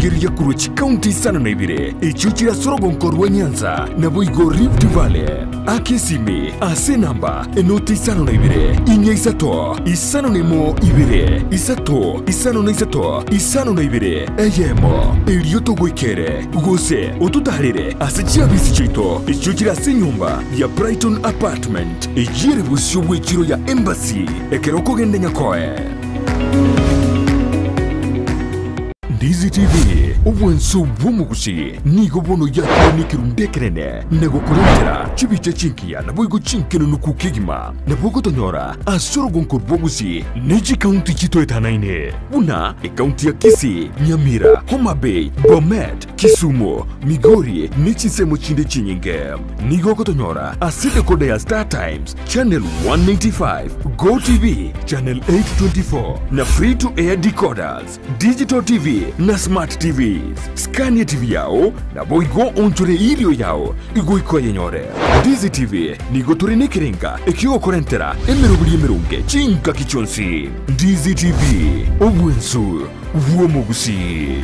Rigereria korwa chikaunti 52 echio chire ase orogonko rwa Nyanza, naboigo Rift Valley. Aka esimi ase enamba enoti 52 4 3 51 2 3 53 52 eyemo, erio togoikere gose ototaarere ase chiabisi chiaito echio chire ase enyomba ya Brighton Apartment eyio ere bosio bw'echiro ya Embassy ekero okogenda Nyakoe. Ndizi TV, obwanso bw'omogusi, nigo bono yakire nekerundu ekenene na gokorentera chibicha chingiya naboigo chinkenenuku kegima. Nabo ogotonyora ase orogonko rw'obogusi ne chikaunti chitoetanaine buna ekaunti ya Kisii, Nyamira, Homa Bay, Bomet, Kisumu, Migori ne chinsemo chinde chinyinge. Nigo ogotonyora ase decoder ya Star Times, Channel 195, Go TV, Channel 824 na Free to Air decoders, Digital TV na Smart TVs. Skania TV yao naboigo onchore erio yao igoika oyenyore. Ndizi TV nigo tore nekerenga ekiogokorentera emeroberi emeronge chingaki chionsi. Ndizi TV, obwensu bw'omogusii.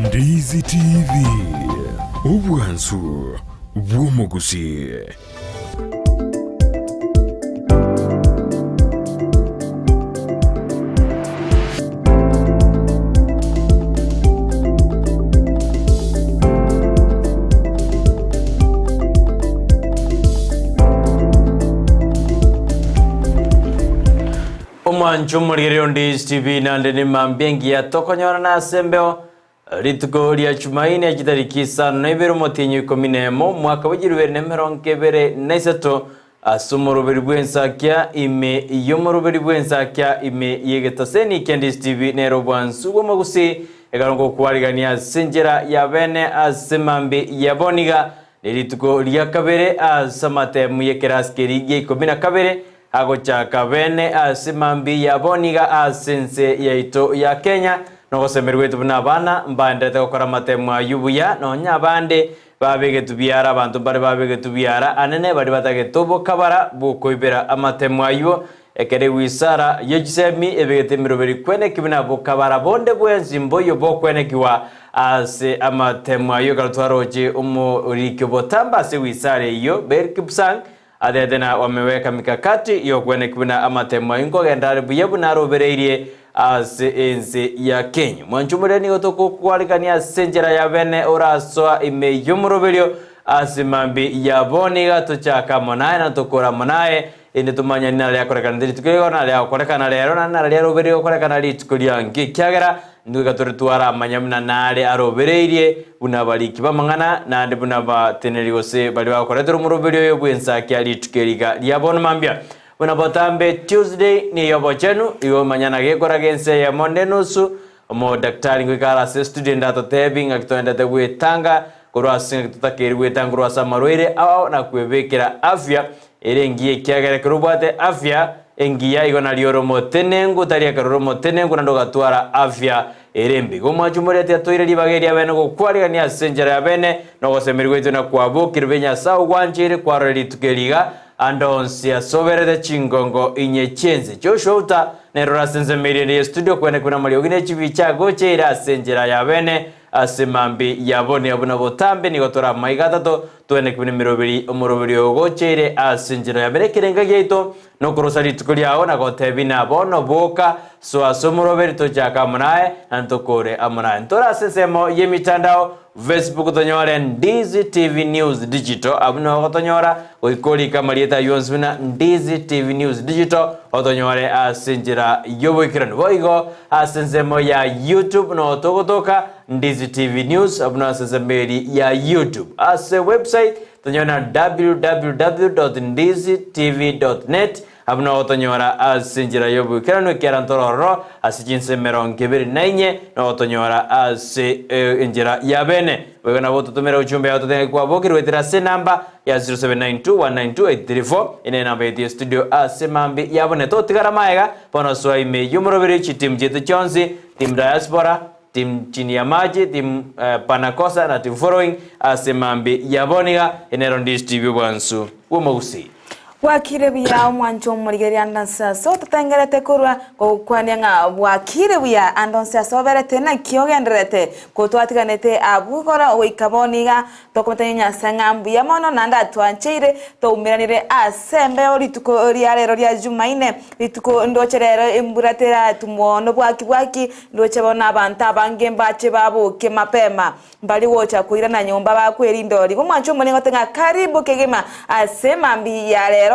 Ndizi TV, obwansu bw'omogusii. Omwancho omorigereria onde TV nande ne mambia engiya tokonyorana ase embeo Rituko ria Chumaine chitariki isano na ibere omotienyi o ikomi na emo, omwaka bwe chirubere na emerongo ebere na isato, ase omoroberi bw'ensakia ime y'omoroberi bw'ensakia ime y'egetaseni kia Ndisi TV nere obwansu bw'omogusii, ekero ngokwarigania ase enchera ya bene ase mambi ya boniga, ne rituko ria kabere ase amatemu y'ekerasi keria gia ikomi na kabere, Agochaka bene ase mambia ya boniga ase ense yaito ya Kenya, nogosemeria gwaito buna abana mbaenderete gokora amatemo ayio buya, nonya abande babegetwe biara, abanto mbare babegetwe biara anene baria batagete obokabara bw'okoibera amatemo ayio, ekero egwisara ye chisemi ebegete emeroberi kweneki buna bokabara bonde bwensi mboiyo bokwenekigwa ase amatemo ayio ekero twaroche omoriki obotambe ase egwisara eyio Ber Kipsang Atete na wameweka mikakati y'okweneki buna amatemo ayio nkogenda are buya buna arobereirie ase ense ya Kenya. Mwanche omorere nigo tokokwarigania ase enchera ya bene orasoa ime y'omoroberio ase mambi ya bono iga tochaka amo naye na tokore amo naye inde tomanyani nare akorekanete rituko igo nare agokorekana rero naende nare arobereirie gokorekana rituko ria nkio ekiagera Intwe tore twaramanya buna nare arobereirie, buna abariki b'amang'ana, naende buna abateneneri gose baria bagokoretera omoroberio oyo bw'ensakia rituko eri iga ria bono mambia. Buna botambe Tuesday ney'obochenu, igo manya nagekora g'ensa eyemo nenusu, omodaktari ngoika are ase estudio ende atotebi ng'aki toendete gwetanga korwa ase ng'aki totakeire gwetanga korwa ase amarwaire ao na kwebekera afya ere engiya ekiagera ekero obwate afya engiya igo nario ore omotenenku tari ekero ore omotenenku naende ogatwara afya ere embe. Igo omwanchi omoreti atoire ribaga eria bene gokwarigania ase enchera ya bene na ogosemeria gwaito na kwabokire be Nyasae ogwancheire kwarora rituko eri iga ande onsi ase oberete chingongo inye chi'ense. Joshua Uta nere ore ase ensemo eria ende y'estudio kwenekwa buna amariogi ne chibicha agocheire ase enchera ya bene Ase mambia yabo buna botambe nigo tore amaiga atato, tweneki buna emeroberi, omoroberi oyo ogocheire ase enchera ya mbere ekerenga giaito, nokorosa rituko riao na gotebia ng'a bono boka, soa ase omoroberi tochake amo naye, na ntokore amo naye. Ntore ase ensemo y'emitandao, Facebook tonyore Ndizi TV News Digital, abwo nigo ogotonyora, goika orike amarieta ayio onsi buna Ndizi TV News Digital, otonyore ase enchera y'oboikeranu. Boigo Ase ensemo ya YouTube noo togotoka Ndizi TV News buna ase ensemo eri ya YouTube. Ase website tonyore na www.ndizitv.net abwo noo gotonyora ase enchera y'oboikeranu ekiara ntore ororo ase chinsemo emerongo ebere na inye noo gotonyora ase enchera ya bene. Boigo nabo ototomere ujumbe yao totenge kwabokire goetera ase enamba ya 0792192834 ere enamba yaito ya studio ase mambi ya bone. Totigara maega Bono soa ime y'omoroberi chitimu chiaito chionsi, team diaspora. Team Chini ya Maji, Team Panakosa na Team Following ase mambia ya bono iga enero Ndizi TV obwansu bw'omogusii. Bwakire buya omwancho omorigereria ande onsi ase ototengerete korwa gokwania ng'a bwakire buya ande onsi ase oberete naki ogendererete ko twatiganete abwo igoro goika bono iga Tokomotebia Nyasae ng'a mbuya mono naende atwancheire, toumeranire ase embeo rituko ria rero ria Jumaine, rituko ndoche rero embura teratumwa nobwaki bwaki, ndoche bono abanto abange mbache baboke mapema, mbari gocha koirana nyomba bakwerinda ori. Omwancho omonene goteba ng'a karibu kegima ase mambia ya rero.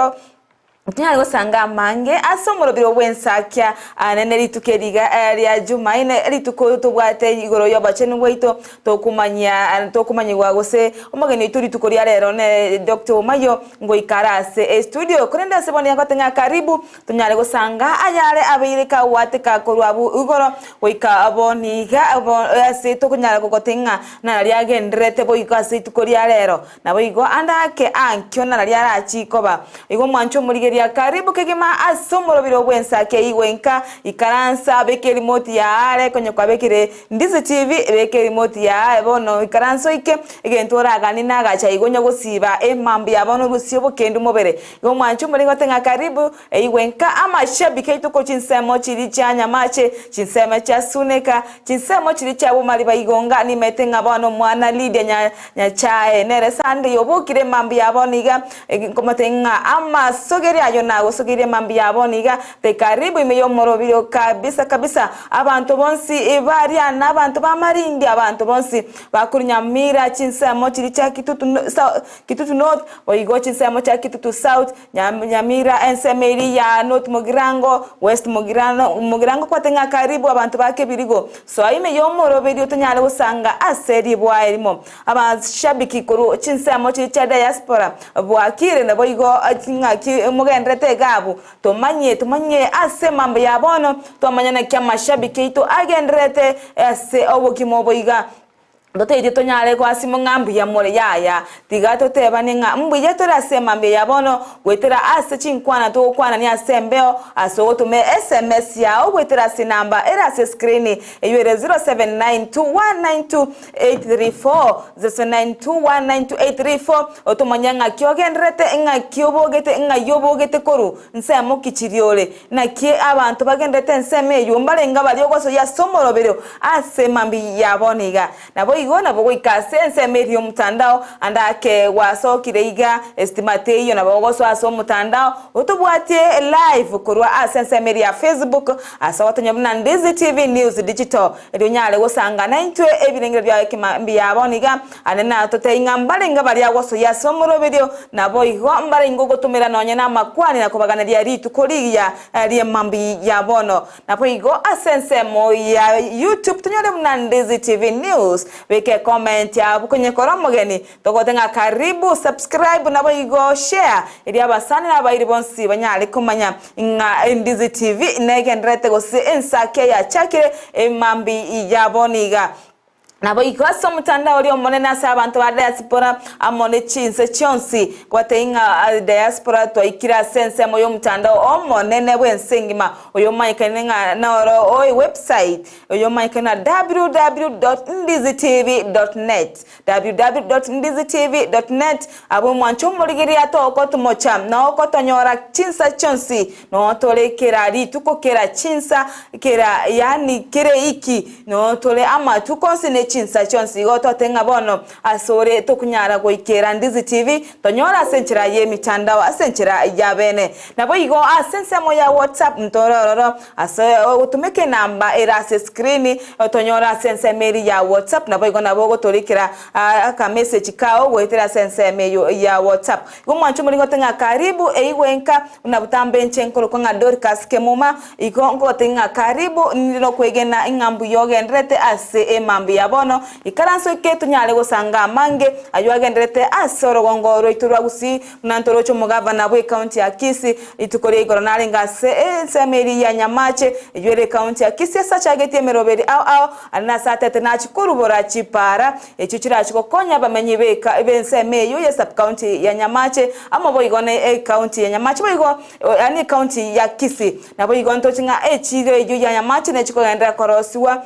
Tinyare gosanga amange ase omorobiro bw'ensakia aane ne rituko eri iga ria Jumaine, rituko tobwate igoro y'obochenu bwaito, tokomanyia tokomanyigwa gose omogeni oito rituko ria rero ne Doctor Omayio ngoika are ase estudio. Korende ase bono nigo ng'a karibu tonyare gosanga ayare abeire kagwateka korwa abwo igoro goika bono iga bo ase tokonyara gogotebia ng'a nararia agendererete boigo ase rituko ria rero. Naboigo ande ake ankio nararia arachie koba. Igo mwanche omorigeria karibu kegima ase omorobiro bw'ensake igwe inka, ikaransa, beka erimoti ya aare konya kwabekire Ndizi TV, beka erimoti ya aare bono ikaransa oike egento oraganie nagacha igo onya gosiba emambia bono orusie obokendu mobere. Igo mwanche omorigote ng'a karibu Eigwe nka amashabiki aito ko chinsemo chiria chia Nyamache, chinsemo chia Suneka, chinsemo chiria chia Bomariba Igonga, nimaete ng'a bono omwana Lydia nya Nyachae nere Sunday obokire mambia ya bono iga, nkomotebia ng'a amasogeri ayio nagosogerie mambia ya bono iga, the karibu ime y'omorobirio kabisa kabisa, abanto bonsi baria na abanto ba Malindi, abanto bonsi bakorwa Nyamira, chinsemo chiria chia Kitutu Kitutu North, boigo chinsemo chia Kitutu South, Nyamira, ensemo eria ya North Mugirango, West Mugirango, Mugirango kwate ng'a karibu abanto ba Kebirigo, soa ime y'omoroberio tonyare gosanga ase riboa erimo. Abashabiki korwa chinsemo chiria chia diaspora bwakire naboigo ng'aki mogenderete iga abwo, tomanye tomanye ase mambo ya bono, twamanya naki amashabiki aito agendererete ase obogima obo iga. Ntotebitie tonyare goasima ng'a mbuya more? Yaya, tiga totebane ng'a mbuya tore ase emambia ya bono, goetera ase chinkwana togokwanania ase embeo, ase ogotoma SMS yao goetera ase enamba ere ase escreen, eyio ere 0792192834, 0792192834, otomanye ng'aki ogendererete, ng'aki obogete, ng'ai obogete korwa, nsemo ki chiria ore. Naki abanto bagenderete ensemo eyio mbarenge abaria ogosoyia ase omoroberio ase mambia ya bono iga. Naboigo nabo goika ase ensemo eria y'omotandao, ande ake gwasokire iga, esitima teiyo nabo ogosoa ase omotandao otobwatie live korwa ase ensemo eria ya Facebook ase ogotonya buna Ndizi TV News Digital erio onyare gosanga naintwe ebirengererio biao ekemambia ya bono iga. Ande natotebie ng'a mbarenge abaria agosoyia ase omoroberio, naboigo mbarenge ogotomera nonya namakwani na kobaganeria rituko rigiya ri'emambia ya bono. Naboigo ase ensemo ya YouTube tonyore buna Ndizi TV News. Beka ecomment abwo konye kore omogeni, togote ng'a karibu, subscribe naboigo share erio abasani na abairi bonsi banyare komanya ng'a Ndizi TV negendererete gose ensake yachakire emambia ya bono iga. Naboigo ase omotandao oria omonene ase abanto ba diaspora amo ne chinse chionsi, kobatebia ng'a diaspora twaikire ase ensemo y'omotandao omonene bw'ense engima, oyomanyekaine ng'a noro oe website oyomanyekaine ng'a www.ndizitv.net, www.ndizitv.net, Abwo omwanche omorigereria togotomocha na ogotonyora chinsa chionsi, Noo tore kera rituko kera chinsa kera yaani kera eiki, noo tore amatuko onsi ne chinsa chionsi. Igo tote ng'a bono asore tokonyara goikera Ndizi TV tonyore ase enchera y'emitandao ase enchera ya bene. Naboigo ase ensemo ya WhatsApp ntore ororo ase ogotumeka enamba ere ase escreen otonyore ase ensemo eria ya WhatsApp naboigo nabo ogotorikera aka message kao goetera ase ensemo eyio ya WhatsApp. Igo omwancho omoringote ng'a karibu eigwe nka Buna botambe inche nkorokwa ng'a Dorcas Kemuma, igo nkogotebia ng'a karibu, ninde nokwegena ng'a mbuya ogendererete ase emambia ya bono, ikaranso eke tonyare gosanga amange ayio agendererete ase orogongo rwaito rwa Gusii, buna ntoroche omogavana bw'ecounty ya Kisii, rituko ria igoro narenge ase ensemo eria ya Nyamache, eyio ere ecounty ya Kisii ase achagetie emeroberi ao ao, aria nase atete nachie korubora chipara Echio chirache gokonya abamenyi b'ensemo eyio ye sub-county ya Nyamache, amo boigo ne ecounty ya Nyamache boigo yaani ecounty ya Kisii. Naboigo ntoche ng'a echiro eyio ya Nyamache nechi kogenderera korosigwa.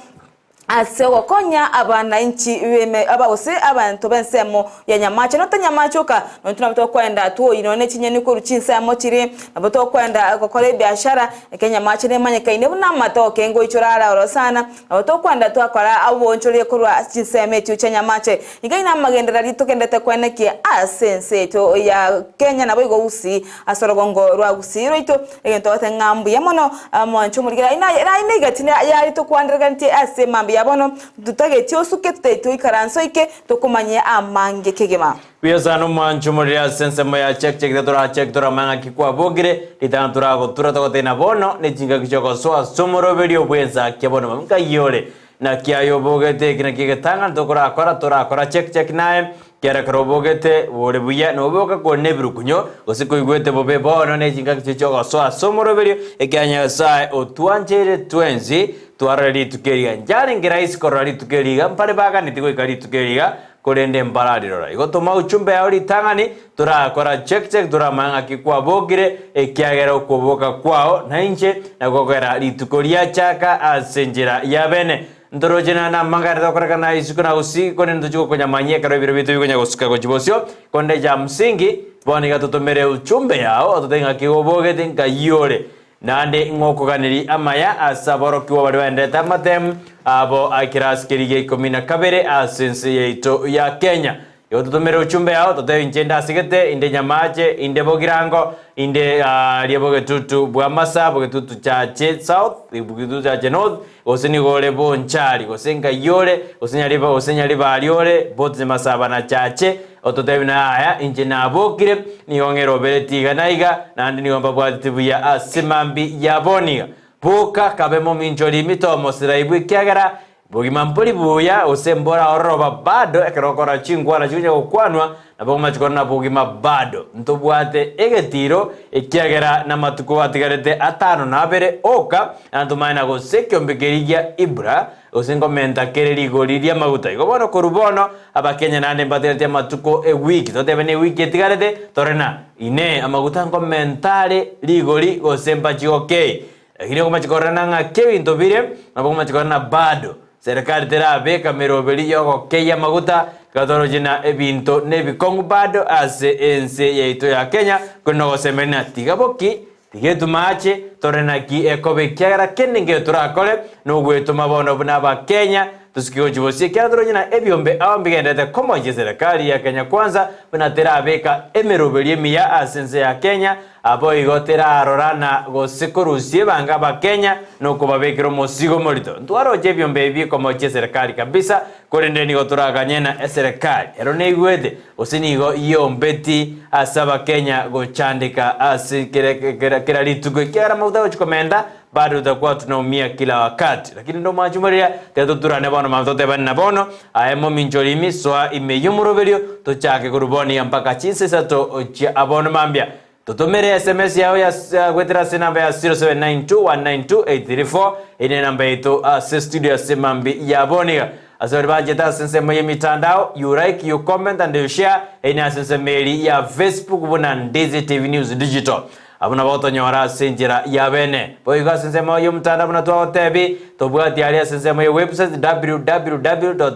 Ase ogokonya abanainchi b'eme aba gose abanto b'ensemo ya Nyamache, note Nyamache oka, nonya nabo tokwenda twoyie nonya ne chinyeni korwa chinsemo chiria, nabo tokwenda gokora ebiashara, ekero Nyamache nemanyekaine buna amatoke ngoichora are oro sana, nabo tokwenda twakora oboonchoreria korwa ase chinsemo echio chia Nyamache. Iga ina amagenderero aria togenderete koenekia ase ense yaito ya Kenya naboigo Gusii, ase orogongo rwa Gusii rwaito, Egento gose ng'a mbuya mono, mwanche omorikera. Aye naye naye negati yari tokwandereganitie ase mambia ya bono, totageti osuke, totageti oikaranse oike, tokomanyie amange kegima. Buya sana omwanche omorere ase ensemo ya check check tiga check toramanye ng'aki kwabokire, ritang'ani toragotura togotebia na bono nechingaki chiogosoa ase omoroberio bw'ensakia bono mambia nkai ore Naki aye obogete, eki nakio egetang'ani tokorakora, torakora check check naye, kera ekero obogete bore buya, noboka kore nebirukunyo, gose koigwete bobe bono ne chingaki chiria chiogosoa ase omoroberio, ekiagera Nyasae otwancheire twensi twarore rituko eri iga. Nchiarenge rahisi korora rituko eri iga, mbare baganeti goika rituko eri iga, korende mbararirora. Igo toma uchumbe yao ritang'ani, torakora check check toramanya ng'aki kwabokire, ekiagera okoboka kwao nainche nagokogera rituko riachaka ase enchera ya bene. Ntoroche naende amang'ana tokorekana isiko na gusii, korende ntochie gokonyamanyia ekero ebiro biaito bikonya gosuka gochia bosio. Korende ja msingi, bono iga totomere uchumbe yao, ototebie ng'aki obogete nkai ore. Naende ing'okoganeria amaya ase aborokigwa baria baenderete amatemu abo a ekerasi keria gia ikomi na kabere ase ense yaito ya Kenya. Igo totomere uchumbe yao, totebe inche ndasegete, inde Nyamache, inde Bogirango, inde aaria Bogetutu bwa Masa, Bogetutu Chache South, Bogetutu Chache North, gose nigo ore Bonchari, gose nkai ore, gose Nyariba, gose Nyaribari ore, both Nyamasaba na Chache, Ototebi na aya, inche nabokire, nigo ng'eroberetie iga na iga, naende nigo mbabwatete buya ase mambia ya bono iga. Boka, kabe mominchori ime tomosiraibwe, ekiagera bogima mbori buya, gose mboraororoba bado, ekero okora chinkwana chigocha gokwanwa, nabo okomachi korora bogima bado. Ntobwate egetiro, ekiagera namatuko atigarete atano na abere oka, na ntomanye na gose ekiombe keria gia Ibra, Gose nkomenta kere rigori ri'amaguta. Igo bono korwa bono Abakenya naende mbateretie amatuko ewiki, totebe newiki etigarete, tore na, Inee, amaguta nkomenta are rigori gose mbachi gokei? Lakini okomachi kororana ng'aki ebinto bire, nabo okomachi kororana bado serikali terabeka meroberi yogokeyia amaguta, iga toroche na ebinto nebikong'u bado ase ense yaito ya Kenya, korende nogosemeria na tiga boki Tiga etumache tore naki ekoba ekiagera kende nkere torakore nogwetoma bono buna abakenya tosuke gochia bosio ekiagera toronye na ebiombe ao mbigenderete komochia eserekari ya Kenya Kwanza buna terabeka emeroberio emiya ase ense ya Kenya aboigo terarora na gose korusia ebanga abakenya nokobabekera omosigo omorito. Ntwaroche ebiombe ebi bikomochia eserekari kabisa korende nigo toraganye na eserekari ero neigwete Gose nigo yombeti ase Abakenya gochandeka ase kera kera kera rituko ekiagera amaguta agochia komenta bado utakuwa tunaumia kila wakati. Lakini ndomwanche omoriri tiga toturane bono mama totebane na bono aye momincha orimi soa ime y'omoroberio tochake korwa bono iga mpaka chinsa isato chia abono mambia. Totomere sms yao ya goetera ase enamba ya 0792192834 eye nenamba yaito ase studio ase mambi ya bono iga. Ase baria banchete ase ensemo y'emitandao, you like, you comment and you share, eye ne ase ensemo eri ya Facebook buna Ndizi TV News Digital. Abwo nabo gotonyora ase enchera ya bene. Boigo ase ensemo y'omotandao buna twagotebi, tobwati aria ase ensemo ya website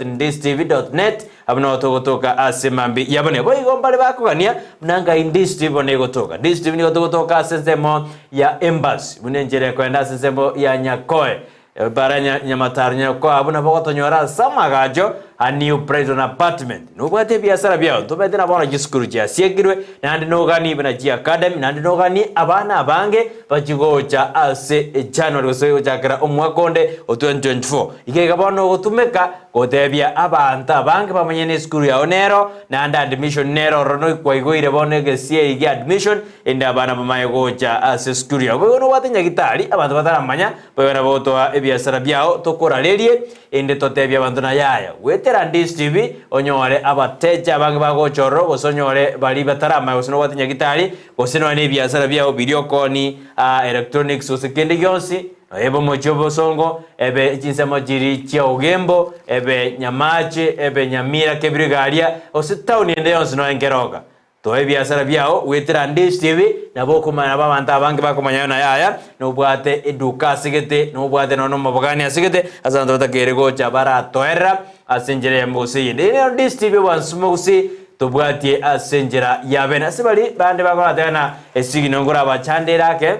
www.ndiztv.net Abwo nao togotoka ase mambia yabone. Boigo mbare bakogania buna ngai Ndistv bono egotoka. Ndistv nigo togotoka ase ensemo ya Embassy, buna enchera ekoenda ase ensemo ya Nyakoe, bara Nyamataro Nyakoe abwo nabo ogotonyora ase amagacho a New Brighton Apartment. Nobwate ebiasara biao, ntomanyete na bono chisukuru chiasiekirwe, naende noganie buna chiacademy, naende noganie abana abange bachie gocha ase January gose gochakera omwaka onde o 2024. Iga iga bono ogotumeka Gotebia abanto abange bamanye nesukuru yao nero, naende admission nero ororo noikwaigoire bono egesieri gia admission, erinde abana bamanye gocha ase esukuru yao. Boigo nobwate nyagitari, abanto bataramanya, boigo nabo otoa ebiasara biao tokorarerie, erinde totebie abanto na yaya. Goetera DSTV, onyore abateja abange bagocha ororo, gose onyore baria bataramanya gose nobwate nyagitari, gose nonya na ebiasara biao biria okooni electronics gose kende gionsi, Ebe omochie obosongo, ebe chinsemo chiria chia Ogembo, ebe Nyamache, ebe Nyamira Kebiriga aria, gose taoni ende yonsi nonya nkeroka. Toa ebiasara biao goetera Ndish TV, nabo okomanya nabo abanto abange bakomanya ng'a yaya nobwate eduka ase gete, nobwate nonya nomobogani ase gete, ase abanto batakeire gocha baratoerera ase enchera eyemo gose eyende. Eye nero Ndish TV obwansu mogusii tobwatie ase enchera ya bene. Ase baria bande bakorateba ng'a esigino nkorabachandere ake,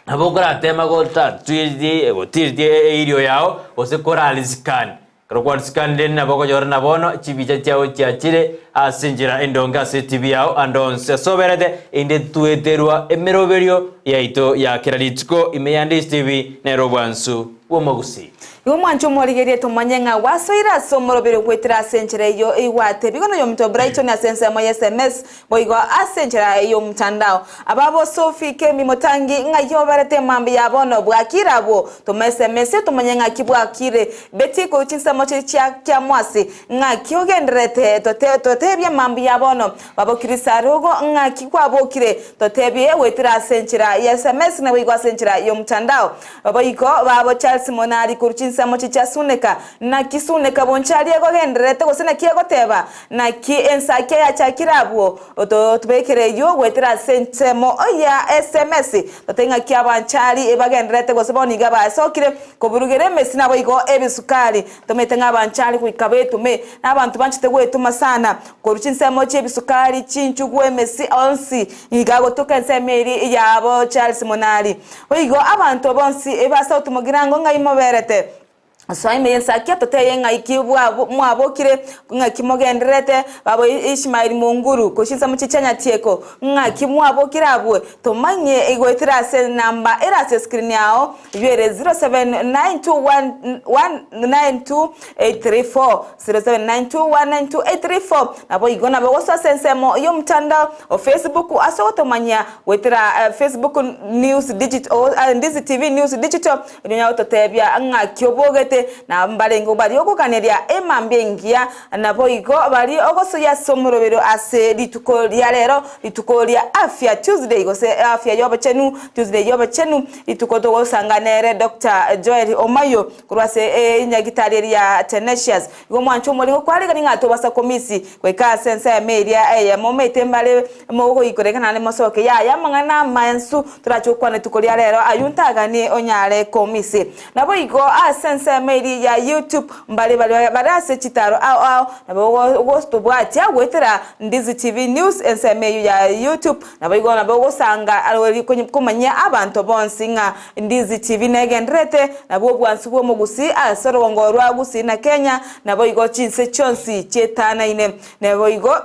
Nabo okoratema gotatwiti gotiriti eirio yao, gose korarisikane. Ekero kwarisikanire nabo okonyora ng'a bono chibicha chiao chiachire ase enchera endonge ase etibi yao ande onsi ase oberete, erinde tweterwa emeroberio yaito ya kera rituko ime ya Ndish TV nere obwansu bw'omogusii. Igo omwanche omorigererie tomanye ng'a gwasoire ase omoroberi goetera ase enchera eyio eigwate ebigo na oyominto Brighton ase ensemo ya sms Boigo ase enchera y'omotandao, ababo Sophie Kemi Motangi ng'ai oberete mambia ya bono bwakire abwo? Toma esemesi tomanye ng'aki bwakire. Betty korwa chinsemo chiria chia Kiamwasi ng'aki ogendererete tote totebie mambia ya bono. Babo Chris Arugo ng'aki kwabokire totebie goetera ase enchera ya sms naboigo ase enchera y'omotandao. Boigo babo Charles Monari korwa chinsemo chiria chia Suneka naki Suneka Bonchari egogendererete gose naki egoteba Naki ensakia yachakire abwo, tobekere eyio goetera ase ensemo ya sms, totebe ng'aki abanchari bagendererete gose bono iga basokire koburugera emesi naboigo ebisukari. Tomanyete ng'a abanchari goika betume, na abanto banchete gwetuma sana korwa chinsemo chi'ebisukari, chinchugu, emesi onsi iga gotoka ensemo eria yabo Charles Monari. Boigo abanto bonsi ba South Mugirango ng'ai moberete? Soa ime y'ensakia, totebie ng'ai ki mwabokire, ng'aki mogendererete, babo Ishmaeli monguru, korwa chinsemo chia Nyatieko, ng'aki mwabokire abwo, tomanye goetera ase enamba ere ase escreen yao, eyio ere 0792192834, 0792192834, naboigo nabo ogosoa ase ensemo y'omotandao o Facebook ase ogotomanyia goetera Facebook News Digital, Ndizi TV News Digital, Erio nyagototebia ng'aki obogete, na mbarenge baria okoganeria emambia engiya, naboigo baria ogosoyia ase omorobero ase rituko ria rero, rituko ria Afya Tuesday gose Afya y'obochenu, Tuesday y'obochenu, rituko togosanga nere Doctor Joel Omayio korwa ase enyagitari eria ya Tenacious. Igo omwancho omorimo kwarigania ng'a tobasa komisi goika ase ensemo eria eyemo omanyete mbare mogoikorekana naende mosoke. Yaya amang'ana amaensu torache gokwana rituko ria rero ayio ntaganie onyare komisi. Naboigo ase ensemo eria ya YouTube mbare baria bare ase chitaro ao ao nabo ogotobwatia goetera Ndizi TV News ensemo eyio ya YouTube. Naboigo nabo ogosanga komanyia abanto bonsi ng'a Ndizi TV negendererete nabwo obwansu bw'omogusii ase orogongo rwa Gusii na Kenya, naboigo chinse chionsi chietanaine. Naboigo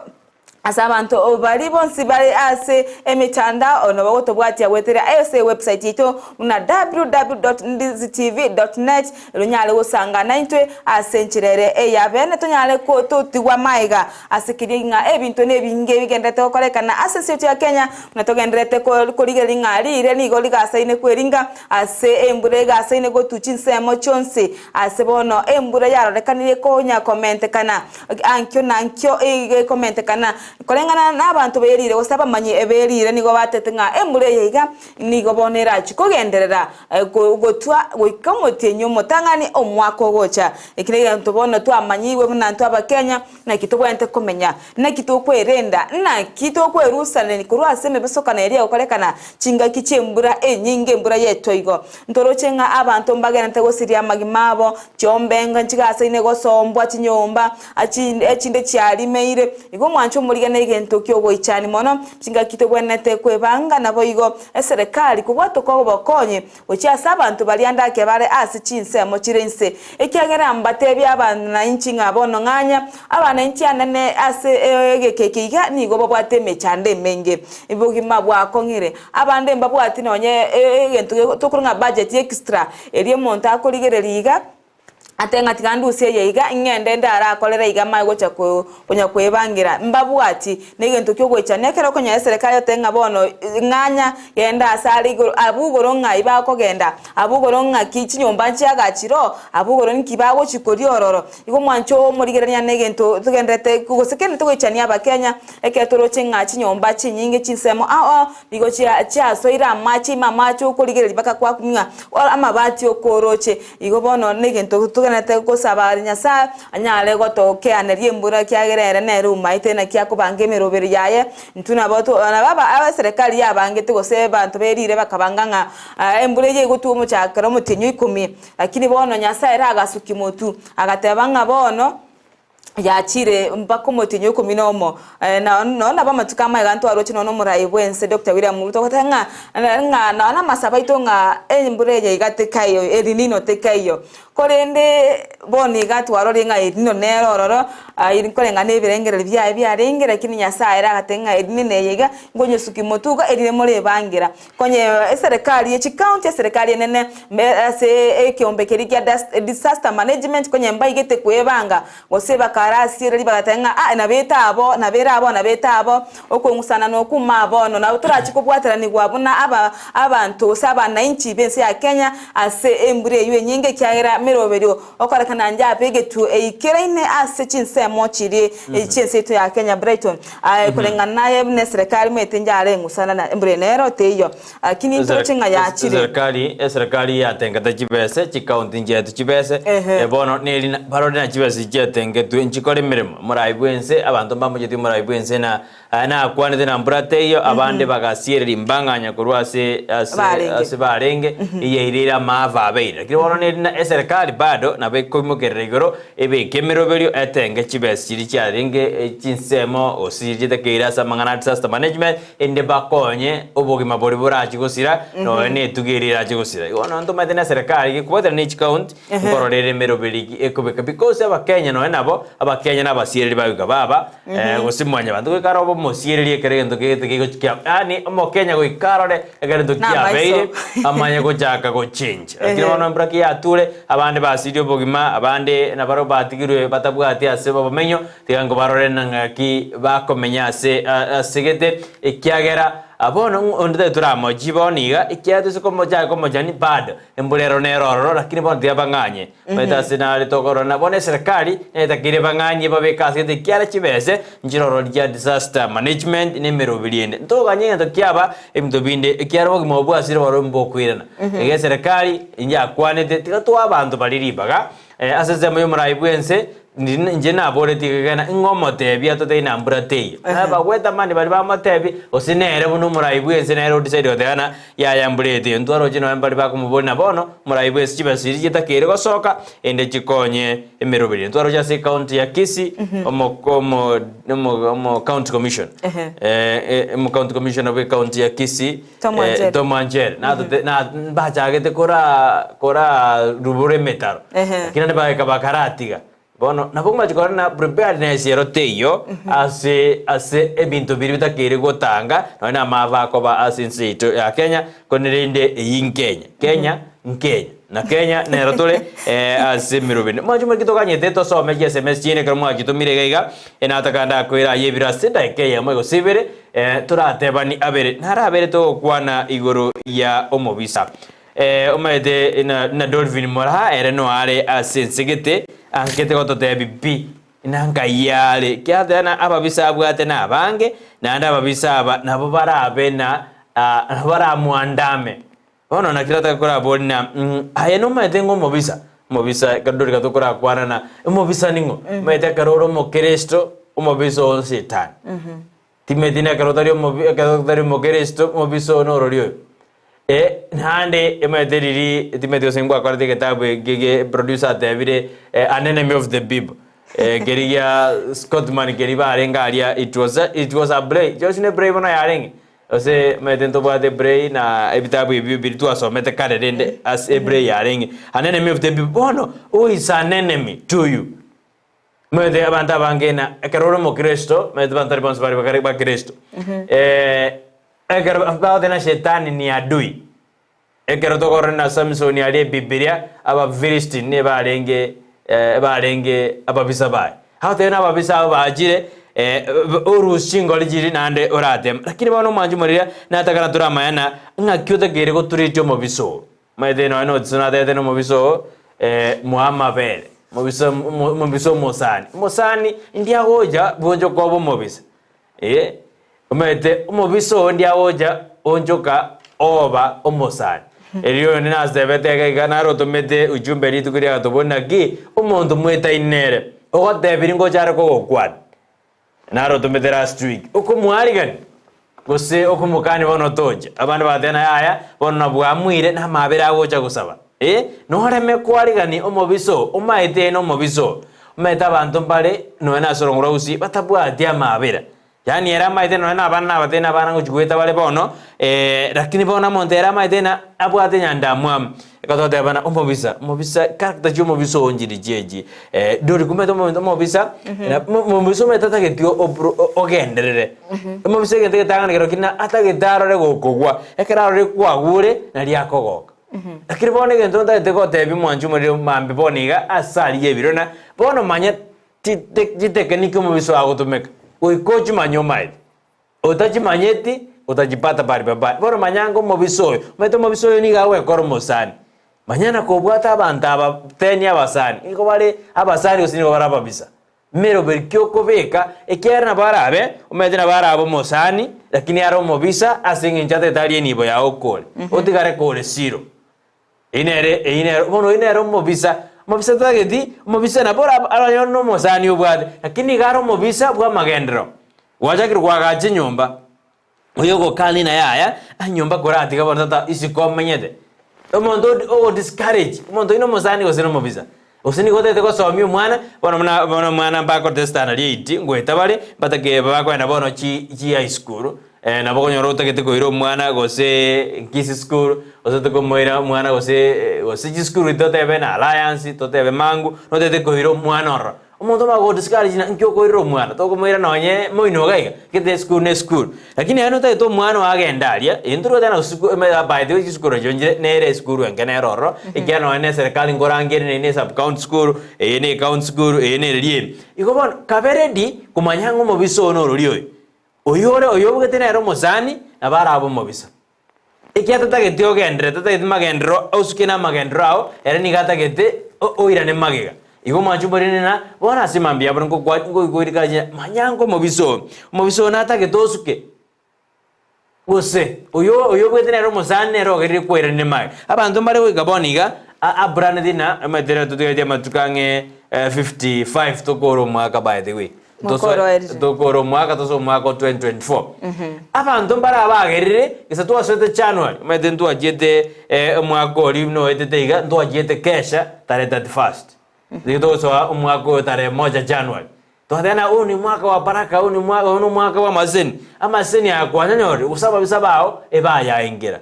ase abanto baria bonsi bare ase emetandao nabo gotobwatia goetera ase ewebsite yaito buna www.ndizitv.net erio onyare gosanga naintwe ase enchera ere eyabene tonyare totigwa magega Ase keria ng'a ebinto nebinge bigendererete gokorekana ase ense yaito ya Kenya, buna togendererete korigereria ng'a riire nigo rigasaine kweringa ase embura egasaine gotwa chinsemo chionsi ase bono embura yarorekanire konya komentekana ankio na ankio iga ekomentekana koreng'ana na abanto berire gose abamanyi berire nigo batete ng'a embura eye iga nigo bono erachie kogenderera gotwa goika omotienyi omotang'ani omwaka ogocha. Eki negento bono twamanyigwe buna intwe Abakenya, Naki tobwenerete komenya? Naki tokwerenda? Naki tokwerusanania korwa ase emebasokano eria egokorekana chingaki chi'embura enyinge, embura y'etoigo? Ntoroche ng'a abanto mbagenderete gosiria amagima abo, chiombe nchigasaine gosombwa chinyomba, echinde chiarimeire. Igo omwancho omorigia negento ki'ogoichania mono. Chingaki tobwenerete kwebanga naboigo eserekari kobwatoka obokonyi Gochia ase abanto baria ndake bare ase chinsemo chire inse, ekiagera mbatebie abananchi ng'a bono ng'anya abananchi anene ase egeka eke iga nigo babwate emechando emenge, obogima bwakong'ire. Abande mbabwati nonye egento tokorwa ng'a budget extra, eria omonto akorigereria iga. Ate ng'a tiga ndusie eye iga, ing'ende ndarakorere iga manye gocha konya kwebangera. Mbabwati negento ki'ogoichania ekero okonyora eserekari otebe ng'a bono ng'anya genda ase are igoro, abwo igoro ng'ai bakogenda, abwo igoro ng'aki chinyomba nchiagachire oo, abwo igoro ninki bagochi koria ororo. Igo omwancho omorigerania negento togendererete gose kende togoichania abakenya, ekero toroche ng'a chinyomba chinyinge chinsemo ao ao nigo chiasoire amache ime amache okorigereria mpaka kwakumia ng'a amabati okoroche. Igo bono negento. Togenete gosaba Nyasae anyare gotokeaneria embura ekiagera ere nere omaete naki akobanga emeroberi yaye. Intwe nabo to nabo aba abaserekari yabangete gose abanto berire bakabanga ng'a embura eye egotwa omochakero omotienyi o ikomi, lakini bono Nyasae ere agasukia motwe, agateba ng'a bono yachire mpaka omotienyi o ikomi na omo. Na nonya nabo amatuko amaya iga ntwaroche nonya na omorai bw'ense Doctor William Ruto ogoteba ng'a ng'a nonya na amasabo aito ng'a embura eye iga tekaiyo El Nino tekaiyo. Korende bono iga twarorire ng'a El Nino nere ororo nkoreng'ana na ebirengererio biaye biarenge lakini Nyasaye ere agateba ng'a El Nino eye iga nkonyesukia motwe iga erinde morebangera. Konye eserekari ye chicounty, eserekari enene ase ekeombe keria kia disaster management konye mbaigete kwebanga gose bakarasiereria bagateba ng'a aa nabete abo nabere abo nabete abo, okong'usana nokuma bono nabo torachi kobwateranigwa buna aba abanto gose abanainchi b'ense ya Kenya ase embura eywo enyinge ekiagera meroberio okorekana njabegetwe eikeraine ase chinsemo chiria chi'ense yaito ya Kenya Brighton Aye koreng'ana naye buna eserekari moete njare eng'usana na embura nero teiyo, lakini ntoche ng'a yachire. Eserekari eserekari yatengete chibese chikaunti nchiaetwe chibese Ehe. eh, bono neri na- barore na chibese chiatengetwe nchikore emeremo morai bwense abanto mbamochetie omorai bwense na ah, nakwanete na mbura teiyo abande bagasiereria mbang'anya korwa ase ase Barenge. ase barenge eyairire amaava abeire lakini bono neri na eserekari bado nabo ekoimokerera igoro Ebeke emeroberio etenge chibesa chiria chiarenge chinsemo gose chiria chitakeire ase amang'ana a disaster management, erinde bakonye obogima boria borache gosira, nonya na etugo eria erache gosira. Igo bono ntomanyete na eserekari gekobwatana ne chicounty, nkorora ere emeroberi ki ekobeka because abakenya nonya nabo, abakenya na abasiereri bagoika baba, gose mwanyabanto goika are obe omosiereri ekero egento kegete kegochi kia yaani omokenya goika arore ekero egento Namaiso. kiabeire, amanye gochaka gochange. Lakini bono embura ki yature, abande basirie obogima, abande nabarabwo batigirwe batabwati ase obomenyo, tiga nkobarore nang'aki bakomenya ase asegete, ekiagera bono onde tari toramochie bono iga, ekiagera toise komochaka komochani bado embura ero nere ororo, lakini bono tiga bang'anye. Omanyete ase nare tokorora bono eserekari netakeire bang'anyie babeke ase gete ekiara chibese nchiroro chia disaster management na emeroberi ende. Ntoganye egento kiaba ebinto binde ekiara obogima obo bwasire barobwo mbokoirana. Iga eserekari inche yakwanete tiga toa abanto baria ribaga ase ensemo ya omorai bwense inche naboretie kegena ng'a omotebia totari na mbura teiyo. Abagwetamani baria bamotebia gose nere buna omorai bwense nere o decide goteba ng'a Yaya mbura ete, ntwaroche nonya mbare bakomoboria na bono moraibwe ase chibesa chiria chitakeire gosoka, ende chikonye emeroberi. Ntwaroche ase ecounty ya Kisii, omo omo omo omo county commission Ehe. eh, eh, omo county commissioner bwe county ya Kisii Tom eh, Wanjere. Tom Wanjere natote na mbachagete kora kora rubura emetaro Ehe. lakini naende bagaika bakaratiga Bono nabo ngochia korora na preparedness ero teiyo ase ase ebinto biria bitakeire gotanga nonya na amava akoba ase ense yaito ya Kenya korende rende eyio nkenya. Kenya nkenya na Kenya nero tore ase emeroberi. Mwanche moriki toganyete tosome chi sms chiaino ekero mwachitomire iga iga nataka ndakoire aye ebiro ase edageka eyemo gose ibere toratebani abere naro abere togokwana igoro ya omobisa. Omanyete na Dolphin Moraa ere noare ase ense gete, ankete gototebia pi, na nkai are, ekiagera na ababisa abwate nabange, naende ababisa aba nabo barabe na nabo baramwandame. Bono naki ratake koraborie na aye nomanyete ng'a omobisa, omobisa ekero Dorika tokorakwana na omobisa ning'o? Omanyete ekero ore omokristo, omobisa oo nsetani. Timeti nekero otari omobi ekero otari omokristo, omobisa oo norori oyo. Eh, naende emanyete riri timeti gose ngwakorete egetabu eke ge producer atebire an enemy of the people. Eh, keria gia Scottman keria barenge aria it was a it was a play. Josh ne play bono yarenge? Gose omanyete ntobwate eplay na ebitabu ebio biria twasomete kare rende ase eplay yarenge. An enemy of the people. Bono who is an enemy to you? Omanyete abanto abange na ekero ore omokristo, omanyete abanto tari bonsi bare bakare bakristo. Ekero bagoteba na shetani ni adui. Ekero tokorora na Samson aria ebibilia, Abafilisti nibarenge barenge ababisa baye. Agoteba na ababisa abo bachire orusie chingori chiria naende orateme. Lakini bono omwanchi omoriria natakana toramanya na ng'aki otakeire goturetia omobisa oo. Omanyete nonya notiso natebete na omobisa oo moe amabere, omobisa omobisa omosani, omosani ndiagocha bwonchoka obe omobisa eh, omanyete omobisa oo ndiagocha onchoka oba omosani. Erio oyonde nasebete iga iga naro otomete ujumbe rituko riria agatobori naki omonto mwetaine nere ogotebirie ngocha are kogokwana. Naro otomete last week okomwarigani gose okomokani bono tocha. Abande bagateba na yaya bono nabwamuire na amabera agocha gosaba. Eh noreme kwarigani omobisa oo omaete aye nomobisa oo. Omanyete abanto mbare nonya nase orongo rwa gusii batabwati amabera. Yaani ere amaete nonya na abana nabatebie na abana ngochia goeta bare bono, lakini bono omonto ere amaete ng'a abwate nyandamwamu. Ekero togoteba buna omobisa, omobisa character chia omobisa oo nchiri chiechi, dori komanyete omonto omobisa, omobisa omanyete atageti opro ogenderere. Omobisa egento egetang'ani kero kina atagete arore gokogwa, ekero arorire kwagure, naria akogoka. Lakini bono egento ntagete gotebia mwanche omoriri mambia bono iga ase aria ebiro na bono manya Chitekeniki omobisa oo agotumeka, goika ochimanye omaete. Otachimanyeti, otachipata pahali pabaya. Bono manya ng'a omobisa oyo, omanyete omobisa oyo nigo agwekora omosani. Manya na kobwata abanto aba teni abasani, nigo bare abasani gose nigo bare ababisa. Meroberi ki okobeka, ekiagera nabo arabe, omanyete nabo arabe omosani, lakini are omobisa ase eng'encho atagete arie enibo yao okore, otigare kore siro. Eyio nere, eyio nere, bono oyio nere omobisa. Omobisa tageti, omobisa nabo ora aranyore na omosani obwate, lakini nigo are omobisa bw'amagenderero. Gwachakire koagacha enyomba, oyo ogokani naye aya, enyomba koratiga bono tata isiko omenyete. Omonto odi ogo discourage, omonto oyio na omosani gose na omobisa. Gose nigo otagete gosomia omwana, bono buna bono omwana mbakorete standard eight, ngoeta bare, batake bakoenda bono chi chi high school, nabo okonyora otagete koira omwana gose Kisii school, gose otagete komoira omwana gose gose chisukuru totebe na Alliance, totebe Mangu, notagete koira omwana ororo. Omonto omanye go discourage ng'a nki okoirera omwana, tokomoira nonye moino iga iga, gete esukuru na esukuru. Lakini aye notagete omwana oo agende aria, intwe togoteba ng'a suku by the way chisukuru echio nchire nere esukuru enke nere ororo, ekiagera nonye na eserekari nkorangeria nere ne sub county school, eye ne ecounty school, eye nere rieri. Igo bono, kabe ready komanya ng'a omobisa oo norori oyo. Oyio ore oyo obugete nere omosani, nabo arabe omobisa. Ekiagera tatageti ogenderere, tatageti magenderero osuke namagenderero ao, ere nigo atagete oirane magega. Igo omwanchi omonene na bono ase mambia yabo nkokwa nkoigwera rikana manya ngomobisa oyo, omobisa oyo natagete osuke, gose oyo oyobwete nere omosani nere ogerire kwairania magega. Abanto mbare goika bono iga, aburaneti na omanyete rero totigaretie amatuko ang'e 55 tokore omwaka by the way. Mwaka oroerire. Tokore omwaka tosoe omwaka o 2024. Abanto mbare abagerire, gesa twasoete January, omanyete ntwachiete omwaka oria buna oetete iga, ntwachiete kesha tarehe 31st. Nigo togosoa omwaka oyo tarehe moja January. Twateba ng'a oyo ni mwaka wa baraka, oyo ni mwaka oyo nomwaka bwa amaseseni. Amaseseni aya kwanyanyorire, gose ababisa bao ebayaengera.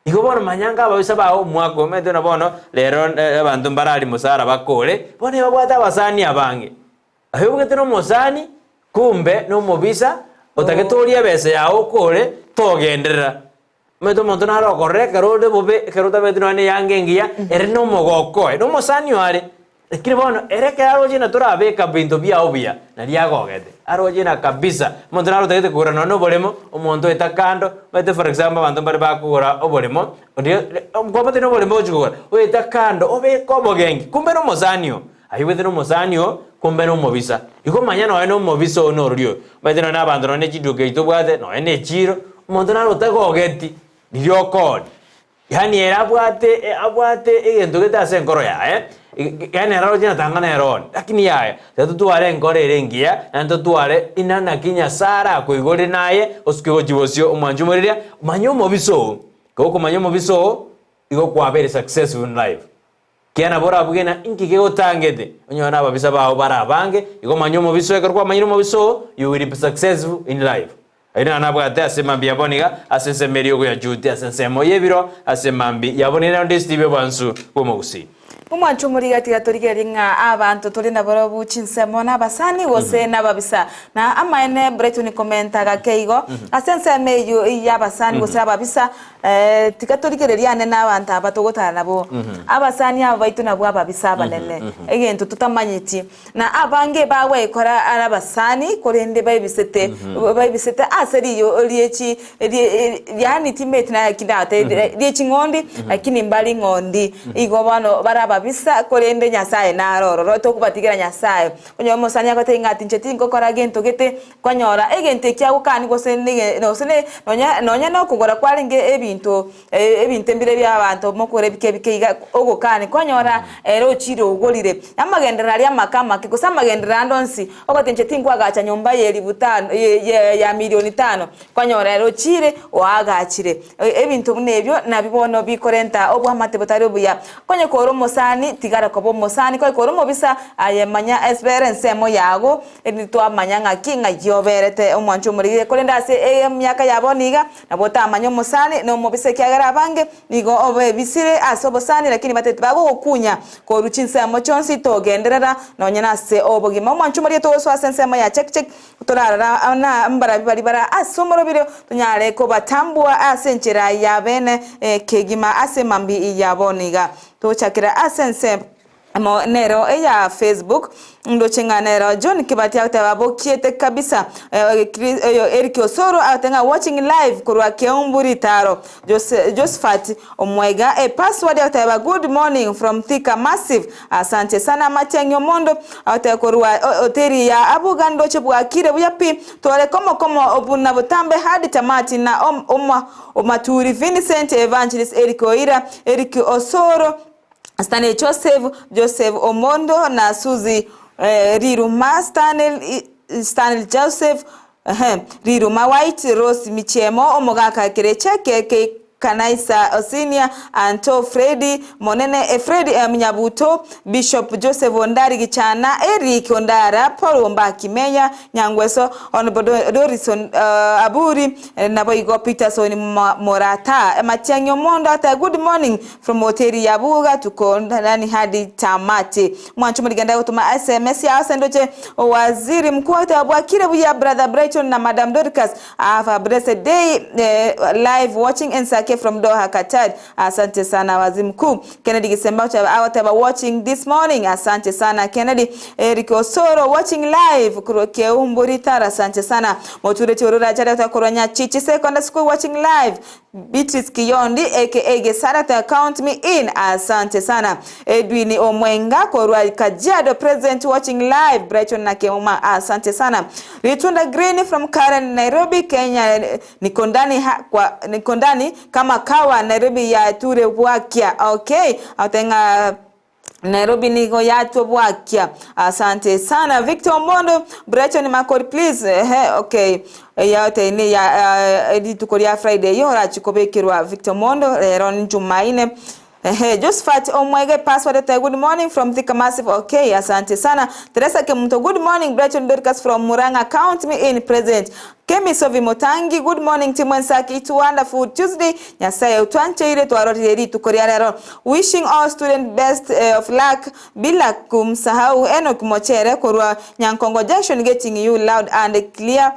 Igo bono manya ng'a ababisa bao omwaka omanyete buna bono rero abanto mbararie mosara bakore, bono ebabwate abasani abange. Oyobugete nomosani, kumbe nomobisa, otagete orie ebesa yao okore, togenderera. Omanyete omonto nare okorora ekero ore bobe, ekero otabeti nonya na eyanga engiya, ere nomogoko oye, nomosani oo are. Lakini bono ere ekero aroche ng'a torabeka binto biao buya, nario agogete. Aroche ng'a kabisa, omonto nare otagete kogora nonya na oboremo, omonto oeta kando, omanyete for example abanto mbare bakogora oboremo, onde kwabwate na oboremo ogochi kogora, oeta kando obeke obogenki, kumbe nomosani oo. Aigwete nomosani oo, kumbe nomobisa. Igo manya nonya nomobisa oo norori oyo. Omanyete nonya nabanto nonya ne chiduka echi tobwate, nonya ne echiro, omonto naro otagogeti riria okooni. Yaani ere abwate abwate egento gete ase enkoro yaye, yaani ere aroche ng'a tanga nere one, lakini yaya, tiga totware enkoro ere engiya, naende totware inga naki Nyasaye arakoigorere naye, osuke gochia bosio omwanche omoriria, manya omobisa oo. Ekero okomanya omobisa oo, igo kwabeire successful in life. Ekiagera nabo orabuge ng'a inki kegotangete, onyore nababisa bao bare abange, igo manya omobisa oo, ekero kwamanyire omobisa oo, you will be successful in life. Ayio naro nabwate ase mambia ya bono iga, ase ensemo eria okoyachutia ase ensemo y'ebiro, ase mambia ya bono ere onde Steve Obwansu bw'omogusii. Omwancho omoriga tiga torigererie ng'a abanto tore nabarabwo chinsemo nabasani gose nababisa. Na amaene Brighton komenta gake igo, ase ensemo eyio y'abasani gose ababisa, Tiga torigererie ane nabanto aba togotara nabwo, abasani aba baito nabwo ababisa abanene, egento totamanyeti. Na abange bagwekora are abasani, korende baebisete, baebisete ase riyo rie chi rie yaani timeti naye ki ndagotebie, rie ching'ondi, lakini mbari ng'ondi. Igo bono bare ababisa. ababisa korende Nyasaye naro ororo tokobatigera Nyasaye. Onye omosani agotebia ng'a inche tingokora gento gete, kwanyora egento ekio agokani gose nege gose ne nonya nonya na okogora kwarenge ebinto ebinto mbire bia abanto mokogora ebike ebike iga ogokani kwanyora ere ochire ogorire. Amagenderero aria amake amake gose amagenderero ande onsi, ogoteba inche tinkoagacha nyomba ya elifu tano ye ye ya milioni tano, kwanyora ere ochire oagachire. Ebinto buna ebio nabio bono bikorenta oboamate botari obuya. Konya kore omosani, tigara koba omosani, konya kore omobisa, aye manya esibere ensemo yago, erinde twamanya ng'aki ng'ai oberete omwancho omorigire. Korende ase emiaka ya bono iga, nabo otamanye omosani na omobisa ekiagera abange nigo obebisire ase obosani lakini bateti bagogokunya korwa chinsemo chionsi togenderera nonya nase obogima. Omwancho omorigire togosoa ase ensemo ya check check. Torarora na mbarabwo baria bare ase omorobiri, tonyare kobatambua ase enchera ya bene kegima ase mambia ya bono iga. Tochakera ase ensemo nero eya Facebook, ndoche ng'a nero John Kibati agoteba bokiete kabisa, Eric Osoro agoteba ng'a watching live korwa Keumbu Ritaro, Josephat Omwega e password agoteba good morning from Thika massive asante sana amatiang'i omondo agoteba korwa hoteli ya Abuga ndoche bwakire buya pi tore komo komo buna botambe hadi tamati na Omaturi Vincent Evangelist Eric Oira Eric Osoro Stanley Joseph Joseph Omondo na Suzy Riruma Stanley Stanley Joseph Riruma White Rose Michiemo Omogaka Kerecheke Kanaisa Osinia Anto Freddy Monene Freddy M Nyabuto Bishop Joseph Ondari Gichana Eric Ondara Paul Ombaki Meya Nyangweso Honourable Doris Aburi Naboigo Peterson Morata Matiang'i Omondo ata Good morning from hoteli ya Buga tuko ndani hadi tamati. Mwancho morigenda gotoma sms yao ase ndoche Waziri Mkuu agoteba bwakire buya brother Brighton na Madam Dorcas have a blessed day live watching Ensake from Doha Qatar asante sana Waziri Mkuu Kennedy Gisemba agoteba watching this morning asante sana Kennedy Eric Osoro watching live korwa Keumbu Ritara asante sana Motureti Ororacha agoteba korwa Nyachichi Secondary School watching live Beatrice Kiyondi aka Gesara ta count me in asante sana Edwin Omwenga korwa Kajiado present watching live Brighton na Keuma asante sana Ritunda Green from Karen Nairobi Kenya niko ndani ha, kwa niko ndani kama kawa Nairobi ya ture bwakia okay atenga Nairobi nigo yatwa bwakia asante sana Victor Omondo Brighton Makori please ehe okay yaote ni ya rituko ria Friday yo rachikobekerwa Victor Omondo rero ni Jumaine Ehe, Josephat Omwege password ete good morning from Thika Massive. Okay, asante sana. Teresa Kemunto, good morning. Brighton Dorcas from Murang'a, count me in present. Kemi Sovi Motangi, good morning Team Ensaki. It's wonderful Tuesday. Nyasaye utwancheire twarorire rituko ria rero. Wishing all student best of luck bila kumsahau Enoch Mochere korwa Nyankongo Junction getting you loud and clear.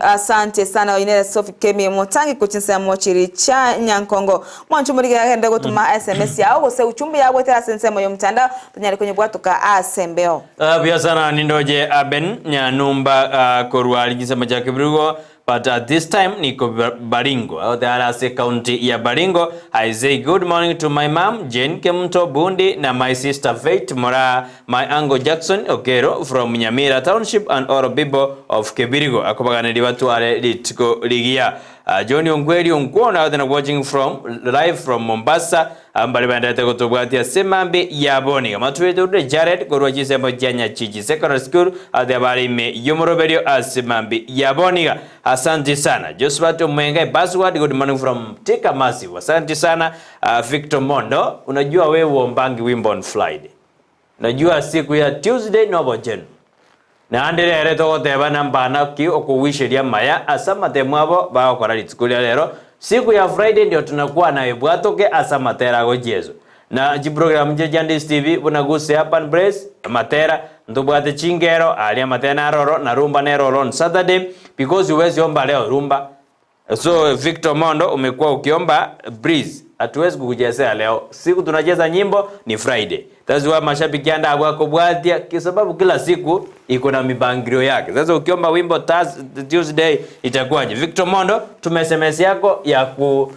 Asante sana oinere Sophie Kemi Motangi kuchinsa mochiri cha Nyankongo. Mwancho muri gende gotuma SMS yao gose uchumbe yao gwetera ase ensemo yo mtandao tonyare konyebwatoka ase embeo. Buya sana nindoje Aben Nyanumba korwa gisemo cha Kibirigo but at this time niko Baringo out there ase county ya Baringo. I say good morning to my mom Jane Kemunto Bundi na my sister Faith Mora, my uncle Jackson Okero from Nyamira Township and all people of Kibirigo. Akobaganeri batware rituko rigiya. John Ongweri Ongwona out there watching from live from Mombasa ambari bandete gotobwatia semambi ya boni matwete ure Jared korwa chisemo chia Nyachichi Secondary School ate barime yomoroberio asemambi ya boniga. Asante sana Josephat Omwenga password good morning from Thika Massive. Asante sana Victor Mondo, unajua wewe uombangi wimbo on Friday, najua siku ya Tuesday nobo jenu naende rere togoteba nambana ki okuwishiria maya ase amatemo abo bagokora rituko ria rero. Siku ya Friday ndio tunakuwa naye bwatoke ase amatera ago Jesu na chiprogram nche chia Ndisi TV buna guse Urban Praise amatera ntobwate chingero aria amatera naroro na rumba neroro on Saturday because huwezi omba leo rumba. So Victor Mondo umekuwa ukiomba breeze, hatuwezi kukuchezea leo. Siku tunacheza nyimbo ni Friday. That's why mashabiki anda wako bwatia kwa sababu kila siku iko na mipangilio yake. Sasa ukiomba wimbo Tuesday itakuwaje? Victor Mondo tume SMS yako ya ku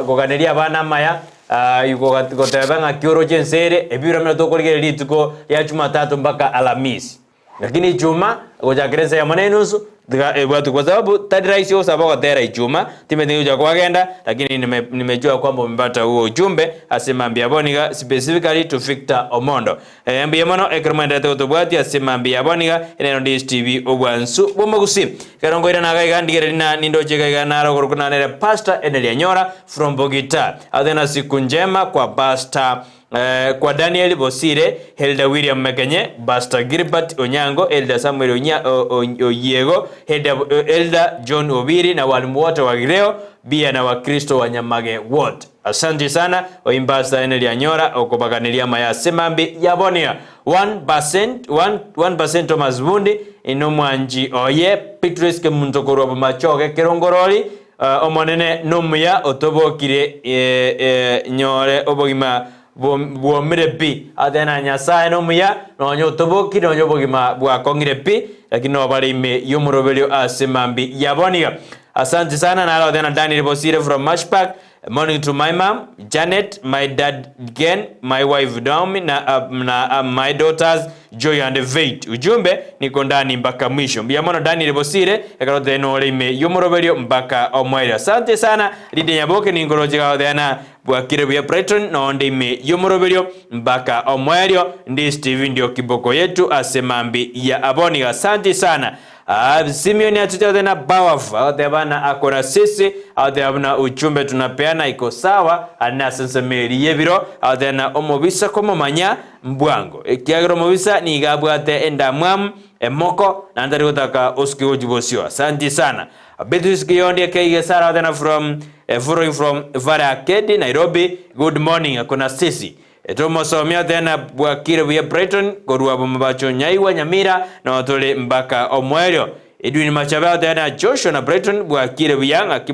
kuganiria bana maya. Goteba ng'aki oroche ense ere, ebiuramero tokorigereria rituko ria Jumatatu mpaka Alamisi. Lakini Ijumaa, gochakera ensa eyemo na enusu, tiga ebwatwe kwa sababu tari rahisi gosaba ogotera Ijumaa, timanyeti gocha kwagenda, lakini nime nimejua kwamba umepata huo ujumbe ase mambia bono iga specifically to Victor Omondo. Eh, mbuya mono ekero mwenderete gotobwatia ase mambia ya bono iga, ere Ndisi TV obwansu bw'omogusii. Ekero nkoirana iga iga ndigereria na nindoche iga iga naro okorokwa nanere Pastor Eneli Anyora from Bogita. Athe na siku njema kwa Pastor eh, kwa Daniel Bosire, Hilda William Mekenye, Pastor Gilbert Onyango, Elder Samuel Onya, o, o, Oyiego, Hilda, Elder John Obiri na walimu wote wa Gireo bia na Wakristo wa Nyamage wote. Asante sana oyi Pastor Eneli Anyora okobaganeria amaya ase mambi yabonia. 1%, 1, 1% Thomas Bundi inomwanchi oye Beatrice Kemunto korwa Bomachoge Kerongorori uh, Omonene nomuya otobokire eh, eh, nyore obogima bwomire pi ate na Nyasaye nomuya nonya otobokire nonya obogima bwakong'ire pi lakini nobare ime y'omoroberio ase mambi yaboniga. Asante sana naro na Daniel Bosire from Mashpark. Morning to my mom, Janet, my dad Gen, my wife Naomi na, uh, na uh, my daughters Joy and Faith. Ujumbe niko ndani mpaka mwisho. Mbuya mono Daniel Bosire ekero teno ime y'omoroberio mpaka omweri. Asante sana Lydia Nyaboke ningoroche gaotheana bwakire buya Brighton nonde ime y'omoroberio mpaka omwerio. Ndi Steve ndio kiboko yetu ase mambi ya aboniga. Asante sana. Uh, Simeon atuteothe na powerful aotebana akora sisi aotebana ujumbe tunapeana iko sawa anasensemeri yebiro aotena omobisa komomanya mbwango ekiagera omobisa niga abwate endamwamu emoko nandari gotaka osike gojibosio. Asante sana Beatrice Kiyondi Keige Sara aotena from eh, following from Varakedi Nairobi. Good morning akona sisi Etomosomia tena bwakire buya Brighton korwa bomabacho nyaiwa Nyamira na tole mpaka omwerio. Edwin Machabe tena Joshua na Brighton bwakire buya ng'aki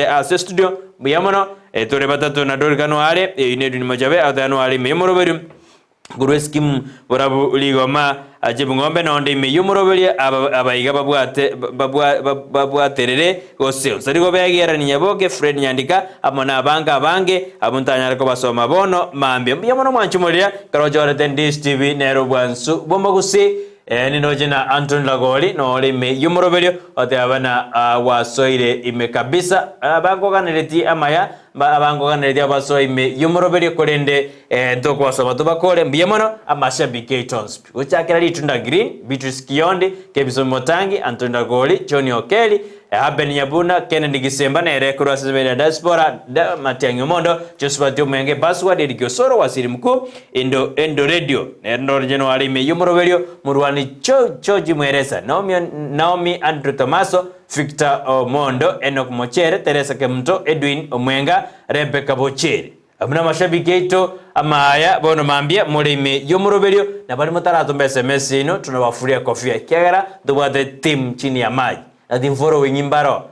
ase studio buya mono etore batatu na Dorikano are e Edwin Machabe tena are memoroberu korwa esikimu borabu ligoma ache bung'ombe nonde ime y'omoroberio abaiga babwate babwaterere gose osari gobegerani Nyaboke Fred Nyandika amo na abange abange abo ntanyare kobasoma bono mambia mbuya mono mwanchumorera karochorete Ndisi TV nero bwansu bw'omogusi eh, ninoche na Anton Lagori nore ime y'omoroberio otebana uh, wasoire ime kabisa abangoganereti amaya abangoganereti abasoa ime y'omoroberio korende eh, ntokobasoma tobakore mbuya mono amashabiki eitons gochakera ritunda green Beatrice Kiondi Kebison Motangi Anton Lagori John Okeli Haben Nyabuna Kennedy Gisemba nere korwa ase diaspora da, Matiang'i Omondo Josephat Omwenge Password Eric Osoro Wasiri Mkuu Endo Endo Radio nero jeno ari ime y'omoroberio Murwani Choji Mweresa Naomi, Naomi Andrew Tomaso Victor Omondo Enoch Mochere Teresa Kemunto Edwin Omwenga Rebecca Bochere amuna mashabiki aito amaya bono mambia murimi y'omoroberio na bari mutaratumba SMS ino tunabafuria kofia kiagera tubwate team chini ya maji na team following mbaro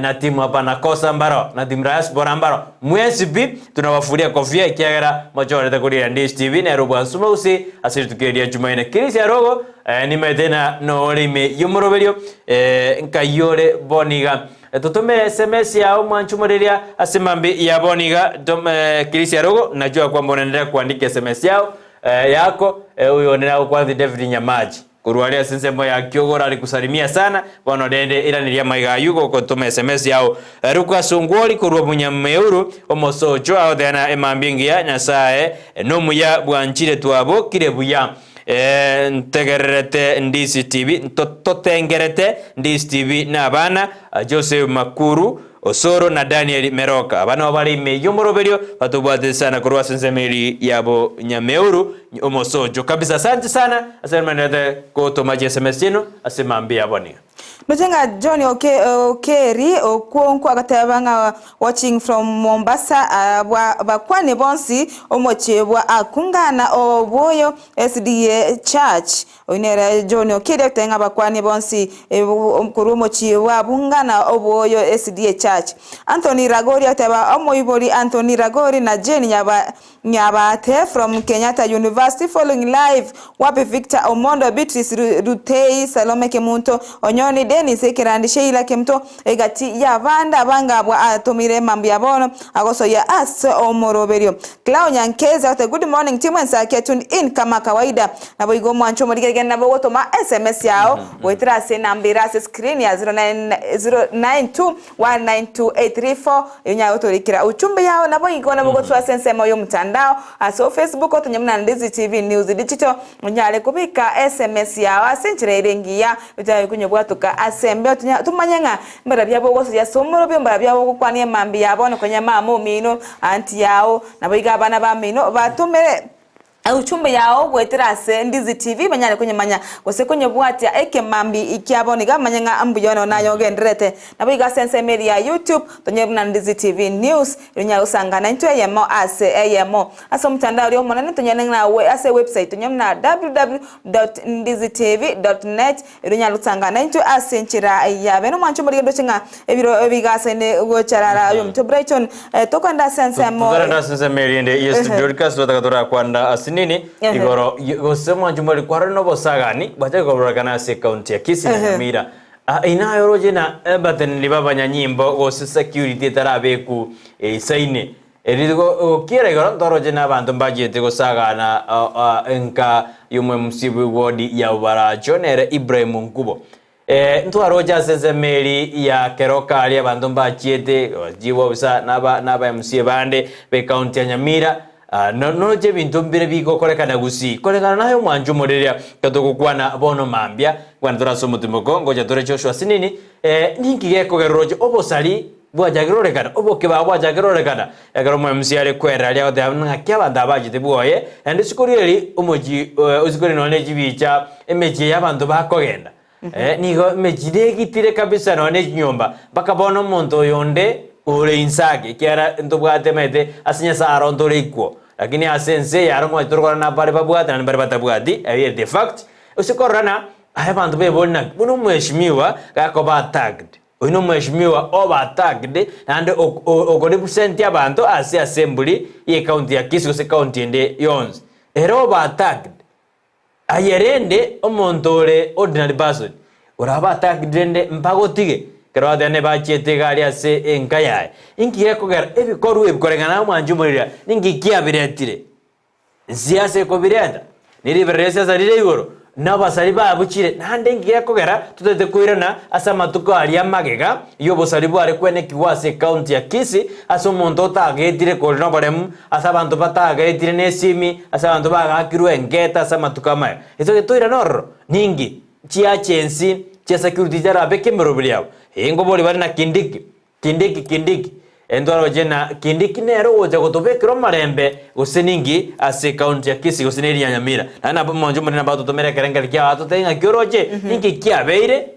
na timu hapa nakosa mbaro na timu diaspora mbaro mwesi pi tunawafuria kofia ikiagera mochorete kurira Ndisi TV na rubwa nsumausi asiri tukiria Jumaine kirisia rogo eh, nimetena no orime y'omoroberio eh, nkayore boniga tutume SMS yao mwanchumuriria asimambi ya boniga eh, kirisia rogo najua kwamba unaendelea kuandika SMS yao eh, yako huyo eh, nao kwanza David Nyamaji kurwaria sensemo ya kiogora alikusalimia sana bono dende iraniria maiga yugo gutuma SMS yao ruka sungwori kurwa munyameuru omosocho ao thena emambingi ya nyasaye nomuya bwanchire twabo kire buya e, ntegererete Ndisi TV totengerete Ndisi TV na abana Joseph Makuru Osoro na Daniel Meroka abana bari ime y'omoroberio batubwate sana kurwa sensemeri yabo nyameuru omosojo kabisa. Asante sana asante manete kutuma SMS yenu asimambia boni Nojenga John Oke, Okeri Okwonko agateba nga watching from Mombasa uh, bakwane bonsi omochie bwa akungana obwoyo SDA Church oinere John Okeri atenga bakwane bonsi e, korwa omochie bwa bungana obwoyo SDA Church Anthony Ragori ateba omoibori Anthony Ragori na Jane Nyaba Nyabate from Kenyatta University following live wapi Victor Omondo Beatrice Rutei Salome Kemunto Onyoni Dennis Ekerandi Sheila Kemuto egati y'abande abange abwo atomire mambia bono agosoyia ase omoroberio. Clau Nyankezi agote good morning team Ensakia tuned in kama kawaida. Naboigo omwancho omorigereria nabo ogotoma sms yao goetera ase enamba ere ase screen ya 09 092192834 onyare gotorikera uchumbe yao naboigo nabo ogosoa ase ensemo y'omotandao ase ofacebook otonye buna Ndizi TV News Digital onyare kobeka sms yao ase enchera ere engiya otanyare konyebwatoka ase embeo tomanye ng'a mbarabwo abogosoria ase omorobio mbarabwo abogokwania emambia ya bono konya mama omino aunty yao naboigo abana bamino batomere Euchumbe yao goetera ase Ndizi TV banyare konyemanya gose konyebwatia ekemambi kiabo nigo bamanye ng'a mbuya ono naye ogendererete. Naboigo ase ensemo eria ya YouTube tonyore buna Ndizi TV News erio onyare gosanga naintwe eyemo ase eyemo. Ase omotandao oria omonene tonyore ng'a ase ewebsite tonyore buna www.ndizitv.net erio onyare gosanga naintwe ase enchera ya bene. Omwancho omorige ndoche ng'a ebiro bigasaine gocharara oyominto Brighton Tokogenda ase ensemo. Totarenda ase ensemo eria ende Yesu Dorcas twataka torakwanda ase nini igoro gose omwancho mwari kwarore nobosagani bwachaka kororekana ase ekaunti ya Kisii na Nyamira. Ah, inaye oroche na abateneneri b'abanyanyimbo gose security etarabeku eisaine. Eri gokiera igoro ntoroche na abanto mbachete gosagana enka y'omwMC bw'ewodi ya Baracho nere Ibrahim Nkubo. Ee, ntwaroche ase ensemo eri ya keroka aria abanto mbachiete gochigwa bosa naba naba MCA bande b'ecounty ya Nyamira, ah, no noroche ebinto mbire bigokorekana gusii. Koreng'ana naye omwancho omoreria ekero togokwana bono mambia, nkwane tore ase omotimoko, ngocha tore Joshua Sinini, eh, ninki gekogera oroche obosari bwachakire rorekana, obokebao bwachakire rorekana, ekero omo MCA are kwerera aria agoteba buna ng'aki abanto aba bachete bwoye, naende isiko riria omochie isiko riria nonye ne chibicha, emechie ya abanto bakogenda, nigo emechie negitire kabisa nonye ne chinyomba, mpaka bono omonto oyonde ore inse ake, ekiagera ntobwate omanyete ase Nyasaye aro ntore equal, lakini ase ense eye aro omanyete torokora na bare babwate naende mbare batabwati, erio the fact, ase korora ng'a aye abanto bebori naki, buna omweshimiwa gakoba attacked, Oyio nomweshimiwa oba attacked naende okorepresent abanto ase assembly ye county ya Kisii gose county ende yonsi. Ere oba attacked. Aye rende omonto ore ordinary person orabe attacked rende mbagotige ekero bateba nebachiete iga aria ase enka yaye. Inki gekogera ebikorwa ebi koreng'ana na omwanchi omoriri ninki kiabiretire? Nsiasa ekobireta, ne riberera ri'esiasa rire igoro, na abasari babuchire, naende inki gekogera totaete koirana ase amatuko aria magega y'obosari bware kwenekigwa ase ecounty ya Kisii ase omonto otagetire kore noboremu, ase abanto batagetire nesimi, ase abanto bagakirwe engeta ase amatuko amaya. Etoke toirane ororo, ninki chiagency chia security chiarabeke emeroberi yabo? Ee nkoboria bare na Kindiki. Kindiki, Kindiki, entwaroche na Kindiki nere ogocha gotobekera omorembe gose ninki ase ekaunti ya Kisii gose neri ya Nyamira. Naende nabo omonche omonene nabo atotomere ekerengerio kiabo atotebie ng'aki oroche ninki kiabeire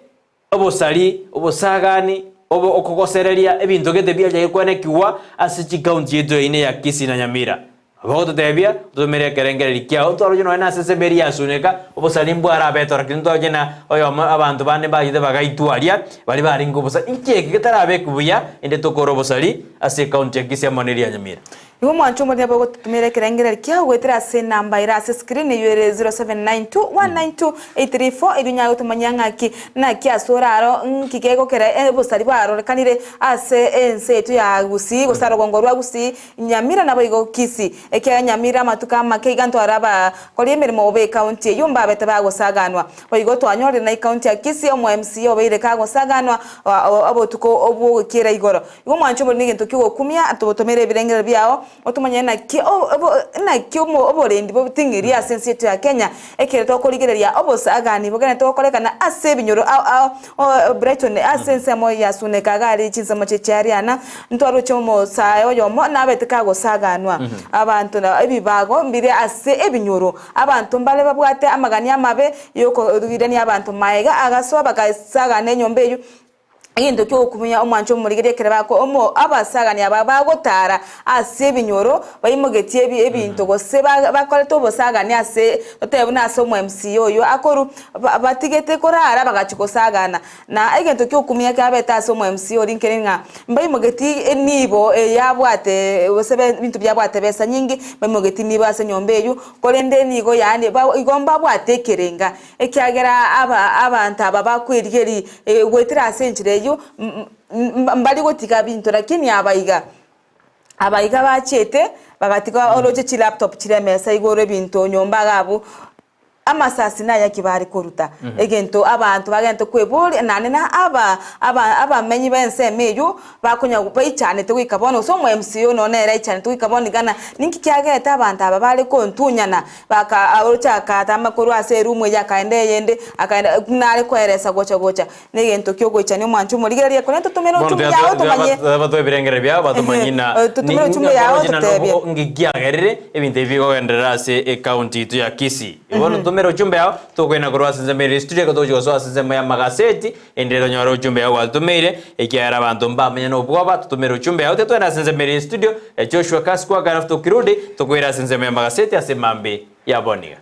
obosari, obosagani, obo okogosereria ebinto gete biacha gekwanekigwa ase chikaunti chiaito eye ya Kisii na Nyamira. Bagototebia, Totomere ekerengererio kiao, ntwaroche nonya nase ensemo eria yasuneka, obosani mbwarabete oro, lakini ntwaroche na oyomo abanto bande mbachete bagaitwa aria, baria barenge obosani. Inki eke getarabekwe buya, inde tokore obosari ase ecounty ya Kisii amo neria ya Nyamira? Igo omwancho omonene bogototomera ekerengererio kiao goetera ase enamba ere ase screen eyio ere 0792192834 erio onyare gotomanyia ng'aki naki ase oraro nki kegokera obosari bwarorekanire ase ense yaito ya Gusii gose arogongo rwa Gusii Nyamira naboigo Kisii, ekiagera Nyamira amatuko amake iga ntware abakori emeremo b'ecounty eyio mbabete bagosaganwa. Boigo twanyorire na ecounty ya Kisii omo MCA obeire kagosaganwa obotuko obw'ogokiera igoro. Igo omwancho omoriri negento kiogokumia tobotomere ebirengerero biao otomanye naki naki oborendi boting'irie ase ense yaito ya Kenya ekero tokorigereria obosagani bogenderete gokorekana ase ebinyoro ao ao O Brighton ase ensemo ya Suneka iga aria chinsemo chie chiariana, ntwaroche omosae oyomo nabete kagosaganwa. Abanto na ebibago mbire ase ebinyoro. Abanto mbare babwate amagani amabe yokoirania abanto maega, agasoa bagasagana enyomba eyio. Egento ki'ogokumia omwancho omorigereria ekero bako omo abasagani aba bagotara ase ebinyoro baimogetie ebi ebinto gose ba bakorete obosagani ase totebe buna ase omo MCA oyio akorwa ba batigete korara bagachia kosagana. Na egento ki'ogokumia kiabete ase omo MCA oria nkere ng'a mbaimogeti enibo eye abwate gose be ebinto biabwate besa nyinge mbaimogeti nibo ase enyomba eywo korende nigo yaani ba igo mbabwate ekerenga. Ekiagera aba abanto aba bakwerigeria goetera ase enchera eyio, mbari gotiga binto, lakini aba iga, aba iga bachiete bagatiga oroche chilaptop chire emesa igoro ebinto nyomba iga abwo, amasasi naye ki bare koruta, egento abanto bagente kweboria naende na aba aba abamenyi b'ensemo eyio bakonya baichanete goika bono, gose omo MCA oyo nonye nere aichanete goika bono iga ng'a ninki kiagerete abanto aba bare kontunyana. Baka aroche agatama korwa ase erumu eye akaenda eyende, akaenda buna are koeresa gocha gocha, negento ki'ogoichania omwancho omorigererie, korende totomere Bono ochumbe yao tomanye. Batwe ebirengererio biabo batomanyie na Ehe, totomere ochumbe yao totebie. ngikiagerire ebinto ebi bigogenderera ase ecounty yaito ya Kisii. Bono totomere ochumbe yao tokoina korwa ase ensemo ere studio ekero togochia gosoa ase ensemo y'amagaseti erinde tonyore ochumbe yao gwatotomeire ekiagera abanto mbamanye nobwoba totomere ochumbe yao tetwende ase ensemo ere studio Joshua Kasikwa alafu tokirudi tokoira ase ensemo y'amagaseti ase mambia ya boniga.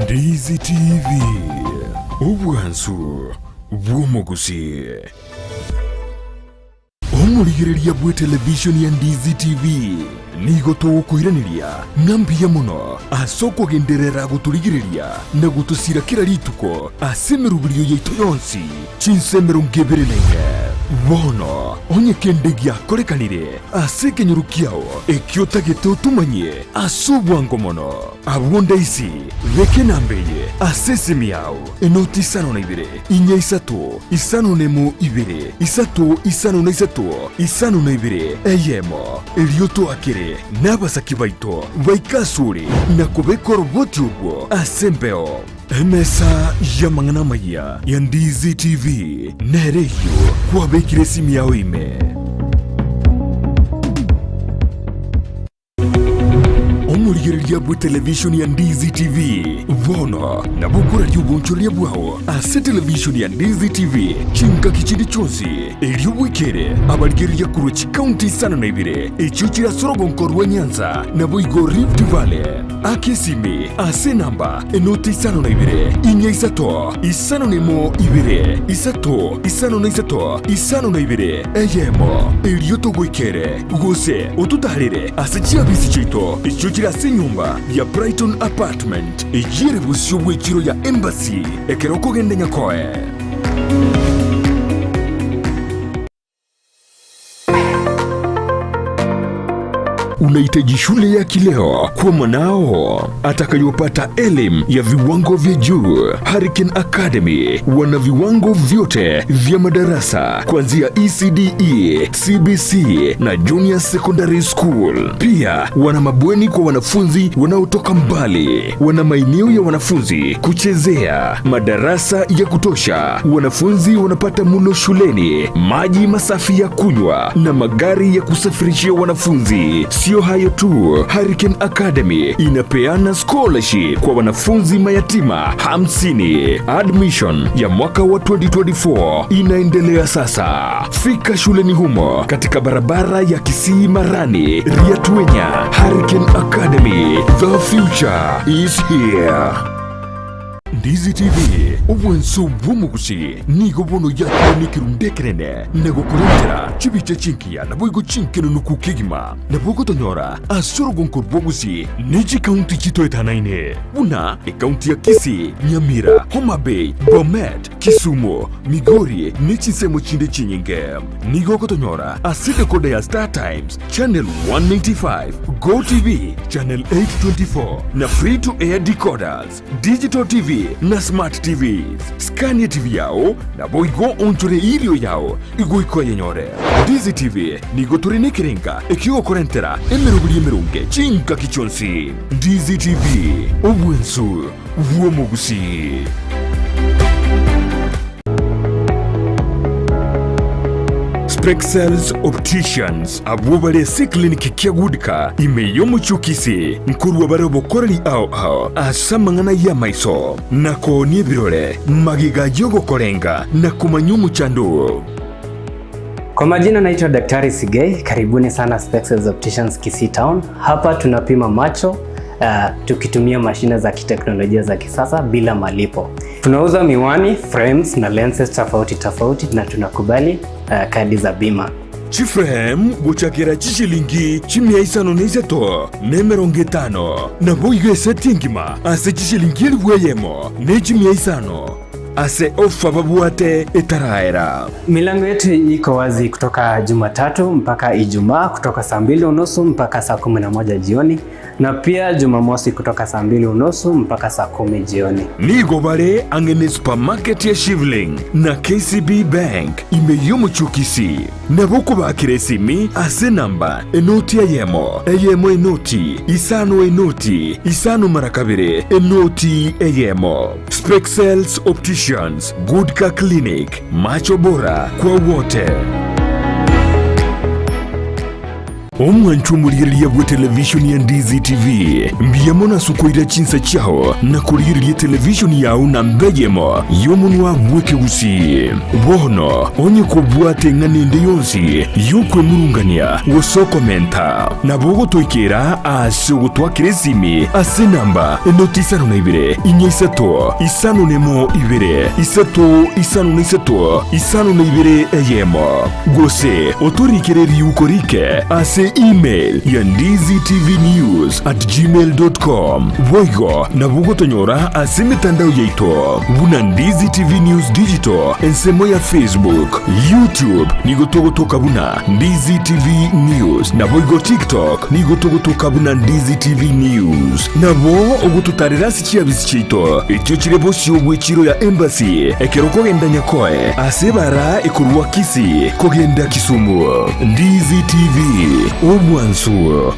Ndizi TV, obwansu bw'omogusii. Omorigereria bw'etelevishoni ya Ndizi TV nigo togokoiraneria ng'a mbuya mono ase okogenderera gotorigereria na gotosira kera rituko ase emeroberio yaito yonsi chinsa 24. Bono onye kende giakorekanire ase ekenyoro kiao ekio otagete otomanyie ase obwango mono, abwo ndaisi beka enamba eye ase esimi yao. Enoti isano na ibere, inya isato, isano nemo ibere, isato isano na isato, isano na ibere, eyemo. Erio toakere nabasaki baito baike asore na kobeka oroboti orwo ase embeo. Emesa y'amang'ana amayia ya Ndizi TV nere eyio kwabekire esimi yao ime. Omorigereria bw'etelevishoni ya Ndizi TV bono nabo okoraria obonchoreria bwao ase televishoni ya Ndizi TV chingaki chinde chionsi, erio bwekere abarigereria korwa chikaunti isano na ibere echio chire ase orogonko rwa Nyanza naboigo Rift Valley. Aka esimi ase enamba enoti isano na ibere, inya isato, isano na emo ibere, isato, isano na isato, isano na ibere, eyemo, erio togoikere. Gose ototaarere ase chiabisi chiaito echio chire ase enyomba ya Brighton Apartment, eyio ere bosio bw'echiro ya Embassy ekero okogenda Nyakoe. Unahitaji shule ya kileo kwa mwanao atakayopata elimu ya viwango vya juu. Hurricane Academy wana viwango vyote vya madarasa kuanzia ECDE, CBC na Junior Secondary School. Pia wana mabweni kwa wanafunzi wanaotoka mbali, wana maeneo ya wanafunzi kuchezea, madarasa ya kutosha, wanafunzi wanapata mulo shuleni, maji masafi ya kunywa na magari ya kusafirishia wanafunzi. Sio hayo tu, Hurricane Academy inapeana scholarship kwa wanafunzi mayatima 50. Admission ya mwaka wa 2024 inaendelea sasa. Fika shuleni humo katika barabara ya Kisii Marani, Riatuenya. Hurricane Academy, the future is here. Ndizi TV, obwanso bw'omogusi nigo bono yakire nekerundu ekenene na gokorentera chibicha chinkiya naboigo chinkenunuku kegima. Nabo ogotonyora ase orogonko rw'obogusi ne chikaunti chitoetanaine buna ekaunti ya Kisii, Nyamira, Homa Bay, Bomet, Kisumu, Migori ne chinsemo chinde chinyinge. Nigo ogotonyora ase decoder ya Star Times channel 195, Go TV channel 824 na free to air decoders, Digital TV na Smart TVs. Skania TV yao naboigo onchore irio yao igoika oyenyore. Ndizi TV nigo tore nekerenga ekiogokorentera emeroberi emeronge chingaki chionsi. Ndizi TV, obwensu bw'omogusii. Spexels Opticians abwo bare ase eclinic kia Goodcar ime y'omochie o Kisii nkorua bare obokoreri ao ao ase amang'ana y'amaiso na koonia ebirore magega y'ogokorenga na komanya omochando oo. Kwa majina naitwa Daktari Sigei, karibuni sana Spexels Opticians Kisii Town. Hapa tunapima macho tukitumia mashine za kiteknolojia za kisasa bila malipo. Tunauza miwani, frames na lenses tofauti tofauti na tunakubali kadi za bima. Chiframe gochakera chishilingi chimia isano na isato na emerongo etano, naboigo eseti engima ase chishilingi elifu eyemo ne chimia isano, ase ofa babwate etaraera. Milango yetu iko wazi kutoka Jumatatu mpaka Ijumaa kutoka saa mbili unusu mpaka saa 11 jioni na pia Jumamosi kutoka saa mbili unusu mpaka saa 10 jioni. Nigo bare ang'e ne supermarket ya Shivling na KCB Bank ime y'omochie o Kisii. Nabo okobakera esimi ase enamba enoti eyemo, eyemo enoti, isano enoti, isano mara kabere, enoti eyemo. Spexels Opticians, Good Car Clinic, macho bora kwa wote. Omwanchwa omorigereria bw'etelevishoni ya Ndizi TV, mbuya mono ase okoira chinsa chiao na korigereria etelevishoni yao namba eyemo y'omonwa bw'ekegusii. Bono onye kobwate eng'ana ende yonsi y'okwemurungania gose okomenta, nabo ogotoikera ase ogotwakera esimi ase enamba enoti isano na ibere, inya isato, isano nemo ibere, isato isano na isato, isano na ibere eyemo. Gose otorikere riuko rike ase email ya ndizitvnews@gmail.com. Boigo nabo ogotonyora ase emetandao yaito buna Ndizi TV News Digital ensemo ya Facebook, YouTube nigo togotoka buna Ndizi TV News, naboigo TikTok nigo togotoka buna Ndizi TV News. Nabo ogototarera ase chiabisi chiaito echio chire bosio bw'echiro ya Embassy ekero okogenda Nyakoe ase ebara ekorwa Kisii kogenda Kisumu. Ndizi TV, obwansu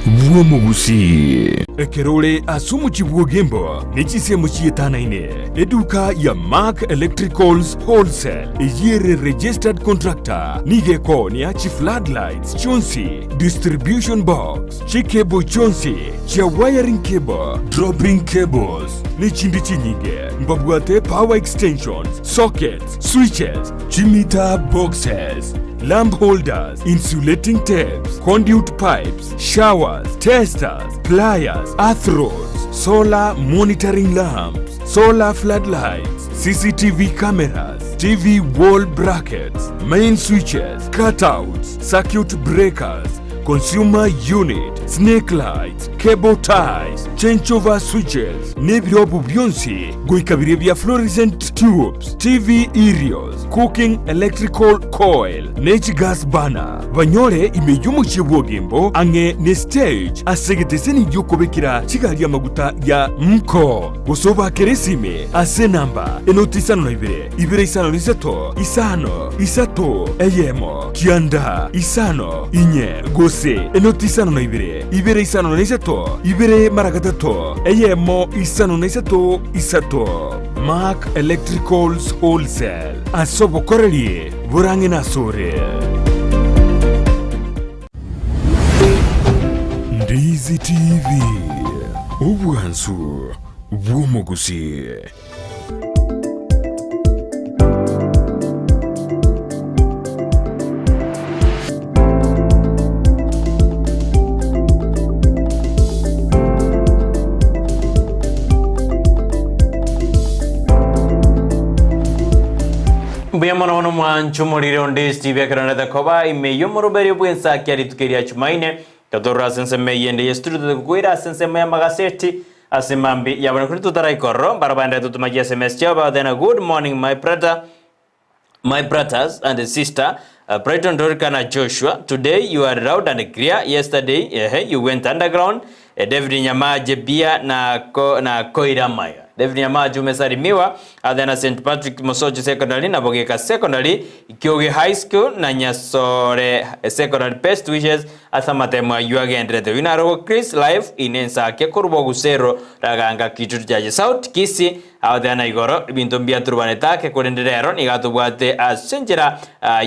bw'omogusii. Ekero ore ase omochie bw'Ogembo ne chinsemo chietanaine, eduka ya Mark Electricals Wholesale eyio ere registered contractor nigo ekoonia chifloodlights chionsi, distribution box, chicable chionsi chia wiring cable, dropping cables, ne chinde chinyinge. Mbabwate power extensions, sockets, switches, chimeter boxes, lamp holders, insulating tapes, conduit pipes, showers, testers, pliers, earth rods, solar monitoring lamps, solar floodlights, CCTV cameras, TV wall brackets, main switches, cutouts, circuit breakers, consumer unit, snake lights, cable ties, changeover switches, nebirobu bionsi goika biria bia fluorescent tubes, TV aerials, cooking electrical coil, ne chigas burner. Banyore ime y'omochie bw'Ogembo ang'e ne stage ase egeteseni gi'okobekera chigari amaguta ya Mko. Gose obakere esime ase enamba enoti isano na ibere, ibere isano na isato, isano, isato, eyemo, kianda, isano, inye, gose enoti isano na ibere, ibere isano na isato, ibere mara gatato, eyemo, isano na isato, isato. Mark Electricals Wholesale, ase obokoreri borang'e nasore. Ndizi TV, obwansu bw'omogusii. Mbuya mono bono mwanche omorire onde Steve ekeronete koba ime y'omoroberio bw'ensaki ya rituko eria Chumaine totorora ase ensemo eyende ye studio totegokoira ase ensemo y'amagaseti ase mambi yabone kuri totaraikororo mbaro baenderete gotoma chi sms chiabo bagoteba good morning my brother my brothers and sister Brighton Dorika na Joshua today you are loud and clear yesterday ehe you went underground David Nyamaje bia na ko na koira maya David Nyamaje umesalimiwa Athena St Patrick Mosocho Secondary na Bogeka Secondary Kioge High School na Nyasore Secondary best wishes ase amatemo ayio agenderete oyio narogo Chris Life in Ensake korwa Bogusero Raganga Kitutu Church South Kisii. Agoteana igoro, ebinto mbiaturubanete ake, korende rero nigo atobwate ase enchera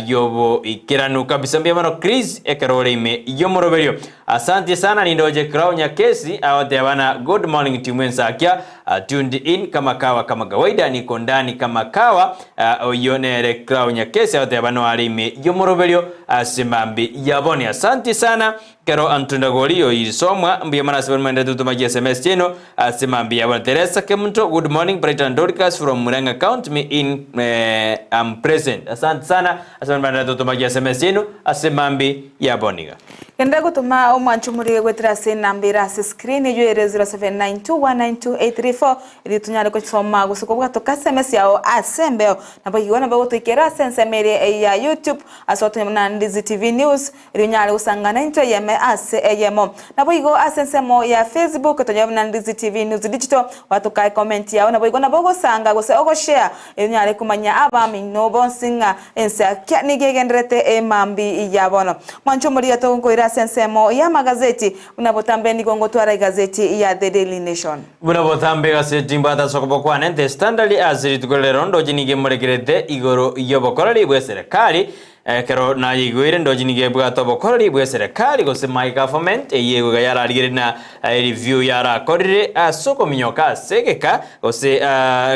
y'oboikeranu kabisa. Mbuya mono Chris ekero ore ime y'omoroberio. Asanti sana nindoche Crown Nyakesi agoteba na good morning timu ensakia tuned in kama kawa kama kawaida niko ndani kama kawa oyio nere Crown Nyakesi agoteba no are ime y'omoroberio ase mambi yaboni. Asanti sana Kero antunda gori oirisomwa mbuya mono ase baria mwenderete gotoma chi sms chiaino ase mambia yabo. Teresa Kemunto good morning Brighton Dorcas from Murang'a count me in eh, am present. Asante sana ase baria mwenderete gotoma chi sms chiaino ase mambi yabo niga. Genda gotoma omwancho omorige goetera ase enamba ere ase screen eywo ere 0792192834 erio tonyare gosoma gose kobwatoka sms yao ase embeo. Naboigo nabo gotoikera ase ensemo ere ya YouTube ase otonya buna Ndizi TV News Erio onyare gosangana intwe eyemo ase eyemo. Naboigo ase ensemo ya Facebook tonyore buna Ndizi TV News Digital, gwatoka ecomment yao naboigo nabo ogosanga gose ogoshare erio onyare komanya abamino bonsi ng'a ense akia nigo egendererete emambi ya bono. Mwanche omorigia togokoira ase ensemo y'amagazeti buna botambe nigo ngotwara egazeti ya The Daily Nation. Buna botambe egazeti mbwate ase okoboko kwane The Standard ase rituko rero ndoche nigo emorekerete igoro y'obokoreri bw'eserekari Ekero nayeigweire ndoche nigo ebwate obokoreri bw'eserekari gose my government eyio egoika yararigereria na review yarakorire ase okominyoka ase egeka gose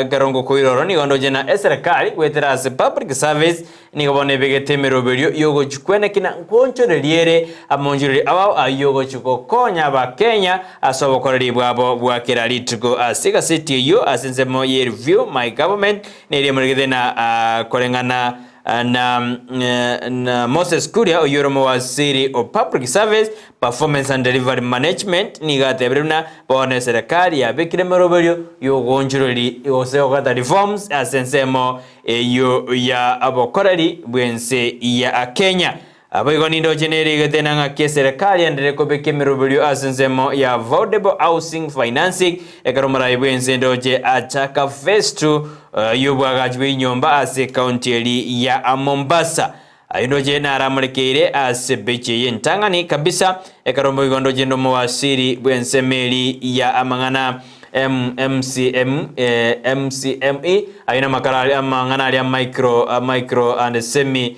ekero ngokoira oro nigo ndoche na eserekari goetera ase public service nigo bono ebegete emeroberio yogochia kweneki na nkoonchoreria ere amonchoreri ao ayio ogochia gokonya abakenya ase obokoreri bwabo bwa kera rituko ase egaseti eyio ase ensemo ye review my government neria emoregete na koreng'ana Na na Moses Kuria, oyio ore omowaziri o Public Service, Performance and Delivery Management, nigo atebire buna bono eserekari yabekire emeroberio y'ogoonchoreri gose gokata reforms ase ensemo eyio ya obokoreri bw'ense ya Kenya. Naboigo nindoche nerigete na ng'aki eserekari enderere kobeka emeroberio ase ensemo ya Affordable Housing Financing, ekero omorai bw'ense ndoche achaka phase 2 y'obwagachi bw'enyomba ase ekaunti eri ya Mombasa. Ayio ndoche naramorekeire ase bechi eye entang'ani kabisa, ekero boigo ndoche nde omowasiri bw'ensemo eri ya amang'ana MMCM, MCME, ayio namakara aria amang'ana aria micro, micro and semi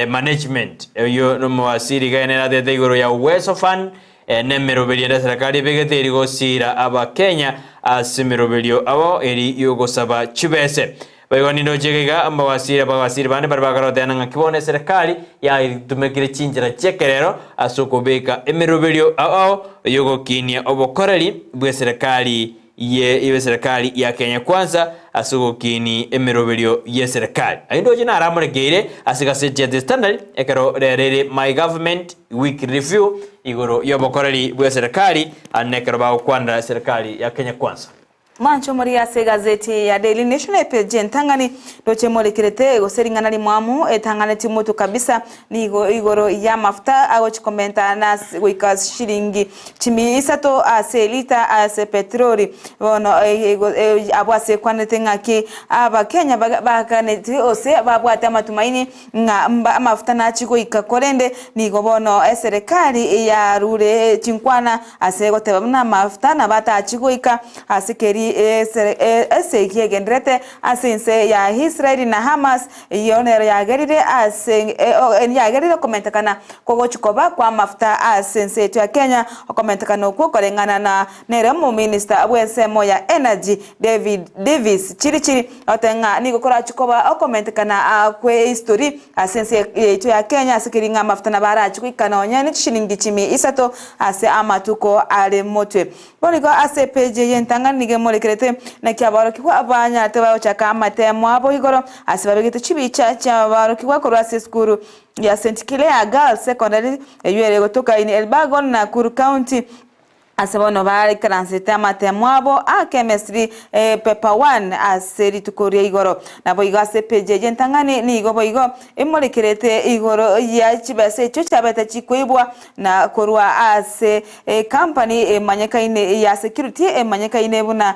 Management. Oyio nomowasiri iga nere atete igoro ya Uwezo Fund nemeroberio ende eserekari ebegete eri gosiira abakenya ase emeroberio abo eri yogosaba chibese. Boigo nindoche iga iga abawasiri abawasiri bande baria bakarotena ng'aki bono eserekari yatumekire chinchera chi'ekerero ase okobeka emeroberio ao ao yogokinia obokoreri bw'eserekari ye y'eserekari ya Kenya Kwanza ase ogokiini emeroberio y'eserekari. Ayio ndoche naramorekeire ase egaseti ya The Standard ekero rero ere My Government Week Review igoro y'obokoreri bw'eserekari ande nekero bagokwanera eserekari ya Kenya Kwanza. Mwanche omorigie ase egazeti ya Daily Nation epeji entang'ani ndoche emorekerete gose ring'ana rimwamu etang'aneti omotwe kabisa Nigo igoro y'amafuta agochia komenta na goika shilingi chimia isato ase elita ase petroli. Bono abwo ase ekwanete ng'aki Abakenya baganeti gose babwate amatumaini ng'a amafuta nachie goika korende nigo bono eserekari yarure chinkwana ase goteba buna amafuta nabo atachie goika ase keri esegi egenderete ase ense ya Israeli na Hamas Eyio nero yagerire ase yagerire okomentekana kogochia koba kw'amafuta ase ense yaito ya Kenya, okomentekana okwo koreng'ana na nere omominista bw'ensemo ya Energy David Davis Chirichiri agoteba ng'a nigo korachie koba okomentekana kwe history ase ense yaito ya Kenya ase keri ng'a amafuta nabo arachie goika nonya ne chishilingi chimia isato ase amatuko are motwe. Bono igo ase epeji eye entang'ani nigo emorekerete naki aborokigwa abanyarete bagochaka amatemo abo igoro ase babegete chibicha chi'aborokigwa korwa ase esukuru ya St Clair Girls Secondary eyio ere gotoka in Elburgon, Nakuru County. Ase bono baikaransete amatemo abo a Chemistry paper one ase rituko ria igoro. Naboigo ase epeji eye entang'ani nigo boigo emorekerete igoro ya chibesa echio chiabete chikoibwa na korwa ase Ecompany emanyekaine ya security emanyekaine buna.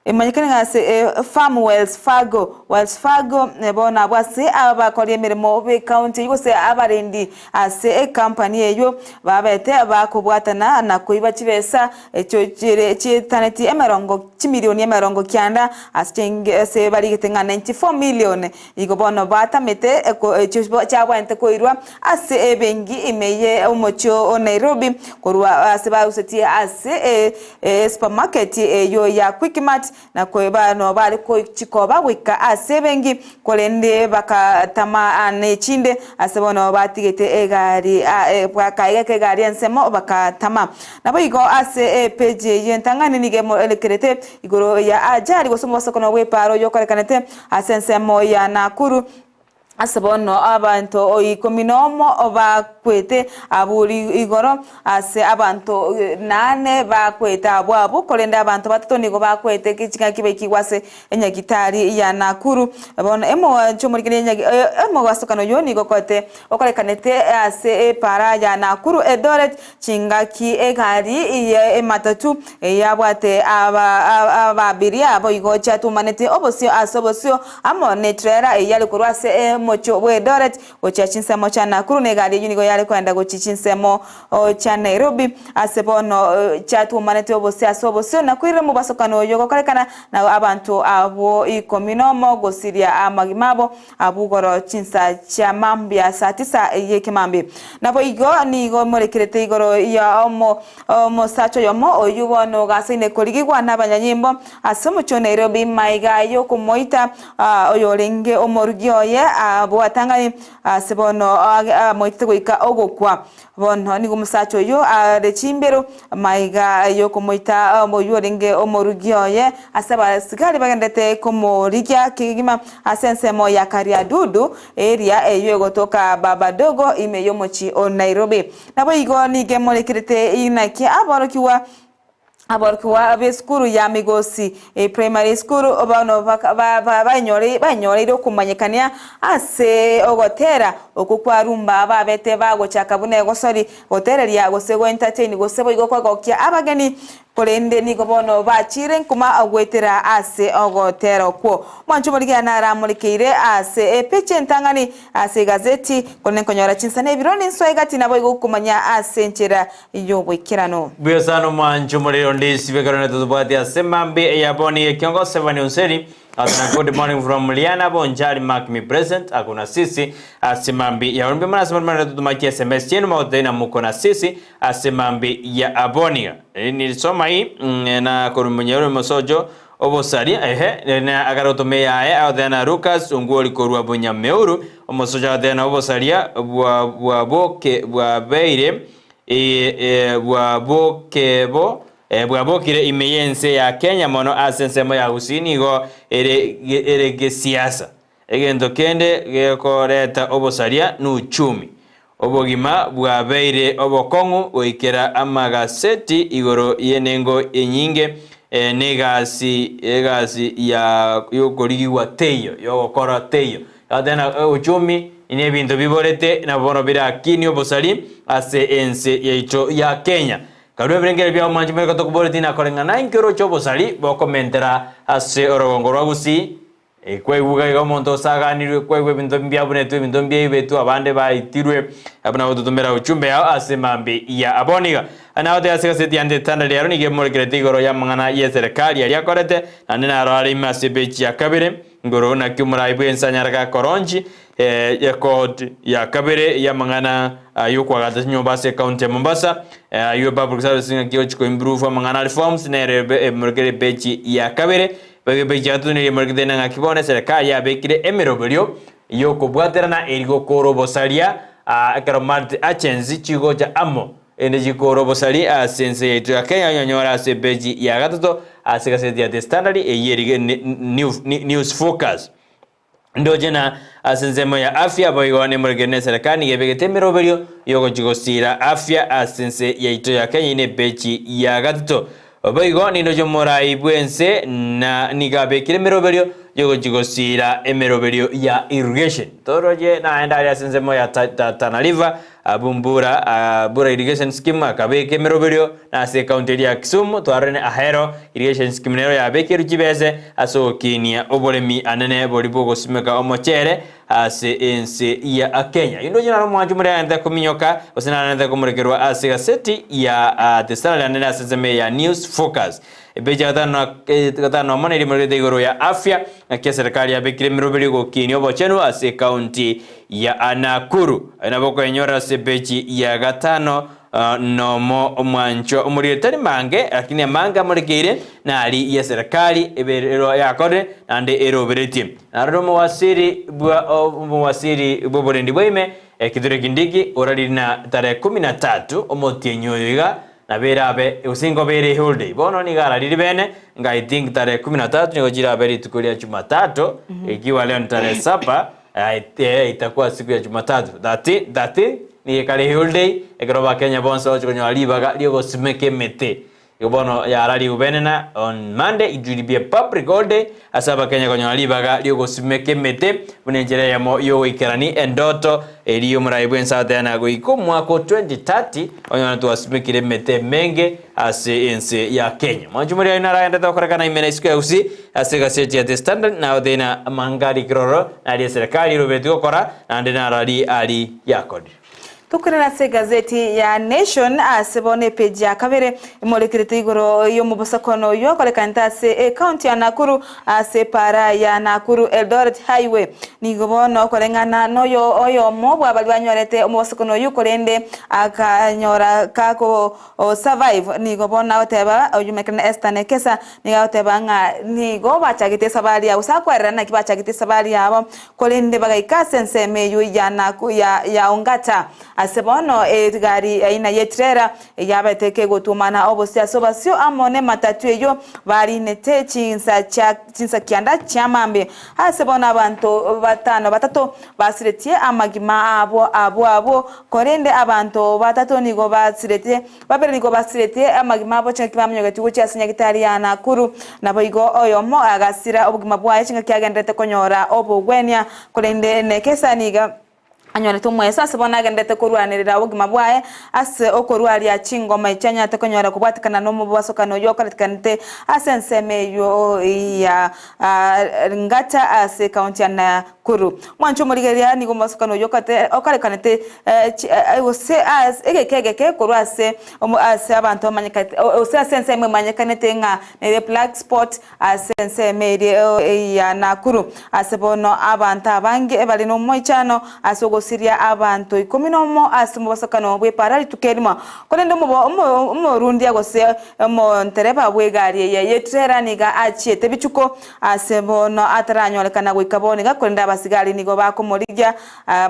Emanyekane ng'a ase efarm Wells Fargo, Wells Fargo, bono abwo ase abakori emeremo b'ecounty eyio gose abarendi ase ecompany eyio babete bakobwatana na koiba chibesa echio chire chietaneti emerongo chimilioni emerongo kianda ase ching ase barigete ng'a 94 million. Igo bono batamete echio chiabwenerete koirwa ase ebenki ime ye omochie o Nairobi korwa ase barusetie ase esupermarket eyio ya Quickmart na bono bare gochikoba goika ase ebenki korende bakatama nechinde ase bono batigete egari bakaegeka egari ensemo bakatama. Naboigo ase epeji eyio entang'ani nigo emorekerete igoro ya ajali gose omobasokono bw'epaaro oyokorekanete Ase ensemo ya Nakuru, ase bono abanto ikomi nomo bakwete abwo igoro, ase abanto nane bakwete abwo abwo, korende abanto batato nigo bakwete chingaki baikigwe ase enyagitari ya Nakuru. Bono emoancho omorikani omobasokano oyio nigo okoete okorekanete ase epaara ya Nakuru Eldoret Chingaki egari ye ematatu eyabwate abaabiria boigo chiatumanete obosio ase obosio amo ne trela eyare korwa ase omochie bw'Eldoret gochia chinsemo chia Nakuru na egari eyio nigo yare koenda gochia chinsemo chia Nairobi ase bono chiatumanete obosio ase obosio na koirera omobasokano oyio gokorekana na abanto abwo ikomi nomo gosiria amagima abo Abwo igoro chinsa chia mambia saa tisa y'ekemambia. Naboigo nigo morekerete igoro ya omosacha oyomo oyio bono ogasaine korigigwa nabanyanyimbo ase omochie o Nairobi maiga y'okomoita oyorenge omorugi oye bw'atang'ani ase bono amoitete goika ogokwa. Bono nigo omosacha oyio are chimbero maiga y'okomoita oyio orenge omorugi oye, ase abasigari bagenderete komorigia kegima ase ensemo ya Kariadudu, eria eyio egotoka Babadogo ime y'omochie o Nairobi. Naboigo nigo emorekerete inaki aborokigwa Aborokigwa b'esukuru ya Migosi Primary School bono banyoreire okomanyekania ase ogotera okwo kwa rumba babete bagochaka buna egosori, gotereria gose go entertain gose boigo kogokia abageni korende nigo bono bachire nkuma goetera ase ogotera okwo. Mwanche omorigia naramorekeire ase epicha entang'ani ase egazeti korende nkonyora chinsa na ebiro ninsoe egati naboigo gokomanya ase enchera y'oboikeranu. Mbuya sana omwancho omorero ndisibe ekero netotobwati ase mambia eya bono eye kiongozi Sevani Onseri Asana good morning from Liana Bonchari mark me present akuna sisi ase mambi ya mbuya mana ase mambia tutumaki SMS chenu magote na muko na sisi ase mambi ya aboniga nilisoma hii na korumunyero mosojo obosaria ehe na agarotume yaye agoteana Lucas Ongwori korwa Bunyameuru omosojo agoteana obosaria bwa bwaboke bwabeire Bwabokebo bwabokire ime y'ense ya Kenya mono ase ensemo ya Gusii nigo ere ere gesiasa. Egento kende gekoreta obosaria n'uchumi. Obogima bwabeire obokong'u goikera amagaseti igoro y'enengo enyinge n'egasi egasi ya yokorigigwa teiyo yogokora teiyo. Tena uchumi nebinto biborete nabo bono birakinie obosari ase ense yaito ya Kenya. Karue ebirengererio biao mwanche moika tokoboretie na koreng'ana inki oroche obosari bokomentera ase orogongo rwa Gusii. Kwaigwa iga omonto osaganirwe, kwaigwa ebinto mbiabunetwe, ebinto mbiaibetwe, abande baitirwe, abwo nabo totomera uchumbe yao ase mambi ya abwo niga. Nagotebi ase egaseti yane Tanda riaro nigo emorekerete igoro y'amang'ana y'eserekari aria akorete, naende naro are ime ase epeji ya kabere. Igoro naki omorai bw'ense anyare gakoronchi ekoti ya kabere y'amang'ana y'okoagacha chinyomba ase ecounty ya Mombasa, ayio Public Service ng'aki ochi koimprove amang'ana a reforms nere emorekere epeji ya kabere. Boigo epeji ya gatato nigo emorekete ng'a ng'aki bono eserekari yabekire emeroberio y'okobwaterana eri gokora obosaria ekero multi agency chigocha amo Erinde chikore obosari ase ense yaito ya Kenya onyonyore ase epeji ya gatato ase egaseti ya The Standard eyio eri News Focus. Ndoche na ase ensemo ya afya boigo nemorekere ne eserekari nigo ebegete emeroberio yogochia gosiira afya ase ense yaito ya Kenya ine epeji ya gatato. Boigo nindoche omorai bw'ense na nigo abekire emeroberio y'ogochia gosiira emeroberio ya irrigation. Toroche naende aria ase ensemo ya Tana River. Abwo mbura Bura Irrigation Scheme akabeka emeroberio, na ase ekaunti eria ya Kisumu twarorire Ahero Irrigation Scheme nero yabekerwe chibese ase ogokinia oboremi anene boria bw'ogosimeka omochere ase ense ya Kenya. Indoche naro omwancho moria agente kominyoka gose narente komorekerwa ase egaseti ya The Standard anene ase ensemo eye ya News Focus. Epeji ya gatano na gatano nomo neri emoregete igoro ya afya naki eserekari yabekire emeroberio gokinia obochenu ase ekaunti ya Nakuru. Aye nabo okoyenyora ase epeji ya gatano nomo omwancho omorire tari mange lakini amange amorekeire nari yeserekari ebe yakorire naende eroberetie. Naroro omowasiri bwa omowasiri bw'oborendi bwaime Kithure Kindiki orarire na tarehe kumi na tatu omotienyi oyo iga nabo erabe gose ingobe ere holiday. Bono nigo ararire bene nga I think tarehe kumi na tatu nigo chirabe rituko ria Jumatatu ikiwa leo ni tarehe saba eh, itakuwa siku ya Jumatatu 13 13 nigo ekare holiday ekero abakenya bonsi bagochia konyora ribaga riogosimeka emete. Igo bono yararigwe bene na on Monday it will be a public holiday ase abakenya konyora ribaga riogosimeka emete buna enchera eyemo yogoikerani endoto eria omorai bwense agoteana goika omwaka o 2030 onyore twasimekire emete emenge ase ense ya Kenya. Mwanche moria aye naragenderete gokorekana ime na isiko ya Gusii ase egaseti ya The Standard nagotebi na amanga arikire ororo nari eserekari eroberetie gokora naende narari ari yakorire. Tokorera ase egazeti ya Nation ase bono epeji ya kabere emorekerete igoro y'omobosokono oyio okorekanete ase ecounty ya Nakuru ase epaara ya Nakuru Eldoret Highway. Nigo bono okoreng'ana noyo oyomo bwa baria banyorete omobosokono oyio korende akanyora kako survive nigo bono agoteba oyio omanyekane Esther Nekesa nigo agoteba ng'a nigo bachagete esabari yabo gose akwarera naki bachagete esabari yabo Korende bagaika ase ensemo eyio ya Naku ya ya Ongata. Ase bono egari aina y'etrela eyabete kegotwomana obosio ase obosio amo nematatu eyio barinete chinsa chia chinsa kianda chia mambia. Ase bono abanto batano batato basiretie amagima abo abwo abwo, korende abanto batato nigo basiretie Babere nigo basiretie amagima abo chingaki bamonyogetie gochia ase nyagitari ya Nakuru. Naboigo oyomo agasira obogima bwaye chingaki agenderete konyora obogwenia, korende Nekesa nigo anyorete omweso ase bono agenderete korwanerera obogima bwaye ase okorwaria chingoma echio anyarete konyora kobwatekana nomobasokano oyio okoretekanete ase ensemo eyio ya Ngata ase ekaunti ya Nakuru. Mwanche omorigereria nigo omobasokano oyio okorekanete gose egeka egeke korwa ase ase abanto bamanyekate gose ase ensemo emanyekanete ng'a nere Black Spot ase ensemo eria ya Nakuru. Ase bono abanto abange bare nomoichano ase ogosiria abanto ikomi nomo ase omobasokano bw'epaara rituko erimo. Korende omorundia gose Omontereba bw'egari eye y'etrela nigo achiete bichuko ase bono ataranyorekana goika bono iga, korende abasigari nigo bakomorigia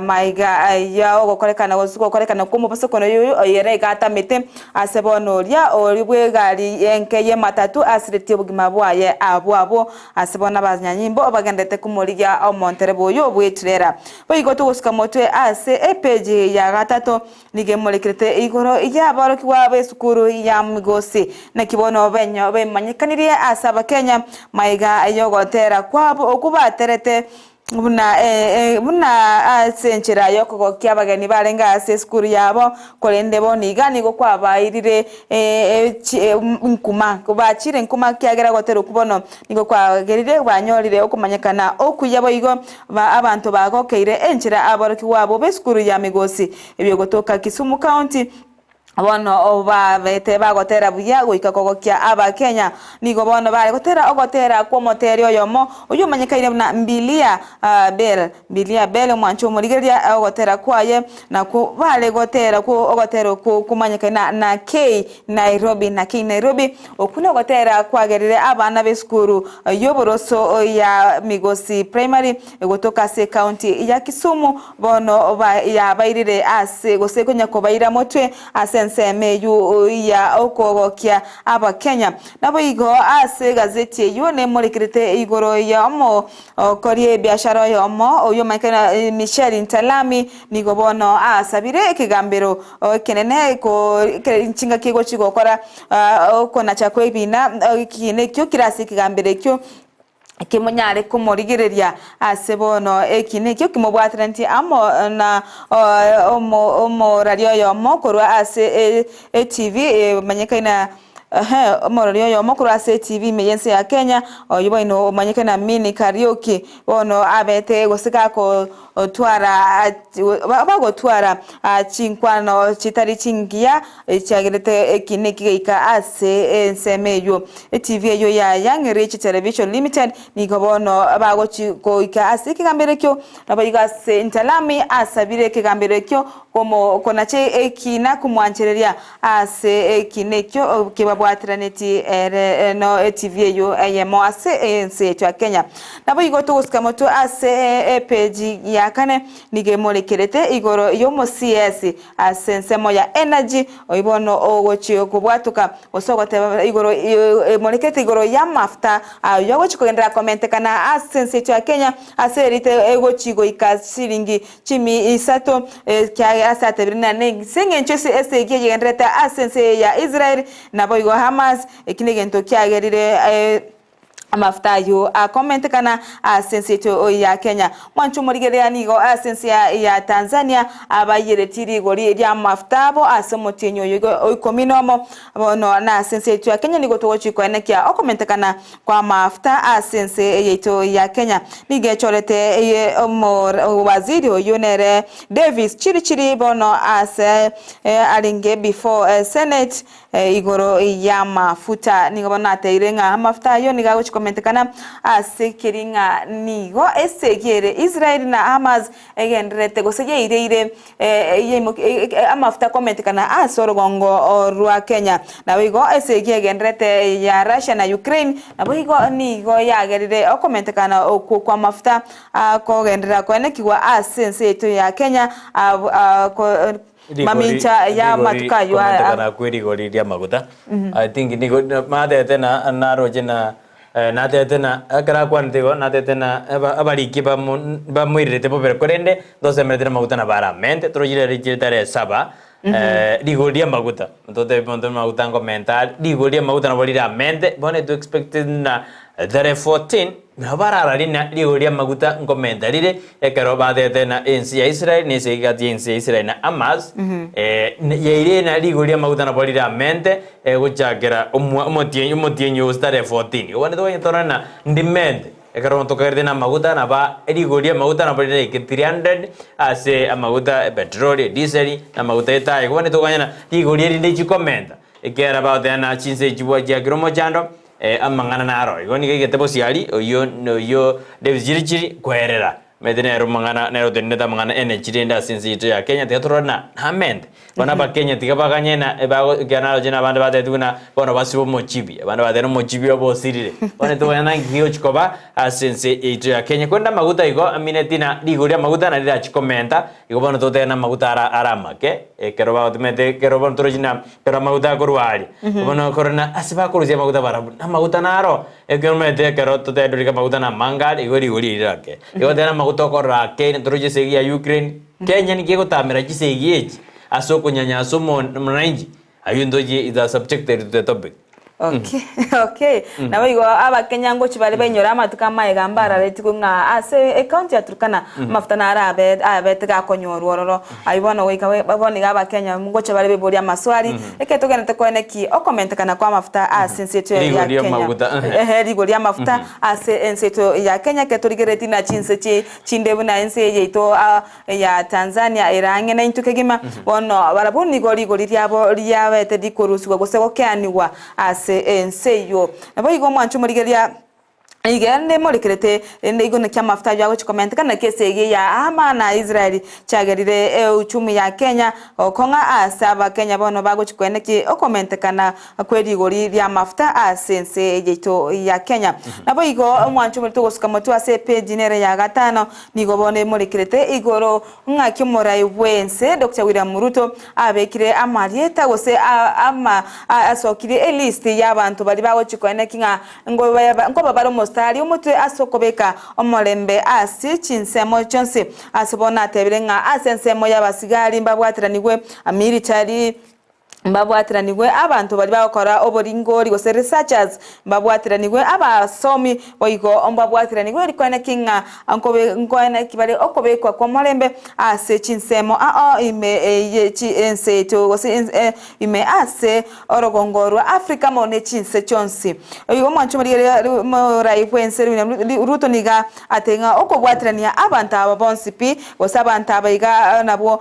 maiga ya ogokorekana gose gokorekana kw'omobosokano oyo ere iga atamete ase bono oria ori bw'egari enke y'ematatu asiretie obogima bwaye abwo abwo ase bono abanyanyimbo bagenderete komorigia omontereba oyo bw'etrela. Boigo togosuka motwe ase epeji ya gatato Nigo emorekerete igoro y'aborokigwa b'esukuru ya Migosi. Naki bono bemanyekanirie ase Abakenya maiga y'ogotera kwabo okwo baterete buna buna ase enchera y'okogokia abageni barenge ase esukuru yabo, korende bono iga nigo kwabairire nkuma, bachire nkuma ekiagera ogotera okwo bono nigo kwagerire banyorire okomanyekana okuya boigo abanto bagokeire enchera aborokigwa abo b'esukuru ya Migosi Ebiogotoka Kisumu County bono babete bagotera buya goika kogokia Abakenya. Nigo bono bare gotera ogotera kw'omoteri oyomo oyio omanyekaine buna Mbilia Bel. Mbilia Bel omwancho omorigereria ogotera kwaye nakwo bare gotera kwo ogotera okwo komanyekaine na K Nairobi na K Nairobi. Okwo nogotera kwagerire abana b'esukuru y'oboroso ya Migosi Primary Gotoka ase ekaunti ya Kisumu bono yabairire ase gose konya kobaira motwe ase ensemo eyio ya okogokia Abakenya. Naboigo ase egazeti eyio nemorekerete igoro ya omokori ebiashara oyomo oyio omanyekane Michelle Ntalami nigo bono asabire ekegambero ekenene chingaki egochi gokora okonacha kw'ebina ekiina ekio kere ase ekegambero ekio. Kimonyare komorigereria ase bono eki nekio kimobwateranetie amo na omoraria oyomo korwa ase etv emanyekaine omoraria oyomo korwa ase etv ime y'ense ya Kenya oyio bono omanyekaine Amini Kariuki bono abete gose gakotwara bagotwara chinkwano chitari chingiya Echiagerete eki neki geika ase ensemo eyio. Etivi eyio ya Young Rich Television Limited nigo bono bagochi goika ase ekegambero ekio, naboigo ase Ntalami asabire ekegambero ekio komo konacha ekina komwanchereria ase ekina ekio kebabwateranetie ere no etivi eyio eyemo ase ense yaito ya Kenya. Naboigo togosika motwe ase epeji ya kane nigo emorekerete igoro yomo CS Ase ensemo ya energy, oyio bono ogochia kobwatoka gose ogoteba igoro emorekete igoro y'amafuta ayio agochia kogenderera komentekana ase ense yaito ya Kenya ase erite egochia goika chiringi chimi isato ekiagera ase atebire ng'a nase eng'encho ase esegi eyegendererete ase ense eye ya Israel naboigo Hamas eki negento kiagerire Amafuta ayio akomentekana ase ense yaito ya Kenya. Mwanche omorigereria nigo ase ense ya Tanzania abaiyereti rigori ri'amafuta abo ase omotienyi oyo o ikomi nomo. Bono nase ense yaito ya Kenya nigo togochia koenekia okomentekana kw'amafuta ase ense yaito ya Kenya. Nigo echorete waziri oyio nere Davis Chirichiri bono ase arenge before Senate Igoro y'amafuta. Nigo bono nateire ng'a amafuta ayio nigo agochia komentekana ase keri ng'a nigo esegi ere Israeli na Hamas egendererete gose yaireire amafuta komentekana ase orogongo rwa Kenya. Naboigo esegi egendererete ya Russia na Ukraine naboigo nigo yagerire okomentekana okwo kw'amafuta kogenderera koenekigwa ase ense yaito ya Kenya. Mamincha y'amatuko ayio aya. Komentekana kwe rigori ri'amaguta. I think nigo natete na naroche na natete na ekero akwanete igo natete na abariki bamoirerete bobere korende ntosemereti namaguta nabo aramente torochire richire tarehe saba rigori ri'amaguta totebi monto amaguta nkomenta are rigori ri'amaguta nabo riramente bono to expect na tarehe 14 Nabo barararie na rigori ri'amaguta nkomenta rire, ekero batete na ense ya Israeli, na esegi gati y'ense ya Israeli na Hamas, yaire na rigori ri'amaguta nabo riramente, gochakera omotienyi omotienyi o tarehe 14. Igo bono toganye torore na ndimente, ekero tokagerete na amaguta naba rigori ri'amaguta nabo riraike 300 ase amaguta epetroli, ediseli, na amaguta etaya. Igo bono toganye na rigori erinde chikomenta, ekiagera bagoteba na chinse echi chiakire omochando, Amang'ana naro igo nigo aigete bosiari, oyio noyio Davis Chirichiri kwerera. Omanyete nere omong'ana nere otenenete amang'ana energy rende ase ense yaito ya Kenya tiga torore na namente. Bono abakenya tiga baganye na ebago ekiagera naroche na abande batebiwe buna bono basibe omochibi, abande batebire omochibi obo osirire. Bono toganya naki gegochi koba ase ense yaito ya Kenya. Korende amaguta igo amineti na rigori ri'amaguta nari rirachi komenta, igo bono totebe na amaguta ara are amake, ekero bagotumete ekero bono torochi na Ekero amaguta akorwa aria, bono korende ase bakorusia amaguta barabwo, namaguta naro, ekero omanyete ekero totedorire amaguta namange are, igo rigori eri rirake. Igo tera amaguta okorora ake, toroche esegi ya Ukraine, Kenya niki egotamera chisegi echi ase okonyanyasa omo omonanchi, aywo ntochie is a subjected to the topic. Okay, okay. Nabo igo abakenya ngochi bare bainyore amatuko amaega mbararetigwe ng'a ase ecounty ya Turkana amafuta naro abe abete gakonyorwa ororo. Ayio bono goika we bono iga abakenya ngocha bare beborie amaswali, ekero togenderete koene ki okomentekana kwa amafuta ase ense yaito ya Rigori Kenya. ri'amaguta, ehe. Ehe, rigori ri'amafuta ase ense yaito ya Kenya ekero torigereretie na chinse chi chinde buna ense eye yaito ya Tanzania ere ang'e naintwe kegima, bono barabwo nigo rigori riabo riabete rikorusigwa gose gokeanigwa ase ense eyio. Naboigo omwancho omorigereria iga nemorekerete rende igo naki amafuta ayio agochia komentekana naki esegi ya Hama na Israeli chiagerire euchumi ya Kenya gokong'a ase abakenya bono bagochia koenekia okomentekana kwe rigori ri'amafuta ase ense yaito ya Kenya. Naboigo omwancho omorito ogosuka motwe ase epeji nere ya gatano Nigo bono emorekerete igoro ng'aki omorai bw'ense Doctor William Ruto abekire amarieta gose ama asokirie elist y'abanto baria bagochia koeneki ng'a nkoba bare omostari omotwe ase okobeka omorembe ase chinsemo chionsi. Ase bono atebire ng'a ase ensemo y'abasigari mbabwateranigwe military. Mbabwatiranigwe abanto baria bagokora oboringori gose researchers, mbabwatiranigwe abasomi boigo mbabwatiranigwe rikoeneki ng'a nkobe nkoeneki bare okobekwa kw'omorembe ase chinsemo ao ime ye chi ense yaito gose ense ime ase orogongo rwa Africa amo ne chinse chionsi. Igo omwancho omorigereria omorai bw'ense William Ruto niga atebire ng'a okobwaterania abanto aba bonsi pi gose abanto aba iga nabwo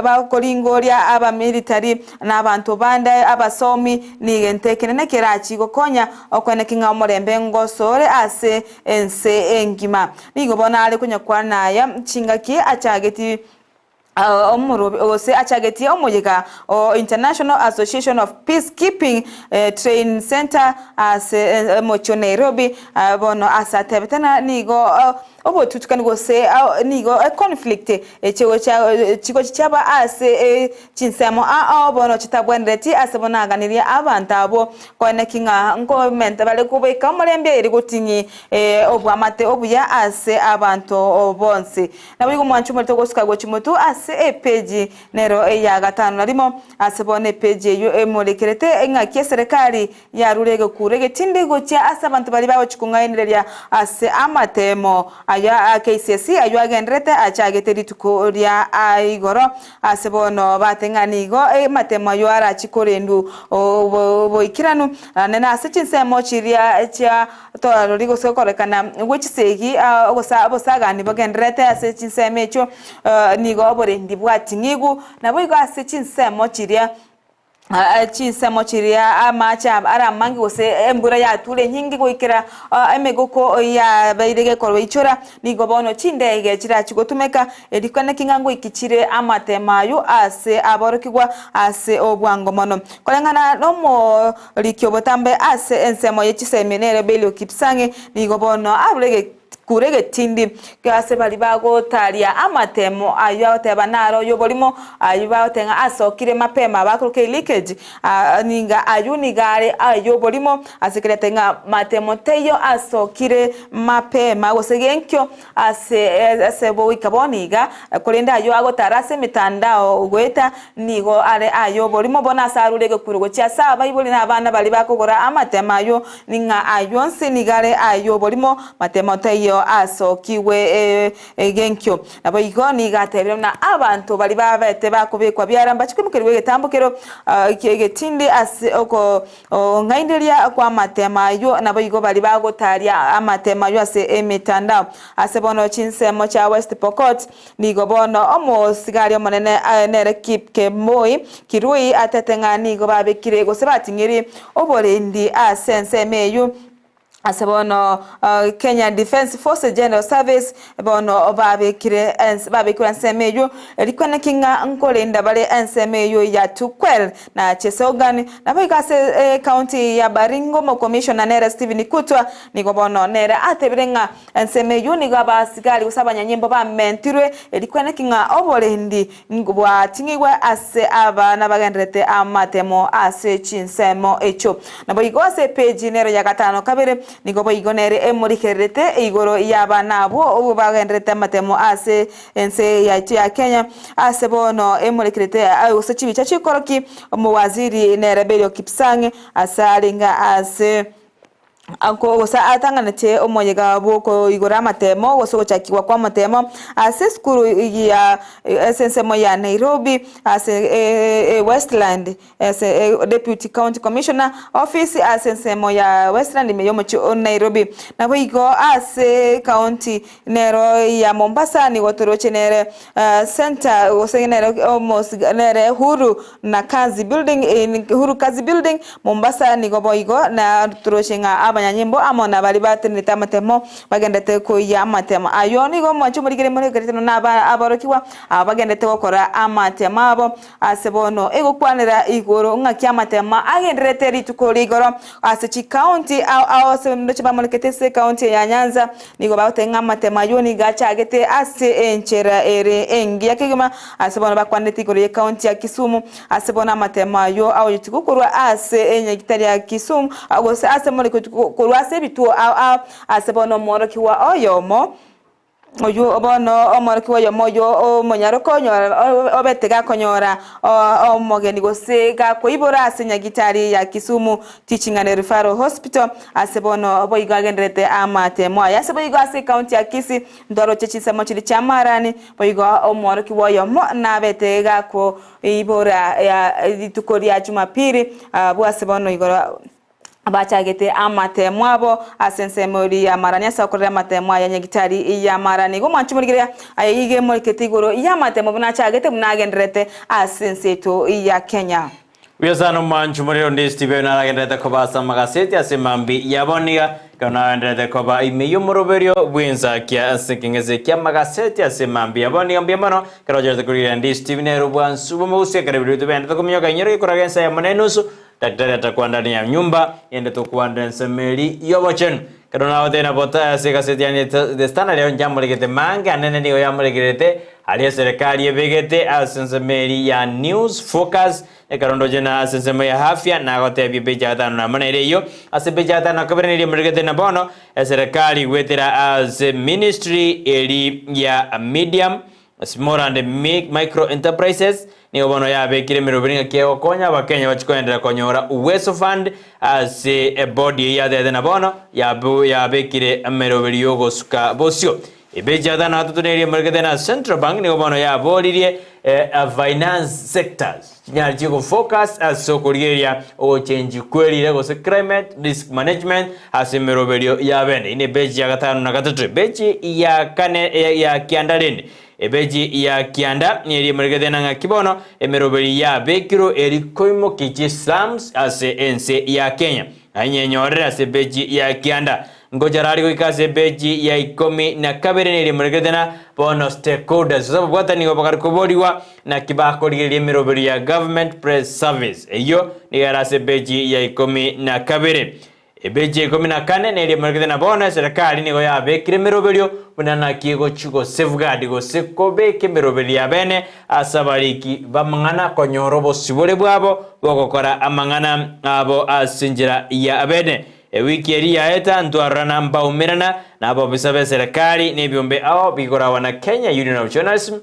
Bakoringoria abamilitari na abanto bande abasomi nigento ekenene kerachie gokonya okoeneki ng'a omorembe ngosore ase ense engima. Nigo bono are konyakwana aya chingaki achageti omorobe gose achagetie omoyega o International Association of Peacekeeping Training Centre ase omochie o Nairobi bono ase atebete ng'a nigo Obotutukani gose nigo econflict chigochi chiaba ase chinsemo ao bono chitabwenereti ase bonaganirie abanto abwo koeneki ng'a nkomenta bare kobeka omorembe eri goting'i obwamate obuya ase abanto bonsi. Naboigo mwanche omorito gosuka gochia motwe ase epeji nero eya gatano na rimo ase bono epeji eyio emorekerete eng'aki eserekari Yarure egekuro egetindi gochia ase abanto baria bagochia kong'ainereria ase amateemo ayio a KCSE ayio agendererete achagete rituko ria igoro. Ase bono bate ng'a nigo amatemo ayio arachie korendu oboikeranu naende ase chinsemo chiria chia torarori gose gokorekana gwe chisegi obosagani bogendererete ase chinsemo echio nigo oborendi bwating'igu naboigo ase chinsemo chiria Chinsemo chiria amaache are amange gose embura yature enyinge goikera emegoko yabeire gekorwa ichora, nigo bono chindege chirachie gotumeka erio kane ki ng'a ngoiki chire amatemo ayio ase aborokigwa ase obwango mono. Koreng'ana nomoriki obotambe ase ensemo ye chisemi nere Belio Kipsang nigo bono arure Kure egetindi ase baria bagotaria amatemo ayio agoteba naro y'oborimo, ayio bagoteba ng'a asokire mapema bakoroka leakage, niga ayio nigo are ay'oborimo ase ekerete ng'a matemo taiyo asokire mapema gose genkio ase ase goika bono iga, korende ayio agotara ase emetandao goeta nigo are ay'oborimo bono ase arure egekuro gochia ase abaibori na abana baria bakogora amatemo ayio Ning'a ayio onsi nigo are ay'oborimo, matemo taiyo asokigwe egenkio. Naboigo nigo atebire buna abanto baria babete bakobekwa biara mbachie koimokerigwa egetambokero ki'egetindi ase okong'ainereria kw'amatemo ayio, naboigo baria bagotaria amatemo ayio ase emetandao. Ase bono chinsemo chia West Pokot, nigo bono omosigari omonene nere Kipkemoi Kirui atete ng'a nigo babekire gose bating'iri oborendi ase ensemo eyio ase bono Kenya Defence Forces General Service bono babekire babekirwe ensemo eyio rikwana ki ng'a nkorenda bare ensemo eyio ya Turkwel na Chesogan naboigo ase ecounty ya Baringo omokomishona nere Stephen Kutwa nigo bono nere atebire ng'a Ensemo eyio nigo abasigari gose abanyanyimbo bamentirwe, erio kweneki ng'a oborendi bwating'igwe ase abana bagendererete amatemo ase chinsemo echio. Naboigo ase epeji nero ya gatano kabere nigo boigo nere emorikererete igoro y'abana abwo bagendererete amatemo ase ense yaito ya Kenya. Ase bono emorikererete gose chibicha chikoroki omowaziri nere Belio Kipsang ase arenge ase Gose atang'anetie omoyega bw'okoigora amatemo gose ogochakigwa kw'amatemo ase esukuru ya ase ensemo ya Nairobi ase Westland ase Deputy County Commissioner Office ase ensemo ya Westland ime y'omochie o Nairobi. Naboigo ase county nero ya Mombasa nigo toroche nere Centre gose nere omosiga nere Huru na Kazi Building in Huru Kazi Building Mombasa nigo boigo na toroche ng'a abanyanyimbo amo na baria batenenete amatemo bagendete koiyia amatemo ayio. Nigo omwancho omorikire morekerete na aborokigwa aba bagendete gokora amatemo abo Ase bono egokwanera igoro ng'aki amatemo agendererete rituko rigoro ase chikaunti ao ao ase ndoche bamorekete ase ekaunti ya Nyanza nigo bagoteba ng'a amatemo ayio nigo achagete ase enchera ere engiya kegima ase bono bakwanete igoro y'ekaunti ya Kisumu ase bono amatemo ayio agochia gokorwa ase enyagitari ya Kisumu gose ase moreko korwa ase ebituo ao ao ase bono omworokigwa oyomo. Oyio bono omworokigwa oyomo oyio omonyaroko onyora obete gakonyora omogeni gose gakoibora ase nyagitari ya Kisumu Teaching and Referral Hospital ase bono boigo agendererete amatemo aye. Ase boigo ase ecounty ya Kisii ntwaroche chinsemo chiria chia Marani boigo omworokigwa oyomo nabete gakoibora rituko ria Jumapili abwo ase bono igoro Bachagete amatemo abo ase ensemo eria y'amarani ase okorera amatemo aya nyagitari y'amarani. Igo mwanche morigereria aye iga emorekete igoro y'amatemo buna achagete buna agendererete ase ense yaito ya Kenya. Buya sana omwanchi omorero onde Stephen naragendererete koba ase amagaseti ase mambi ya bono iga, ekero nagendererete koba ime y'omoroberio bw'ensakia ase ekeng'ese ki'amagaseti ase mambi ya bono iga mbuya mono ekero ocherete korigereria ndi Stephen ere obwansu bw'omogusi ekero ebirorio tobendete kominyoka inyore gekoraga ensa eyemo na enusu Daktari atakwa ndani ya nyumba, ende tokwa ensemo eri y'obochenu. Ekero nagotebia na Botaya ase egaseti yane The Standard ero nchamoregete mange anene nigo yamoregerete aria eserekari ebegete ase ensemo eri ya News Focus. Ekero ndoche na ase ensemo ya Afya nagotebia epeji ya gatano na amo nere eyio. Ase epeji ya gatano na kabere neria emoregete na bono eserekari goetera ase ministry eri ya Medium Small and Micro Enterprises nigo bono yabekire emeroberi ng'aki egokonya abakenya bachie koenderera konyora Uwezo Fund ase ebodi eyio yatebete na bono yabekire emeroberi yogosuka bosio. Ebeji ya gatano na gatato neria emorekete na Central Bank nigo bono yaboririe finance sectors chinyare chigofocus ase okorigereria ogochengi kwerire gose climate risk management ase emeroberio ya bene. Ine ebeji ya gatano na gatato. Ebeji ya kane ya kianda rende. Ebeji ya kianda neria emorekete na ng'aki bono emeroberi yabekirwe eri koimokia chislums ase ense ya Kenya. Ainyenyorere ase ebeji ya kianda. Ngocha rari goika ase ebeji ya ikomi na kabere neria emorekete na bono stakeholders gose ababwatani nigo bakare koborigwa naki bakorigereria emeroberio ya Government Press Service. Eyio nigo ere ase ebeji ya ikomi na kabere. Ebeji ya ikomi na kane neria emorekete na bono eserekari nigo yabekire emeroberio buna naki egochi go safeguard gose kobeka emeroberio ya bene ase abariki b'amang'ana konyora obosibore bwabo bogokora amang'ana abo ase enchera ya bene. Ewiki eria yaeta ntwarorana mbaumerana na abobisa b'eserekari na ebiombe ao bigoragwa na Kenya Union of Journalism,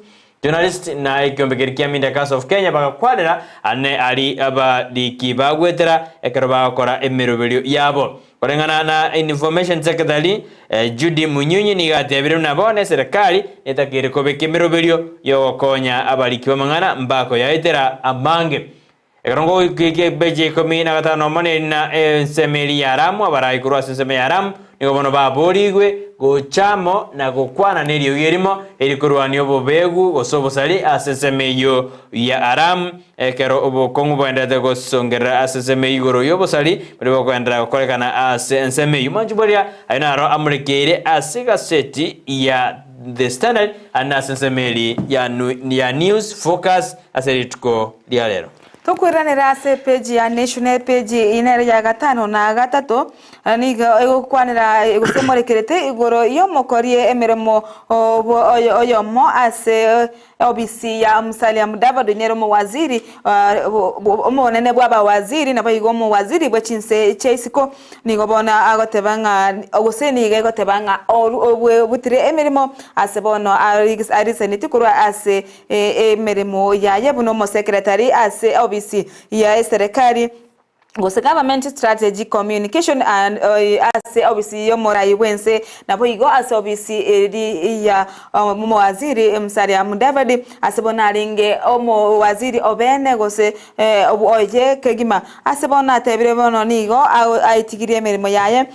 Journalists na ekiombe keria kia Media Council of Kenya bagakwanera ane ari abariki bagwetera ekero bagokora emeroberio yabo. Koreng'ana na Information Secretary Judy Munyunyi nigo atebire buna bono eserekari netakeire kobeka emeroberio yogokonya abariki b'amang'ana mbakoyaetera amange. Ekero ngogoikia ebeche ikomi na gatano nomo neri na ensemo eria y'Aramu, abarai korwa ase ensemo y'Aramu nigo bono baboorigwe gocha amo na gokwana neriogi erimo erikorwania obobeegu gose obosari ase ensemo eyio y'Aramu. Ekero obokong'u boendererete gosongerera ase ensemo eyio igoro y'obosari boria bokoenderera gokorekana ase ensemo eyio. Mwanchi boria ayio naro amorekeire ase egaseti ya The Standard ande ase ensemo eria ya News Focus ase rituko ria rero. Tokoiranera ase epeji ya Nation epeji eye nere ya gatano na gatato nigo egokwanera gose emorekerete igoro y'omokori emeremo oyomo ase obisi ya Musalia Mudavadi nere omowaziri omonene bw'abawaziri naboigo omowaziri bwe chinse chia isiko Nigo bono agoteba ng'a gose nigo egoteba ng'a obutire emeremo ase bono arisaneti korwa ase emeremo yaye buna omosekeretari ase obisi ya eserekari gose Government Strategy Communication and ase obisi y'omorai bw'ense naboigo ase obisi eri ya omowaziri Musalia Mudavadi ase bono arenge omowaziri obene gose oye kegima. Ase bono natebire bono nigo aetigirie emeremo yaye,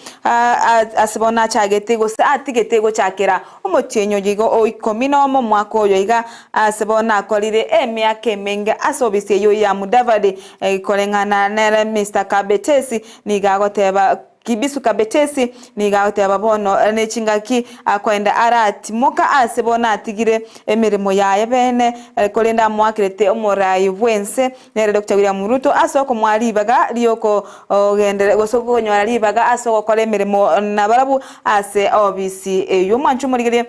ase bono achagete gose atigete gochakera omotienyi oyo igo o ikomi nomo omwaka oyo iga, ase bono nakorire emiaka emenge ase obisi eyio ya Mudavadi, koreng'ana nere Mister Kabetesi nigo agoteba. Kibisu Kabetesi nigo agoteba bono nechingaki akoenda aratimoka ase bono atigire emeremo yaye bene, korende amoakerete omorai bw'ense nere Doctor William Ruto ase okomoa ribaga riokogenderera gose okonyora ribaga ase ogokora emeremo nabarabwo ase obisi eyio. Mwanche omorigererie.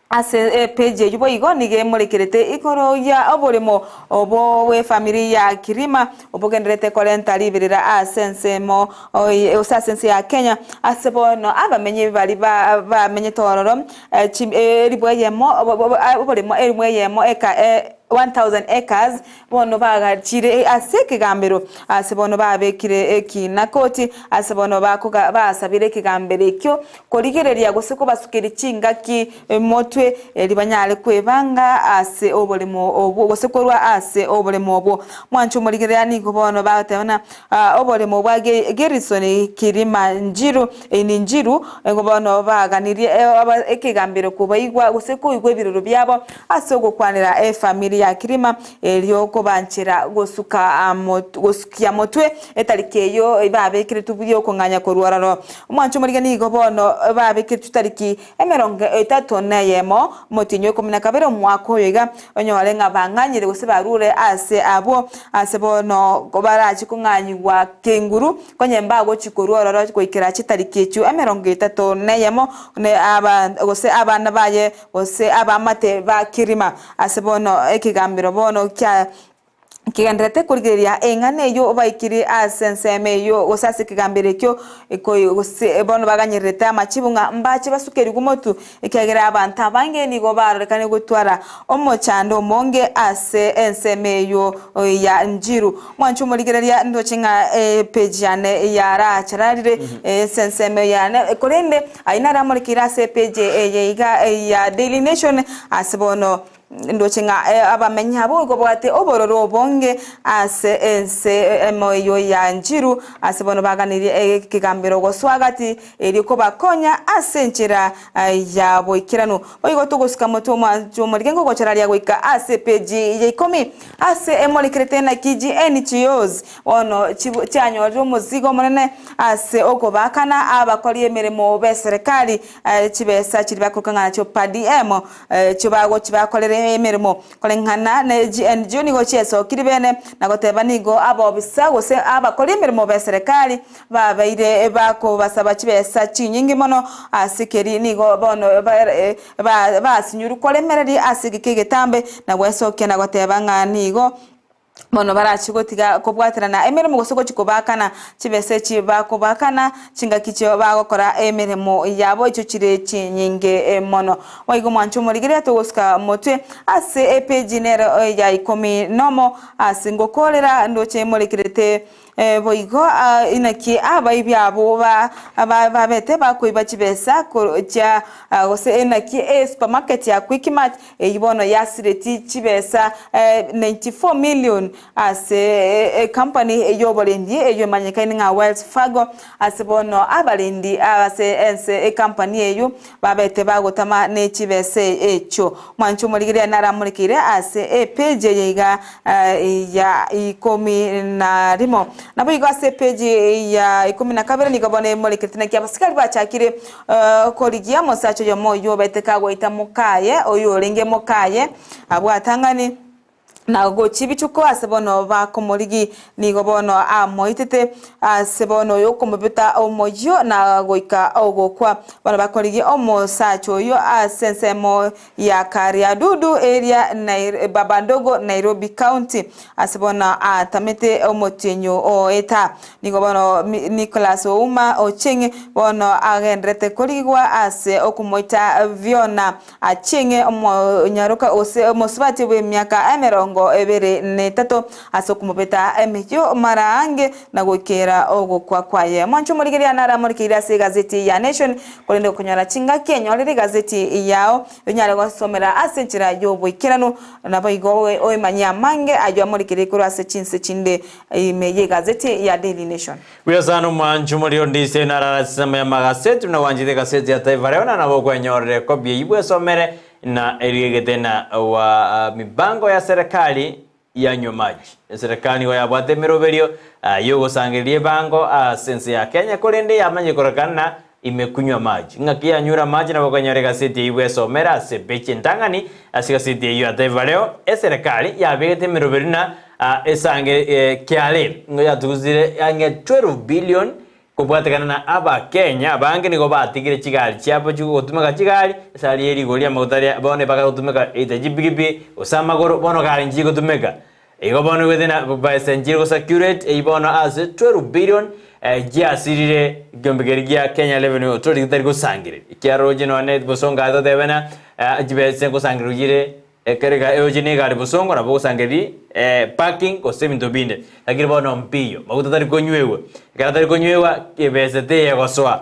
Ase epeji eyio boigo nigo emorekerete igoro ya oboremo obo bw'efamiri ya Kirima obogendererete korenta riberera ase ensemo gose ase ense ya Kenya. Ase bono abamenyi baria bamenyete ororo elifu eyemo oboremo elifu eyemo eka 1000 acres Bono bagachire ase ekegambero, ase bono babekire ekina koti, ase bono bakoga basabire ekegambero ekio korigereria gose kobasukeria chingaki motwe, erio banyare kwebanga ase oboremo obwo, gose korwa ase oboremo obwo. Mwanche omorigereria nigo bono bagoteba ng'a oboremo bwa Gerison Kirima Njiru, Ini Njiru, nigo bono baganirie ekegambero kobaigwa gose koigwa ebiroro biabo Ase ogokwanera efamiri ya Kirima erio kobanchera gosuka gosukia motwe etariki eyio babekeretwe buya okong'anya korwa ororo. Omwancho omorige nigo bono babekeretwe chitariki emerongo etato na eyemo omotienyi o ikomi na kabere omwaka oyo iga onyore ng'a bang'anyire gose barure ase abwo ase bono barache kong'anyigwa kenguru Konye mbagochia korwa ororo goikera chitariki echio emerongo etato na eyemo, gose abana baye, gose abaamate ba Kirima. Ase bono ekegambero bono kia kegendererete korigereria eng'ana eyio baikire ase ensemo eyio, gose ase ekegambero ekio, gose bono baganyererete amachibu ng'a mbache basukerigwe motwe, Ekiagera abanto abange nigo barorekane gotwara omochando omonge ase ensemo eyio ya Njiru. Mwanche omorigereria ndoche ng'a epage yane yarachararire ase ensemo yane, korende ayio naro amorekeire ase epage eye iga ya Daily Nation ase bono Ndoche ng'a abamenyi abwo nigo babwate obororo obonge ase ense emoyio ya Njiru, ase bono baganirie ekegambero gosoa gati erio kobakonya ase enchera ya boikeranu. Boigo togosuka motwe omwancho omorike ngogochararia goika ase epeji ya ikomi ase emorekerete naki GNGOs bono chianyorire omozigo omonene ase okobaakana abakori emeremo b'eserekari chibesa chiria bakoroka ng'a nachio per diem. Echio bagochia bakorere emeremo koreng'ana ne GNGO nigo chiesokire bene na goteba nigo abobisa gose abakori emeremo b'eserekari babeire bakobasaba chibesa chinyingi mono ase keri nigo bono basinyurwe koremereria ase egeka egetambe na gwesokia na goteba ng'a nigo Bono barachie gotiga kobwaterana emeremo gose gochia kobaakana chibesa echi bakobaakana chingaki chio bagokora emeremo yabo echio chire chinyinge mono. Boigo mwanche omorigereria togosuka motwe ase epeji nero ya ikomi nomo ase ngokoorera ndoche morekerete Boigo inaki abaibi abwo babete bakoiba chibesa chia gose inaki esupermarket ya Quickmart eyio bono yasireti chibesa 94 million ase ecompany y'oborendi eyio emanyekaine ng'a Wells Fargo ase bono abarendi ase ense ecompany eyio babete bagotama ne chibesa echio. Mwanche omorigereria naramorekeire ase epeji eye iga ya ikomi na rimo. Naboigo ase epeji ya ikomi na kabere nigo bono emorekerete naki abasikari bachakire korigia omosacha oyomo oyio obete kagoita mokaye, oyio orenge mokaye abwatang'ani. Na gochia ebichuko ase bono bakomorigi, nigo bono amoitete ase bono oyo okomobeta omoyio na goika ogokwa. Bono bakorigia omosacha oyio ase ensemo ya Kariadudu eria Babandogo Nairobi County ase bono atamete omotienyi oeta. Nigo bono Nicholas Ouma Ochieng bono agendererete korigigwa ase okomoita Fiona Achieng'e omonyaroka gose omosubati bw'emiaka emerongo ebere na etato ase okomobeta emeyio mara aange na goikera ogokwa kwaye. Mwanche omorigereria naramorekeire ase egazeti ya Nation, korende okonyora chingaki enyorere egazeti yao onyare gosomera ase enchera y'oboikeranu, naboigo oemanyie amange ayio amorekeire korwa ase chinse chinde ime y'egazeti ya Daily Nation. Buya sana omwanchi omoria onde ise narara ase y'amagaseti buna gwanchete egaseti ya Taifa Leo na nabo okwenyorera ekopi eyio bwesomere na erigegete na wa mibango ya serikali yanywa maji. Eserekari nigo yabwate emeroberio yogosangereria ebango ase ense ya Kenya korende yamanye korekana na imekunywa maji. Ng'aki yanyure amache nabo okonyora egaseti eyio bwesomere ase epeji entang'ani ase egaseti eyio ya Taifa Leo eserekari yabegete emeroberio na esange KRA nigo yatugusire ang'e 12 billion. Kobwatekana na Abakenya abange nigo batigire chigari chiabo chigotumeka chigari ase aria erigori ri'amaguta aria bono ebaka gotumeka either chipikipiki gose amagoro bono gari nchigotumeka. Igo bono igwete na besa nchire go circulate eyio bono ase 12 billion chiasirire ekiombe keria gia Kenya Revenue Authority getari gosangereria. Ekiagera roche nonye bosongo aye totebe ng'a chibesa ngosangererwa chire Ekero iga eoche na egari bosongo nabo ogosangereria parking gose ebinto binde. Lakini bono mpiyo, maguta tari konywegwa. Ekero atari konywegwa, ebesa teyegosoa.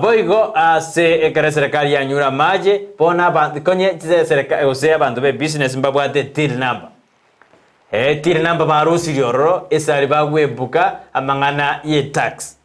Boigo ase ekero eserekari yanyure amache, bono abanto konye chisesereka gose abanto be business mbabwate till number. Till number barusirie ororo ase aria bagwebuka amang'ana ye tax.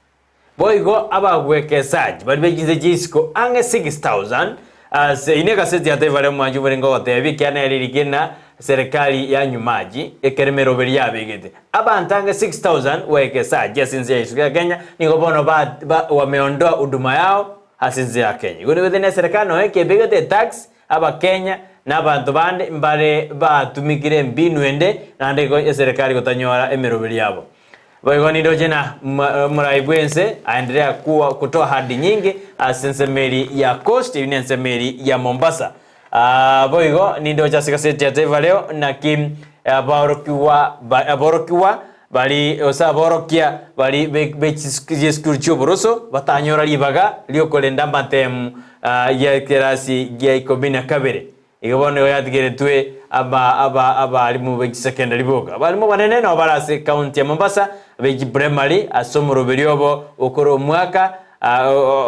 Boigo abagwekesaji baria be chinse chia isiko ang'e 6,000 ase ine egaseti ya Taifa Leo Mwanchi omorenge ogotebia ekiagera nere rigena serikali ya nyumaji ekero emeroberi yabegete. Abanto ang'e 6,000 wekesaji ase ense ya isiko ya Kenya nigo bono ba ba wameondoa huduma yao ase ense ya Kenya. Igo nigo ete neserikali nonya ekebegete etax Abakenya na abanto bande mbare batumikire embinu ende naende igo eserekari gotanyora emeroberi yabo. Boigo nindoche na omorai bw'ense aenderea kuwa kutoa ahadi nyingi ase ensemeri ya Coast eyio nensemeri ya Mombasa. Boigo nindoche ase egaseti ya Taifa Leo naki abaorokigwa aborokigwa bari gose aborokia bari be chisukuru chi'oboroso batanyora ribaga riokorenda amatemu y'ekerasi gia ikomi na kabere. Igo bono nigo yatigeretwe aba aba abalimu be chisecondary boka. Abalimu abanene nabo bare ase ekaunti ya Mombasa be chiprimary ase omoroberi obo okore omwaka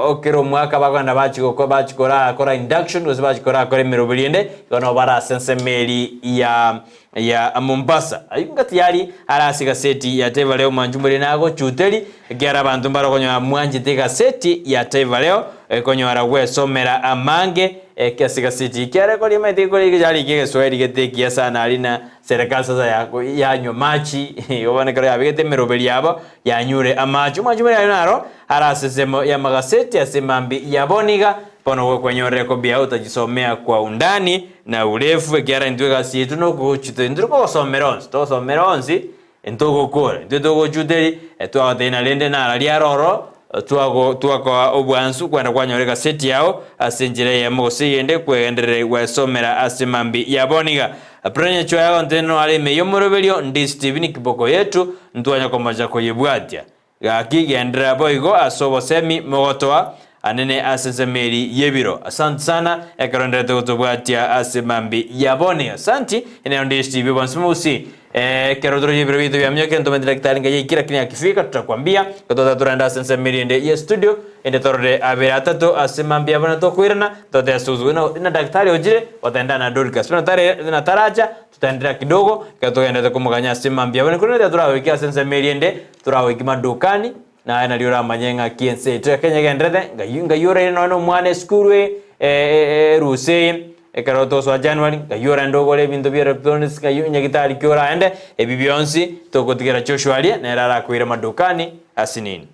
okera omwaka bakogenda bachi goko bachi korakora induction gose bachi korakora emeroberi ende igo nabo bare ase ensemo eri ya ya Mombasa. Ayio ngati yari are ase egaseti ya Taifa Leo mwanchu more nagochuteri ekiagera abanto mbare okonyora mwanchete egaseti ya Taifa Leo ekonyora gwesomera amange eke ase egaseti ekiagera ekori omanyete ekori yari egeswahili gete ekiya sana aria na serikali sasa yanywa machi igo bono ekero yabegete emeroberi yabo yanyure amache. Omwanchi more aye naro are ase ensemo y'amagaseti ase mambia ya bono iga bono gokwenyorera ekobi yao otajisomea kwa undani na urefu, ekiagera intwe egasi yaito nogochuta intwe tokogosomera onsi, togosomera onsi ntogokora, intwe togochuteri, twagotebia na rende nararia aroro, twago twakoa obwansu kwenda kwanyora egaseti yao ase enchera eyemo gose eyende kwegenderere gwesomera ase mambia ya bono iga. Prenya chwaya gonte noare ime y'omoroberio, Ndisi TV ni kiboko yetu, ntwanya komocha koyebwatia. Gaki genderera boigo ase obosemi mogotoa anene ase ensemo eri y'ebiro. Asante sana ekero nderete gotobwatia ase mambi ya boni. Asanti eneo ndi Steve bonsi mogusi. Ekero toroche ebiro biaito biaminyoka ntomanyete daktari ngai yaikire lakini akifika tutakwambia. Gotota torende ase ensemo eri ende ye studio ende torore abere atato ase mambi ya bono tokoirana totebe susu na daktari ochire gotenda na Dorcas. Buna tare na taracha Tutaenderea kidogo, ekero togenderete komoganya ase mambia abwo, korende tatoragoika ase ensemo eria ende, toragoika madukani, naye nario oramanye ng'aki ense yaito ya Kenya egenderete, ng'ai ng'ai oraire nonya na omwana esukuru eye erusa eye, ekero togosoa January, ng'ai oraende ogore ebinto bia electronics, ng'ai nyagitari ki oraende, ebi bionsi togotigera Joshua aria, nere arakoire madukani asinini.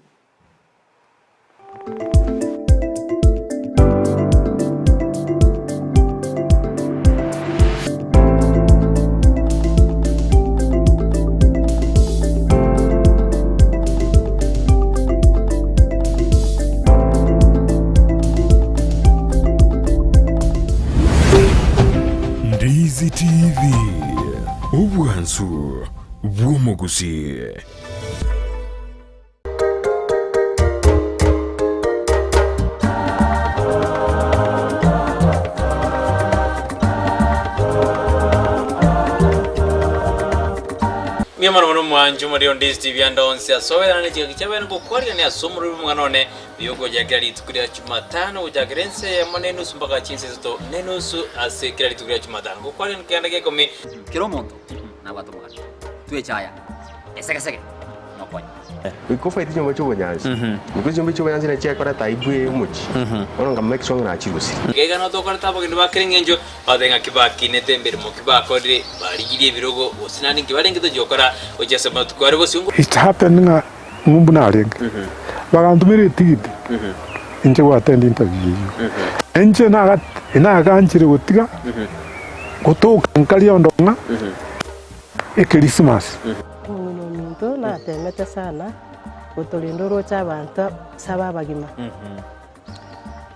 Ndizi TV, obwansu bw'omogusii. Mbuya mono mono mwanche omorero Ndizi TV ande onsi ase oberane ne chingaki chiabene ngokwarigania ase omorero bw'omong'ana one oyo ogochakera rituko ria Jumatano gochakera ense eyemo na enusu mpaka chinsa isato na enusu ase kera rituko ria Jumatano ngokwarigania keganda gia ikomi. Kera omonto nabwate omogati, twechaya esegesege nokonya. Goika ofaite chinyomba chi'obonyansi, because chinyomba chi'obonyansi nachi chiakoreta aibu eye omochie, bono nka make sure ng'a nachirusire. Iga iga notokorete abageni ba kera engencho, batebe ng'a kibakinete emeremo ki bakorire, barigirie ebirogo, gose naende nki barenge tochia gokora gochia ase amatuko are bosio. It happened ng'a ng'umbu narenge, bagantomera etigiti inche go attend interview eyio. Inche naga naganchire gotiga gotoka nkaria onde ng'a Ekerisimasi. Omong'ina ominto natemete sana. Gotorenda oroche abanto saba abagima.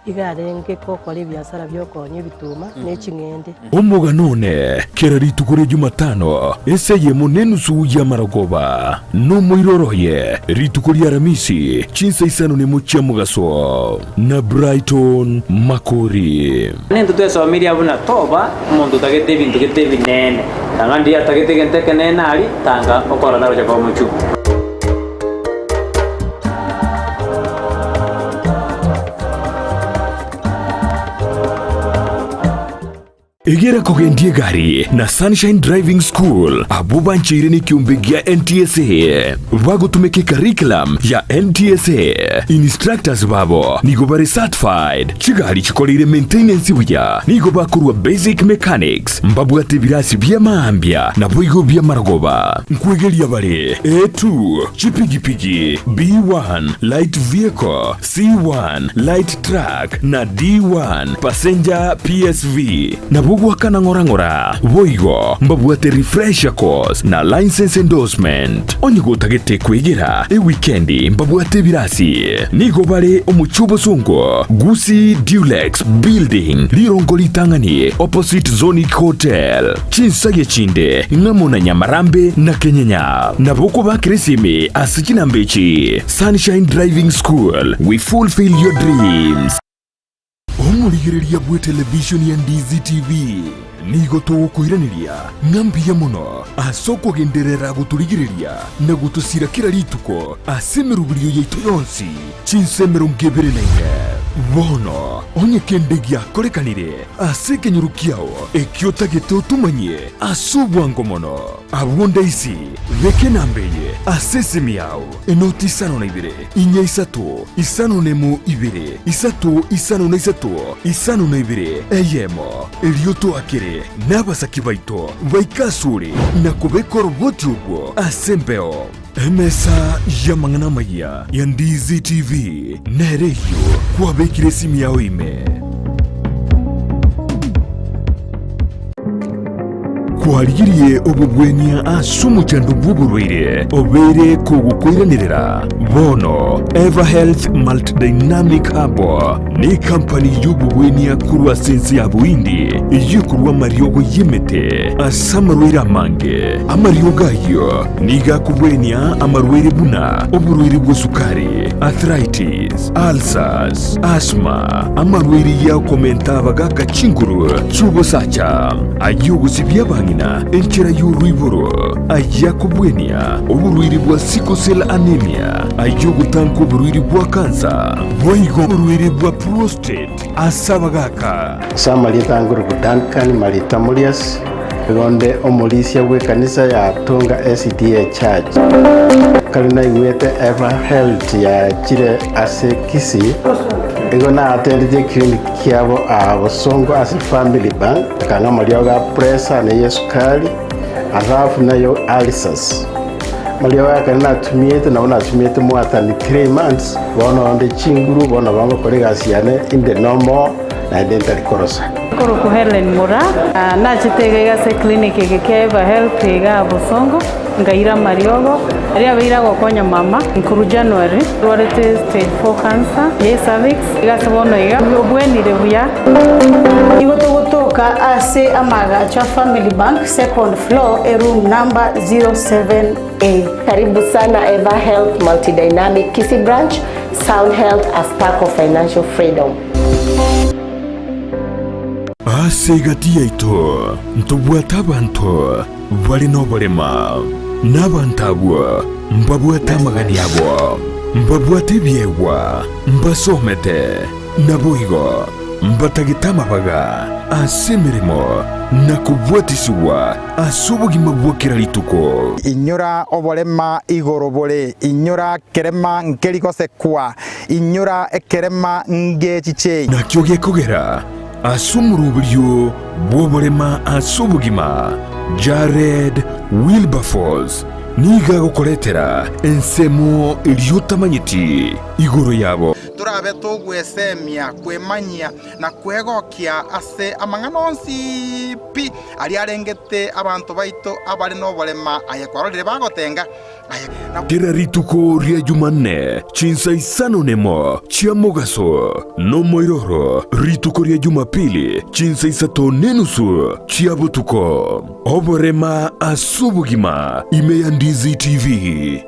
Iga arenge gokora ebiasara bi'okoonia ebituma ne ching'ende. Omogano one kera rituko ria Jumatano ase eyemo nenusu y'amarogoba, nomoiroro oye rituko ria Aramisi chinsa isano nemo chia mogaso, na Brighton Makori. Nintwe twesomirie abwo na toba omonto otagete ebinto gete ebinene, tanga ndiria atagete egento ekenene aria, tanga okora tagocha koba omochungu. Egera kogendia egari na Sunshine Driving School abwo bancheire nekiombe gia NTSA bagotumeka ecurriculum ya NTSA. Instructors babo nigo bare certified, chigari chikoreire maintenance buya, nigo bakorwa basic mechanics, mbabwate ebirasi bia maambia naboigo bia marogoba. Nkwegeria bare A2, chipigipigi, B1, light vehicle, C1, light truck, na D1, passenger PSV. Nabwo goakana ng'ora ng'ora. Boigo mbabwate refresher course na licence endorsement. Onye gotagete kwegera ewikendi mbabwate ebirasi. Nigo bare omochie obosongo, Gusii Dulux Building, rirongo ritang'ani opposite Zonic Hotel. Chinsagia chinde ng'amo na Nyamarambe na Kenyenya. Nabo okobakera esimi ase chinamba echi, Sunshine Driving School, we fulfill your dreams. Omorigereria bw'etelevishoni ya Ndizi TV, nigo togokoiraneria ng'a mbuya mono ase okogenderera gotorigereria na gotosira kera rituko ase emeroberio yaito yonsi chinsa 24. Bono onye kende giakorekanire ase ekenyoro kiao ekio otagete otomanyie ase obwango mono, abwo ndaisi beka enamba eye ase esimi yao, Enoti isano na ibere, inya isato, isano nemo ibere, isato isano na isato, isano na ibere, eyemo. Erio toakere nabasaki baito baike asore na kobeka oroboti obwo ase embeo. Emesa y'amang'ana amayia ya Ndizi TV nere eyio kwabekire esimi yao ime. Kwarigirie obobwenia ase omochando bw'oborwaire obeire kogokoiranerera? Bono Everhealth Multidynamic Herbal ne company y'obobwenia korwa ase ense ya Bohindi eyio ekorwa amariogo y'emete ase amarwaire amange. Amariogo ayio nigo akobwenia amarwaire buna oborwaire bwa sukari, arthritis, ulcers, asthma, amarwaire y'okomenta abagaka chinguru chi'obosacha, ay'ogosibia abang'ina enchera y'oroiboro, ay'akobwenia oborwaire bwa sickle cell anemia, ay'ogotanka oborwaire bwa kansa, boigo oborwaire bwa prostate ase abagaka. Ase amarieta angoruku Duncan Marita Murias, nigo nde omorisia bw'ekanisa ya Tonga SDA Church. Kare naigwete Ever Health yachire ase Kisii, igo naatendetie eclinic kiabo aa Bosongo ase Family Bank, akang'a amariogo a pressure na eyesukari, alafu nayo ulcers. Amariogo aya ekero natumiete nabo natumiete mwatani 3 months, bono onde chinguru, bono nabo ngokora egasi yane inde nomo naende ntari korosa. Nkorokwa Hellen Moraa, nachete iga iga ase eclinic eke kia Eva Health igaa Bosongo, nkaira amariogo, aria abeire agokonya mama nkorwa January, arwarete stage 4 cancer ye cervix, iga ase bono iga obwenire buya. Nigo togotoka ase amaagacho a Family Bank, second floor, eroom number 07A. Karibu sana Eva Health Multidynamic Kisii Branch, Sound Health a spark of financial freedom. Ase egati yaito ntobwate abanto bare noborema, na abanto abwo mbabwate amagani abo, mbabwate ebiegwa, mbasomete, naboigo mbatagete amabaga ase emeremo na kobwatisigwa ase obogima bwa kera rituko. Inyora oborema igoro bore, inyora kerema nkeri gosekwa, inyora ekerema ngechichei. Nakio gekogera ase omoroberio bw'oborema ase obogima, Jared Wilberforce nigo agokoretera ensemo eria otamanyeti igoro yabo. Torabe togwesemia, kwemanyia, na kwegokia ase amang'ana onsi pi aria arengete abanto baito abare noborema, aye kwarorire bagotenga, aye na. Kera rituko ria Jumanne chinsa isano nemo chia mogaso, nomoiroro rituko ria Jumapili chinsa isato nenusu chia botuko. Oborema as'obogima ime ya Ndizi TV.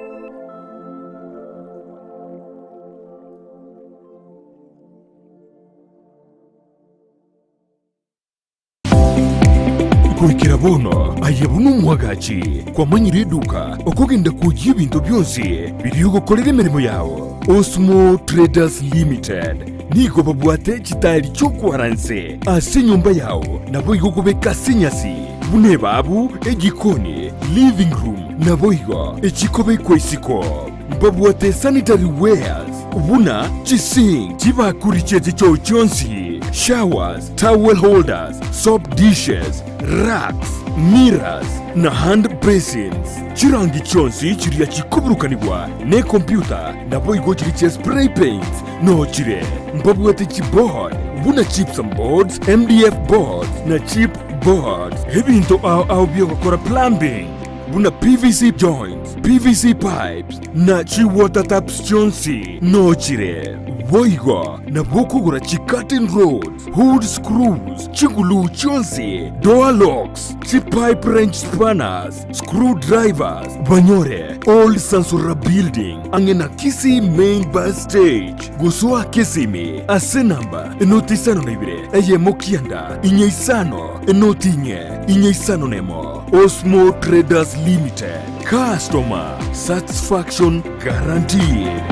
Goikera bono aye buna omwagachi kwamanyire eduka okogenda koyia ebinto bionsi biria ogokorera emeremo yao. Osmo Traders Limited nigo babwate chitari chi'okwara nse ase enyomba yao naboigo okobeka ase enyasi buna ebabu, ejikoni, living room naboigo echikobekwa isiko. Mbabwate sanitary wares buna chisink, chibakuri chie chichoo chionsi, showers, towel holders, soap dishes, racks, mirrors, na hand basins. Chirangi chionsi chiria chikoburukanigwa nekompyuta naboigo chiria chia spray paints noo chire. Mbabwate chiboard buna gypsum boards, MDF boards na chip boards. Ebinto ao ao biogokora plumbing buna PVC joints, PVC pipes, na chi-water taps chionsi nochire. Boigo nabo okogora chi-curtain rods, hood screws, chiguluu chionsi, door locks, chi-pipe wrench spanners, screw drivers, banyore Old Sansora Building ang'e na Kisii Main Bus Stage. Gosoa Kisimi ase namba enoti isano na ibere eyemo kianda inye isano enoti inye inye isano nemo. Osmo Traders Limited, Customer Satisfaction Guaranteed.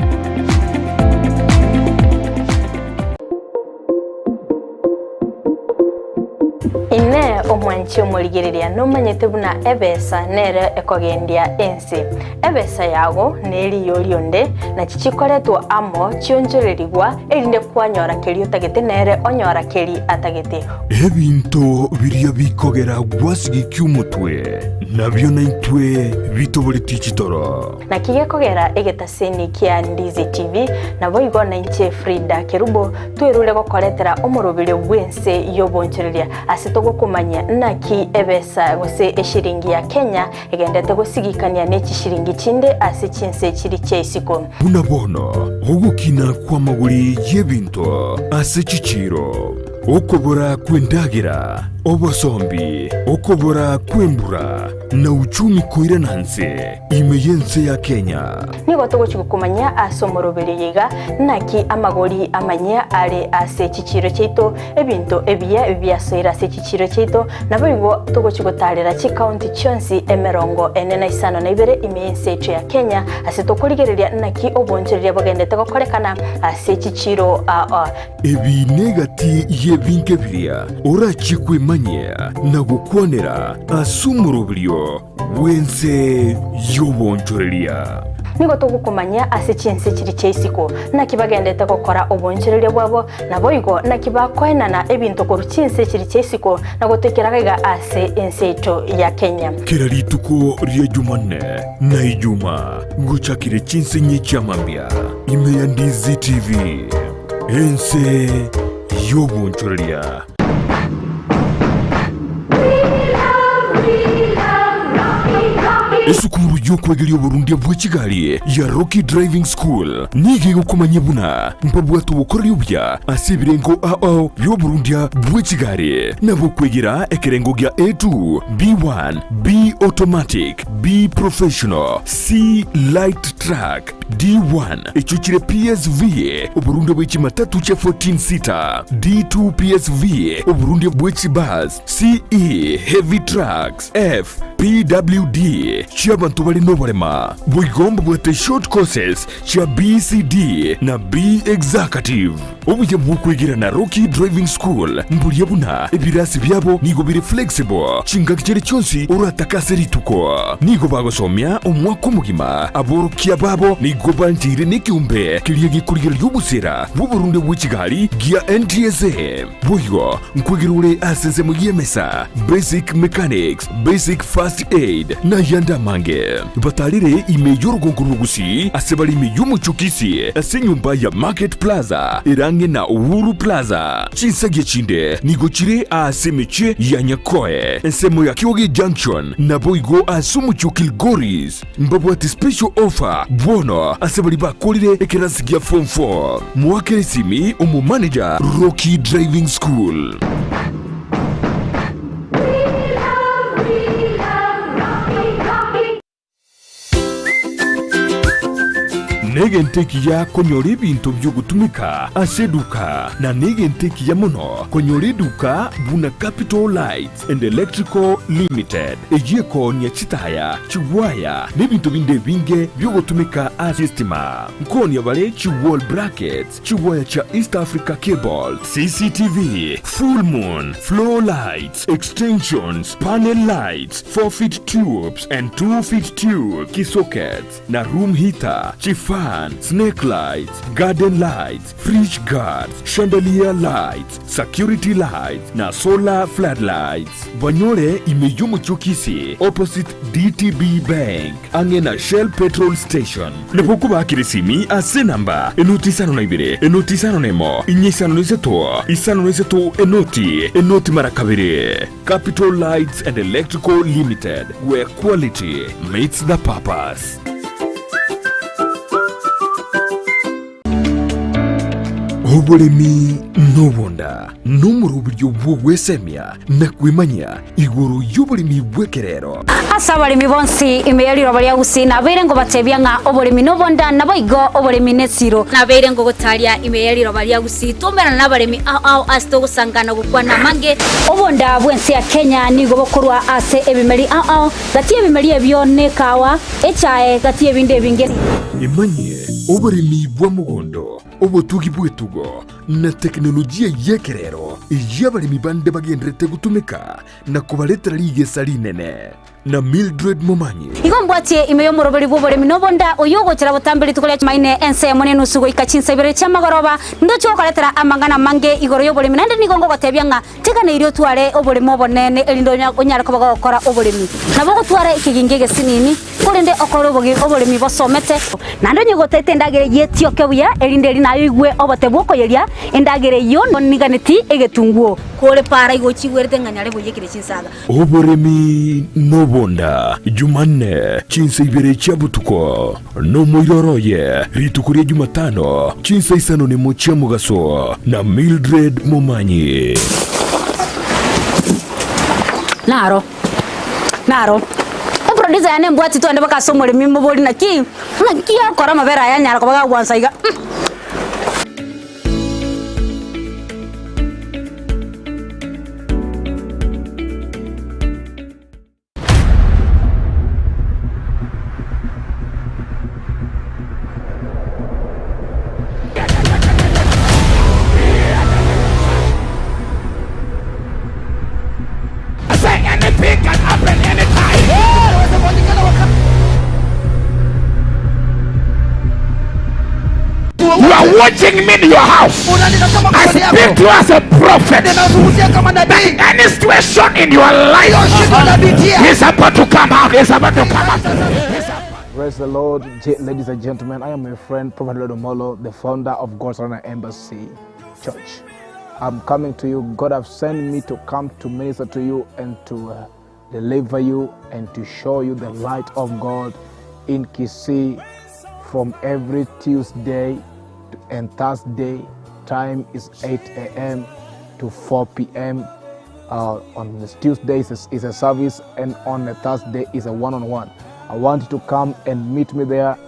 Inee! Omwanchi omorigereria nomanyete buna ebesa nere ekogendia ense? Ebesa yago neriyo rionde, nachi chikoretwa amo chionchorerigwa, erinde kwanyora keria otagete nere onyora keria atagete. Ebinto biria bikogera gwasigikia omotwe, nabio naintwe bitoboretie chitoro. Naki gekogera egetaseni kia Ndizi TV, naboigo nainche Frida Kerubo, twerure gokoretera omoroberio bw'ense y'obonchoreria ase togokomanyia naki ebesa gose eshiringi ya Kenya egendete gosigikania ne chishiringi chinde ase chinse chiri chia isiko. Buna bono ogokina kw'amagori y'ebinto ase chichiiro. Okobora kw'endagera, obosombi, okobora kw'embura, na uchumi koirana nse ime y'ense ya Kenya. Nigo togochia gokomanyia ase omoroberio oyo iga, naki amagori amanyia are ase chichiiro chiaito, ebinto ebiya biasoire ase chichiiro chiaito, naboigo togochia gotaarera chikaunti chionsi emerongo ene na isano na ibere ime y'ense yaito ya Kenya, ase tokorigereria naki obonchoreria bogendete gokorekana ase chichiiro aa. Ebi negati y'ebinto biria orachie kwemanyia na gokwanera ase omoroberio bw'ense y'obonchoreria. Nigo togokomanyia ase chinse chiria chia isiko, naki bagendete gokora obonchoreria bwabo, naboigo naki bakoenana ebinto korwa chinse chiria chia isiko na gotoikera iga ase ense yaito ya Kenya. Kera rituko ria Jumanne na Ijuma ngochakire chinse inye chi'amambia ime ya Ndizi TV. Ense y'obonchoreria. Esukuru y'okwegeria oborundia bwe chigari ya Rocky Driving School nigo egokomanyia buna mbabwate obokoreri obuya ase ebirengo ao bi'oborundia bwe chigari nabo okwegera ekerengo gia A2, B1, B Automatic, B Professional, C Light Truck, D1 echio chire PSV, oborundia bwe chimatatu chia 14 seater, D2 PSV, oborundia bwe chibus, CE, heavy trucks, F, PWD, chi'abanto bare noborema. Boigo mbabwate short courses chia BCD na B Executive. Obuya bw'okwegera Rocky Driving School mboria buna ebirasi biabo nigo bire flexible chingaki chiria chionsi oratake ase rituko. Nigo bagosomia omwaka omogima. Aborokia babo nigo bancheire nekeombe keria gekorigereria obosera bw'oborundia bwe chigari gia NTSA. Boigo nkwegera ore ase ensemo y'emesa, basic mechanics, basic first aid, na ayande amange. Batarire ime y'orogongo rwa Gusii ase bare ime y'omochie o Kisii ase enyomba ya Market Plaza ere ang'e na Uhuru Plaza. Chinsagia chinde nigo chire aase emechie ya Nyakoe, ensemo ya Kioge Junction, naboigo ase omochie o Kilgoris. Mbabwate special offer bono ase baria bakorire ekerasi gia form 4. Moakere esimi omomanager Rocky Driving School. Negento ekiya konyora ebinto bi'ogotumeka ase eduka, na negento ekiya mono konyora eduka buna Capital Lights and Electrical Limited, eyio ekoonia chitaya, chigwaya, na ebinto binde ebinge bi'ogotumeka ase estima. Nkoonia bare chi wall brackets, chigwaya chia East Africa Cable, CCTV, full moon, floor lights, extensions, panel lights, 4 feet tubes and 2 feet tube, key sockets, na room heater, chifan, snake lights, garden lights, fridge guards, chandelier lights, security lights, na solar floodlights. Banyore ime y'omochie o Kisii opposite DTB Bank ang'e na Shell petrol station. Nabo okobakera esimi ase enamba enoti isano na ibere, enoti isano na emo, inye isano na isato, isano na isato, enoti, enoti mara kabere. Capital Lights and Electrical Limited, where quality meets the purpose. Oboremi nobonda nomoroberio bw'ogwesemia na kwemanyia igoro y'oboremi bw'ekerero. Ase abaremi bonsi ime ye riroba ria Gusii nabeire ngobatebia ng'a oboremi nobonda, naboigo oboremi nesiro. Nabeire ngogotaria ime ye riroba ria Gusii twaumerana nabaremi ao ao ase togosangana gokwana amange. Obonda bw'ense ya Kenya nigo bokorwa ase ebimeri ao ao, gati y'ebimeri ebio nekawa, echae, gati y'ebinde ebinge. Emanyie oboremi bwa mogondo, obotugi bw'etugo, na teknolojia y'ekerero eyio abaremi bande bagendererete gotumeka na kobaretera rigesa rinene. Na Mildred Momanyi. Igo mbwatie ime y'omoroberi bw'oboremi na obonda, oyio ogochera botambe rituko ria Chumaine ensemo nenusu goika chinsa ibere chi'amagoroba, ndoche gokoretera amang'ana amange igoro y'oboremi, naende nigo ngogotebia ng'a teganeirie otware oboremo obonene, erinde onyare koba gogokora oboremi. Nabo ogotwara ekegingi egesinini, korende okore oboremi bosomete. Naende onye gotaete endagera eyio etioke buya, erinde eri naye oigwe obote bw'okoyeria endagera eyio, niganeti egetunguo. Kore para igo ochigwerete ng'a nyare boiyekire chinsaga. Oboremi nobonda, Jumanne, chinsa ibere chia botuko, nomoiroro oye, rituko ria Jumatano, chinsa isano nemo chia mogaso, na Mildred Momanyi. Naro, naro. Eproducer yane embwati twende mpaka ase omoremi mobori naki, naki okora amabere aya anyara koba gagwansa iga mm. Say anything can happen anytime. You are watching me in your house. I speak to you as a prophet. That any situation in your life is about to come out. Is about to come out. Praise the Lord, ladies and gentlemen. I am your friend, Prophet Lodomolo, the founder of God's Honor Embassy Church. I'm coming to you. God have sent me to come to minister to you and to uh, deliver you and to show you the light of God in Kisii from every Tuesday and Thursday. Time is 8 a.m. to 4 p.m. Uh, on this Tuesday is, is a service, and on a Thursday is a one-on-one. I want you to come and meet me there.